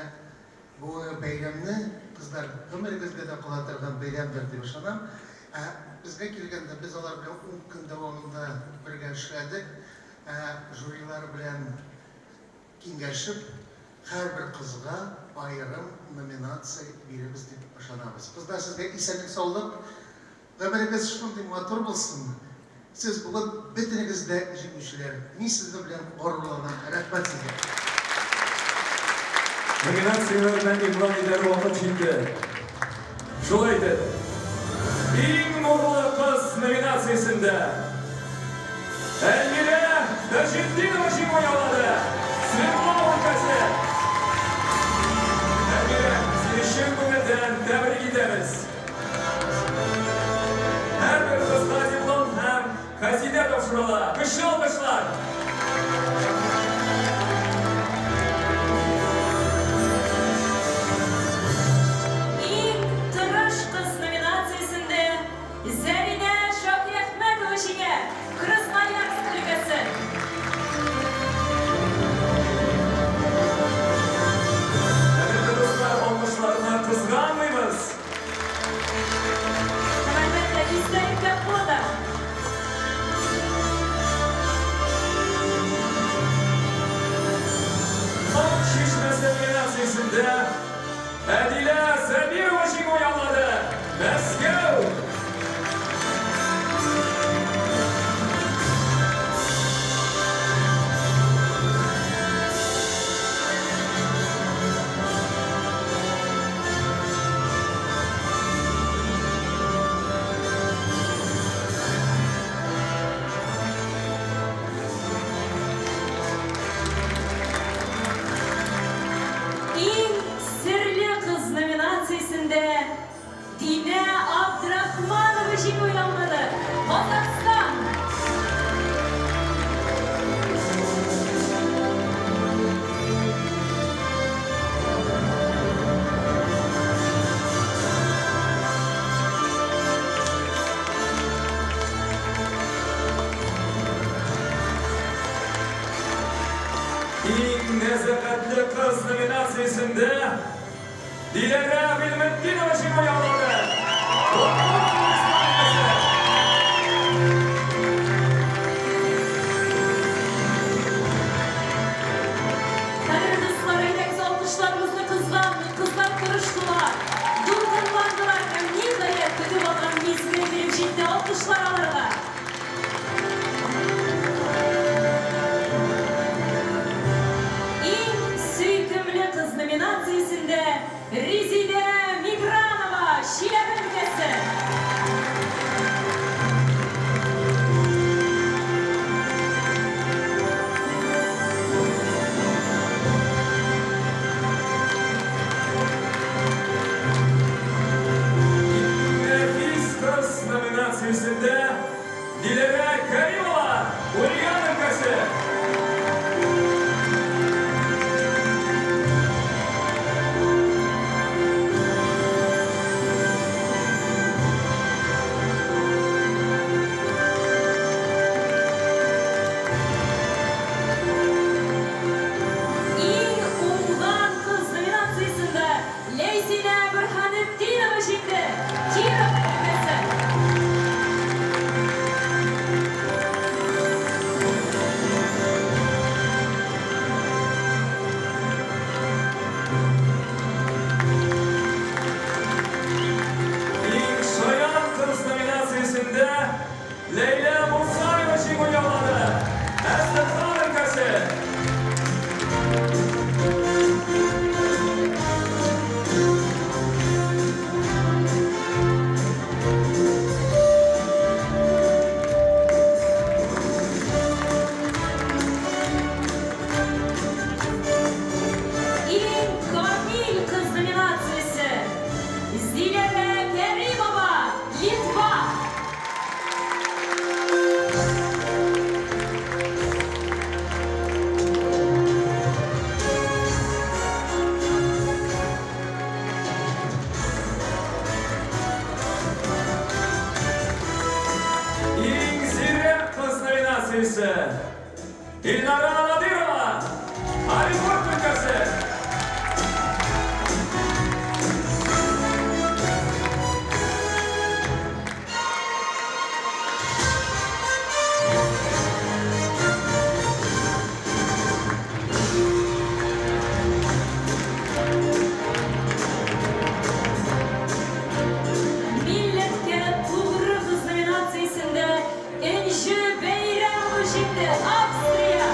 бу бәйрәмне, кызлар, гомерегезгә дә кала торган бәйрәмдер дип ышанам. Ә безгә килгәндә, без алар белән ун көн дәвамында бергә эшләдек. Ә жюрилар белән киңәшеп, һәрбер кызга аерым номинация бирербез дип ышанабыз. Кызлар, сезгә исәнлек-саулык, Гомерегез шундый матур булсын! Сез бүген бөтенегез дә җиңүчеләр. Мин сезнең белән горурланам. Рәхмәт сезгә! Номинацияләрне игълан итәр вакыт җитте. Шулай итеп, Иң нурлы кыз номинациясендә Әлмирә Таҗетдинова җиңү яулады! Свердлов өлкәсе! Әлмирә, сине чын күңелдән тәбрик итәбез! Һәрбер кызга диплом һәм хәзинә тапшырыла. Көчле алкышлар! Иң тырыш кыз номинациясендә Зәринә Шаһиәхмәтова җиңә, Красноярск өлкәсе. Ләйсинә Абдрахманова җиңү яулады, Казахстан! Иң нәзакәтле кыз номинациясендә Диләрә Гыйльметдинова җиңү яулады. Удмуртия Республикасы. Кадерле дуслар, әйдәгез алкышларыбызны кызганмыйк, кызлар тырыштылар, дулкынландылар һәм ниһаять көтеп алган мизгел килеп җитте, алкышлар аларга! Иң сөйкемле кыз номинациясендә Резидә Мигранова, Чиләбе өлкәсе. Нәфис кыз номинациясендә Диләрә Кәримова, Ульян өлкәсе. Иң уңган кыз номинациясендә Ләйсинә Борһанетдинова җиңде, Киров өлкәсе. Иң шаян кыз номинациясендә Ләйлә Мусаева җиңү яулады, Әстерхан өлкәсе. Иң камил кыз номинациясе, Зиләрә Кәримова, Литва. Иң зирәк кыз номинациясе Илнара Надирова, Оренбург өлкәсе. Милләткә тугры кыз номинациясендә Энҗе Бәйрәмова җиңде, Австрия.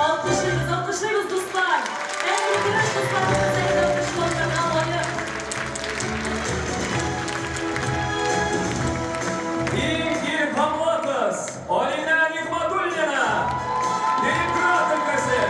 Алкышлыйбыз, алкышлыйбыз, дуслар! Әлеге тырыш дусларыбыз әлеге алкышлауларга лаек. Иң илһамлы кыз Алинә Нигъмәтуллина, Ленинград өлкәсе.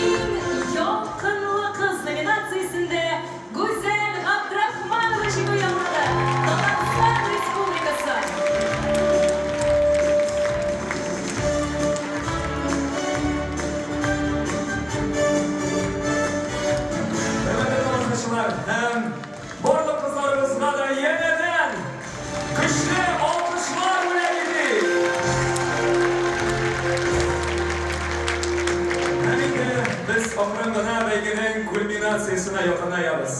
Иң ялкынлы кыз номинациясендә Гүзәл Габдрахманова җиңү яулады, Татарстан Республикасы. Хөрмәтле тамашачылар һәм барлык кызларыбызга да янәдән көчле алкышлар бүләк итик! Һәм инде без акрын гына бәйгенең кульминациясенә якынаябыз.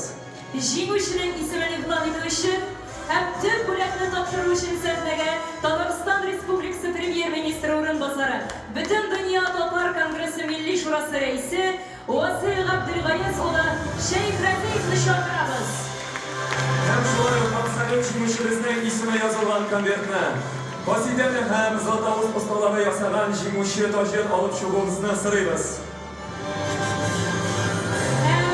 Җиңүченең исемен игълан итү өчен һәм төп бүләкне тапшыру өчен сәхнәгә Татарстан Республикасы Премьер-министры урынбасары, Бөтендөнья татар конгрессы Милли шурасы рәисе Васыйл Габделгаяз улы Шәйхразиевны чакырабыз. төп җиңүчебезнең исеме язылган конвертны, Васидәне һәм Златоуст осталары ясаган җиңүче таҗын алып чыгуыгызны сорыйбыз. Һәм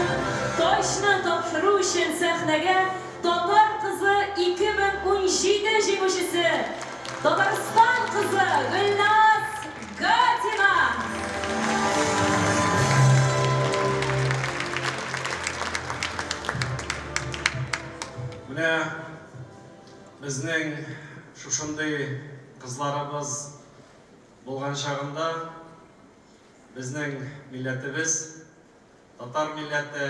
таҗны тапшыру өчен сәхнәгә Татар кызы 2017 җиңүчесе, Татарстан кызы Гөлназ Гатина! Менә безнең шушындый кызларыбыз булган чагында безнең милләтебез, татар милләте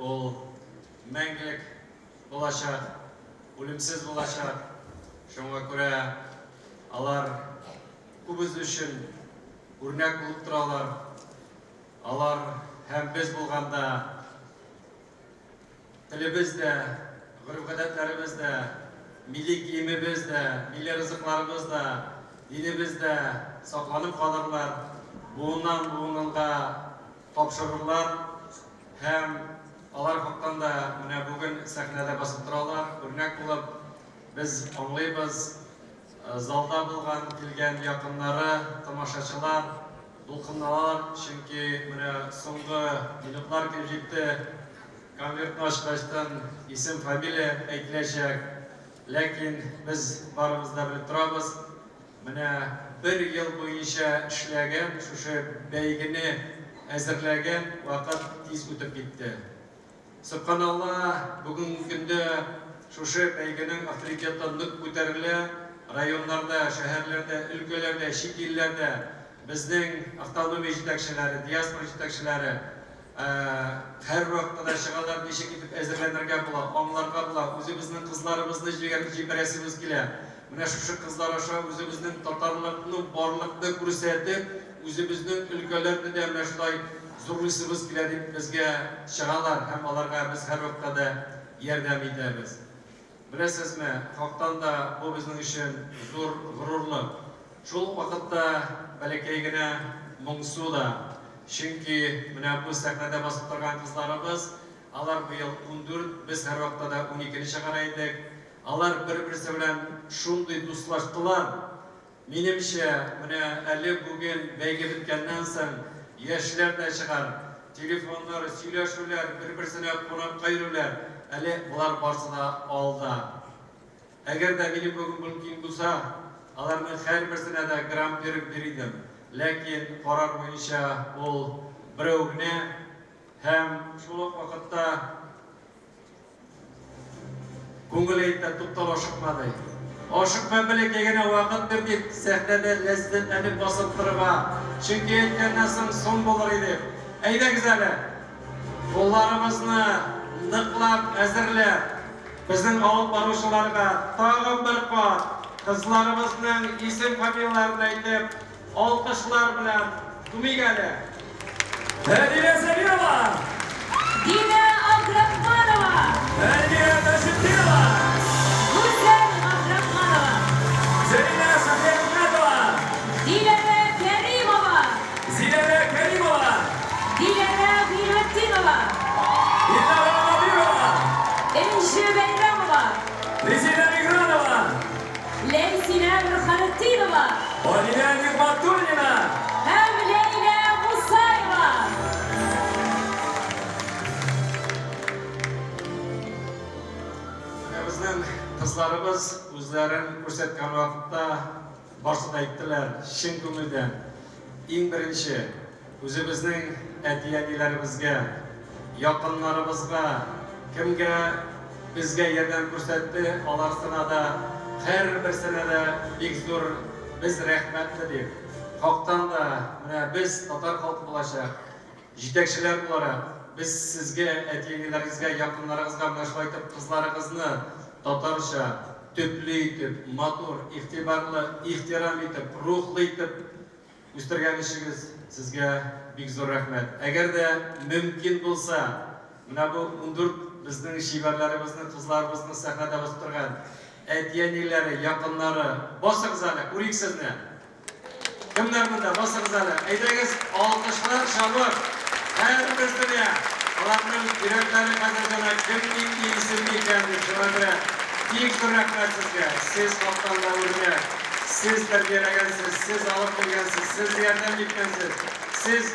ул мәңгелек булачак, үлемсез булачак. Шуңа күрә алар күбез өчен үрнәк булып торалар. Алар һәм без булганда Телебез дә, гореф-гадәтләребез дә, милли киемебез дә, милли ризыкларыбыз да, динебез дә сакланып калырлар, буыннан-буынга тапшырырлар һәм алар хактан да менә бүген сәхнәдә басып торалар, үрнәк булып. Без аңлыйбыз, залда булган, килгән якыннары, тамашачылар дулкынланалар, чөнки менә соңгы минутлар килеп җитте. Конвертны ачкачтан исем, фамилия әйтеләчәк. Ләкин без барыбыз да белеп торабыз, менә бер ел буенча эшләгән, шушы бәйгене әзерләгән вакыт тиз үтеп китте. Сөбханалла, бүгенге көндә шушы бәйгенең авторитеты нык күтәрелә, районнарда, шәһәрләрдә, өлкәләрдә, чит илләрдә безнең автономия җитәкчеләре, диаспора җитәкчеләре һәрвакытта да чыгалар, ничек итеп әзерләнергә була, аңларга була, үзебезнең кызларыбызны җибәрәсебез килә. Менә шушы кызлар аша үзебезнең татарлыкны, барлыкны күрсәтеп, үзебезнең өлкәләрне дә менә шулай зурлыйсыбыз килә дип безгә чыгалар һәм аларга без һәрвакытта да ярдәм итәбез. Беләсезме, хактан да бу безнең өчен зур горурлык. Шул ук вакытта бәләкәй генә моңсу да. Чөнки менә бу сәхнәдә басып торган кызларыбыз, алар быел 14, без һәрвакытта да уникене чыгара идек. Алар бер-берсе белән шундый дуслаштылар. Минемчә, менә әле бүген бәйге беткәннән соң яшьләр дә чыгар. Телефоннар, сөйләшүләр, бер-берсенә кунакка йөрүләр, әле болар барсы да алда. Әгәр дә минем бүген мөмкин булса, аларның һәрберсенә дә грант биреп бир идем. Ләкин карар буенча ул берәү генә һәм шул ук вакытта Күңел әйтә, туктал, ашыкма, ди. Ашыкма, бәләкәй генә вакыт бир, дип, сәхнәдә ләззәтләнеп басып торырга. Чөнки әйткәннән соң соң булыр иде. Әйдәгез әле, кулларыбызны ныклап әзерләп, безнең алып баручыларга тагын бер кат кызларыбызның исем-фамилияләрен әйтеп, Алкышлар белән күмик әле. Әдилә Сабирова! Динә Абдрахманова! Әлмирә Таҗетдинова! Гүзәл Габдрахманова! Зәринә Шаһиәхмәтова! Диләрә Кәримова! Зиләрә Кәримова! Диләрә Гыйльметдинова! Илнара Надирова! Энҗе Бәйрәмова! Резеда Мигранова! Ләйсинә Борһанетдинова. Алинә Нигъмәтуллина. Һәм Ләйлә Мусаева. Менә безнең кызларыбыз үзләрен күрсәткән вакытта барсы да әйттеләр, чын күңелдән. Иң беренче, үзебезнең әти-әниләребезгә, якыннарыбызга, кемгә безгә ярдәм күрсәтте, аларсына да, һәрберсенә дә бик зур без рәхмәтле дип. Хактан да, менә без, татар халкы булачак җитәкчеләр буларак, без сезгә, әти-әниләрегезгә, якыннарыгызга менә шулай итеп кызларыгызны татарча төпле итеп, матур, игътибарлы, ихтирам итеп, рухлы итеп Үстергән эшегез сезгә бик зур рәхмәт. Әгәр дә мөмкин булса, менә бу 14 безнең чибәрләребезнең, кызларыбызның сәхнәдә басып торган әти-әниләре, якыннары, басыгыз әле, күрик сезне. Кемнәр монда, басыгыз әле. Әйдәгез, алкышлар чабып, һәрберсенә, аларның йөрәкләре хәзер генә кем нинди исем икән дип, шуңа күрә. Бик зур рәхмәт сезгә. Сез хактан да үрнәк. Сез тәрбияләгәнсез, сез алып килгәнсез, сез ярдәм иткәнсез. Сез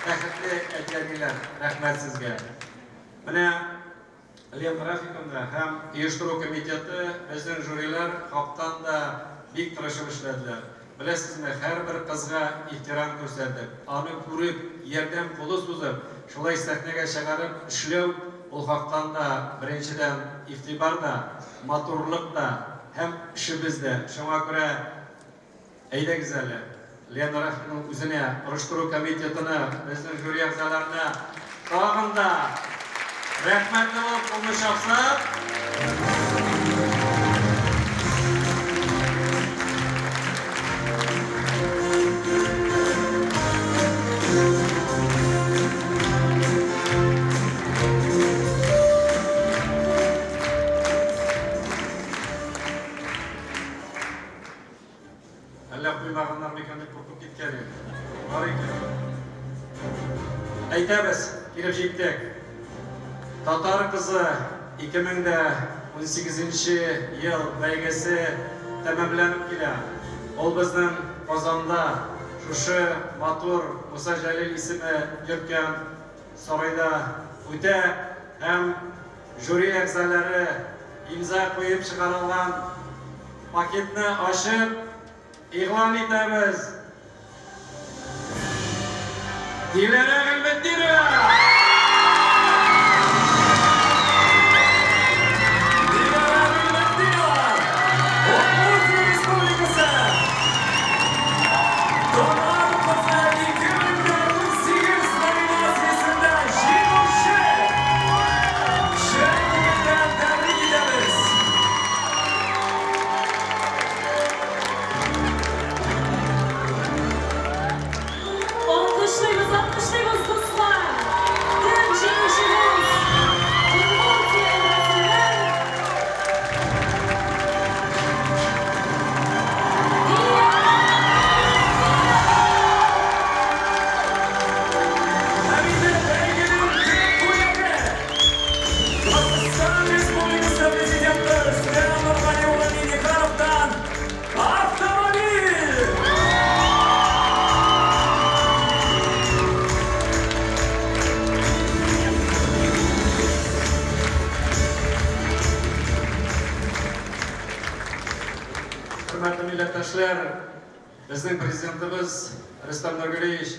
бәхетле әти-әниләр. Рәхмәт сезгә. Менә Лена Рафиковна һәм оештыру комитеты, безнең жюрилар хактан да бик тырышып эшләделәр. Беләсезме, һәрбер кызга ихтирам күрсәтеп, аны күреп, ярдәм кулы сузып, шулай сәхнәгә чыгарып эшләү, ул хактан да, беренчедән, игътибар да, матурлык та һәм эшебез дә. Шуңа күрә Әйдәгез әле, Лена Рафиковнаның үзенә, оештыру комитетына, безнең жюри әгъзаларына тагын да рәхмәтле булып кулны чапсак. Әллә куймаганнар микән дип куркып киткән идем. Бар икән. Әйтәбез, килеп җиттек. Татар кызы 2018 ел бәйгесе тәмамланып килә. Ул безнең Казанда шушы матур Муса Җәлил исеме йөрткән сарайда үтә һәм Жюри әгъзалары имза куеп чыгарылган пакетны ачып игълан итәбез, Диләрә Гыйльметдинова! Диләрә Гыйльметдинова, Удмуртия Республикасы, Татар кызы 2018 номинациясендә җиңүче! Чын күңелдән тәбрик итәбез! Алкышлыйбыз, алкышлыйбыз, дуслар! Төп җиңүчебез, Удмуртия өлкәсеннән Һәм инде бәйгенең төп бүләге! Татарстан Республикасы Президенты Рөстәм Нургали улы Миңнехановтан автомобиль! Хөрмәтле милләттәшләр, безнең Президентыбыз Рөстәм Нургалиевич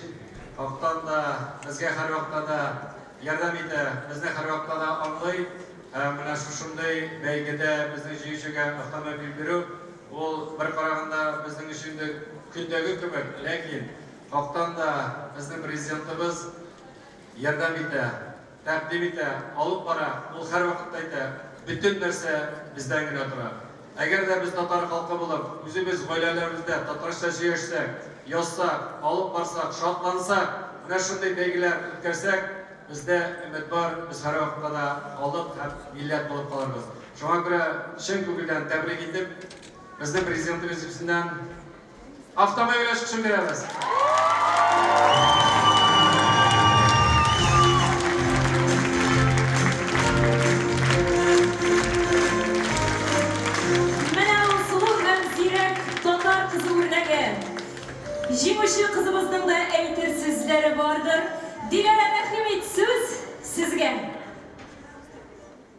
хактан да безгә һәрвакытта да ярдәм итә, безне һәрвакытта да аңлый. Һәм менә шушындый бәйгедә безнең җиңүчегә автомобиль бирү, ул бер караганда безнең өчен инде көндәге кебек, ләкин хактан да безнең Президентыбыз ярдәм итә, тәкъдим итә, алып бара, ул һәрвакытта әйтә, бөтен нәрсә бездән генә тора. Әгәр дә без татар халкы булып, үзебез гаиләләребездә татарча сөйләшсәк, язсак, алып барсак, шатлансак, менә шундый бәйгеләр үткәрсәк, бездә өмет бар, без һәрвакытта да халык һәм милләт булып калырбыз. Шуңа күрә чын күңелдән тәбрик итеп, безнең Президентыбыз исеменнән Автомобиль ачкычын бирәбез. Менә ул сылу һәм зирәк татар кызы үрнәге. Җиңүче кызыбызның да әйтер сүзләре бардыр. Диләрә, рәхим ит, сүз сезгә.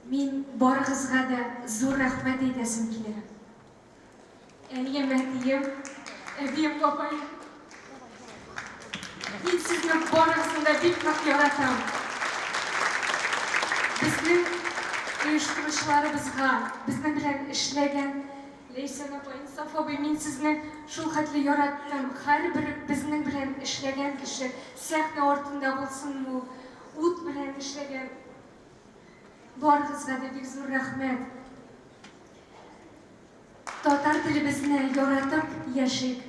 Мин барыгызга да зур рәхмәт әйтәсем килә. Әнием, әтием, әбием, бабаем. Мин сезне барыгызны да бик нык яратам. Безнең оештыручыларыбызга, безнең белән эшләгән Ләйсән апа, Инсаф абый, мин сезне шул хәтле яраттым. Һәрбер безнең белән эшләгән кеше, сәхнә артында булсынмы ул, ут белән эшләгән, барыгызга да бик зур рәхмәт. Татар телебезне яратып яшик,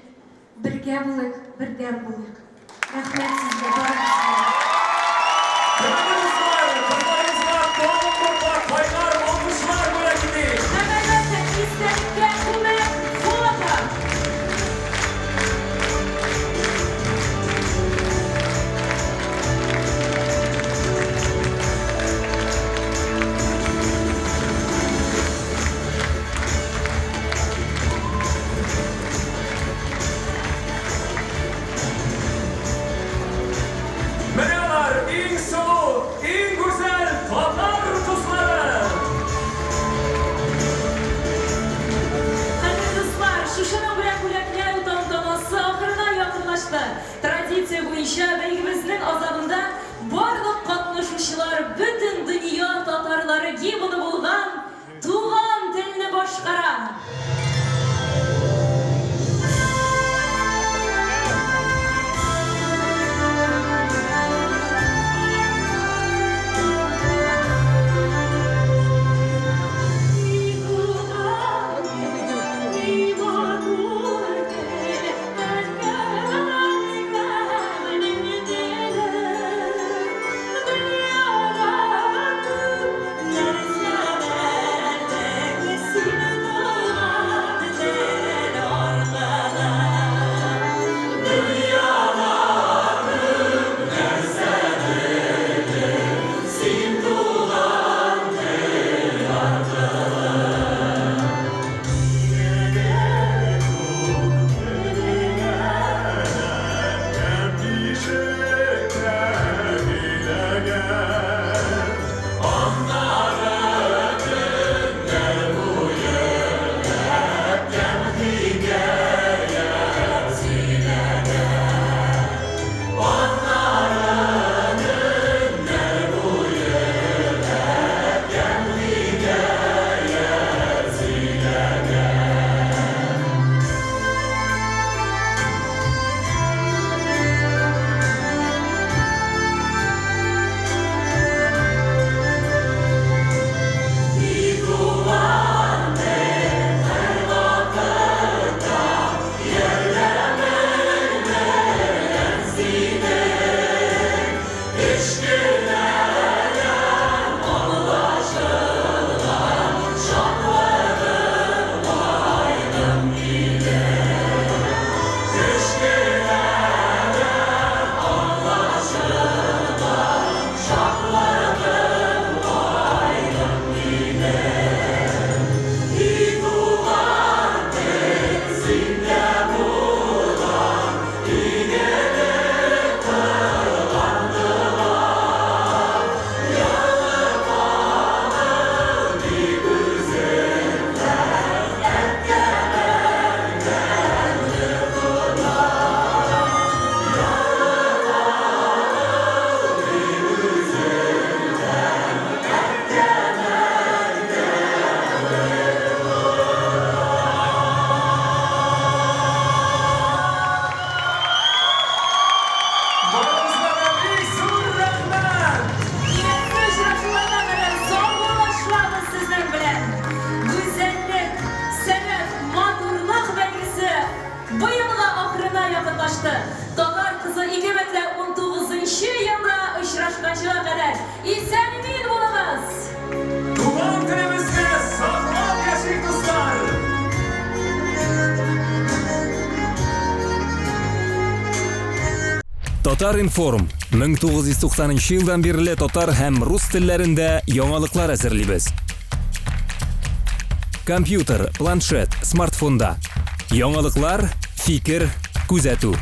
бергә булыйк, бердәм булыйк. Рәхмәт сезгә барыгызга да. Хөрмәтле дуслар, кызларыбызга тагын бер кат кайнар алкышлар бүләк итик! Һәм, әлбәттә, истәлеккә күмәк фото! Сүзнең азагында барлык катнашучылар бөтен дөнья татарлары гимны булган Туган телне башкара. Барыгызга да бик зур рәхмәт! Киләсе очрашуларга кадәр саубуллашабыз сезнең белән. Гүзәллек, сәләт, матурлык бәйгесе быелга ахырына якынлашты. Татар кызы 2019 елда очрашканчыга кадәр исән-имин булыгыз! Туган телебезне саклап яшик, дуслар! Татар-информ 1990 елдан бирле татар һәм рус телләрендә яңалыклар әзерлибез. Компьютер, планшет, смартфонда. Яңалыклар, фикер, күзәтү.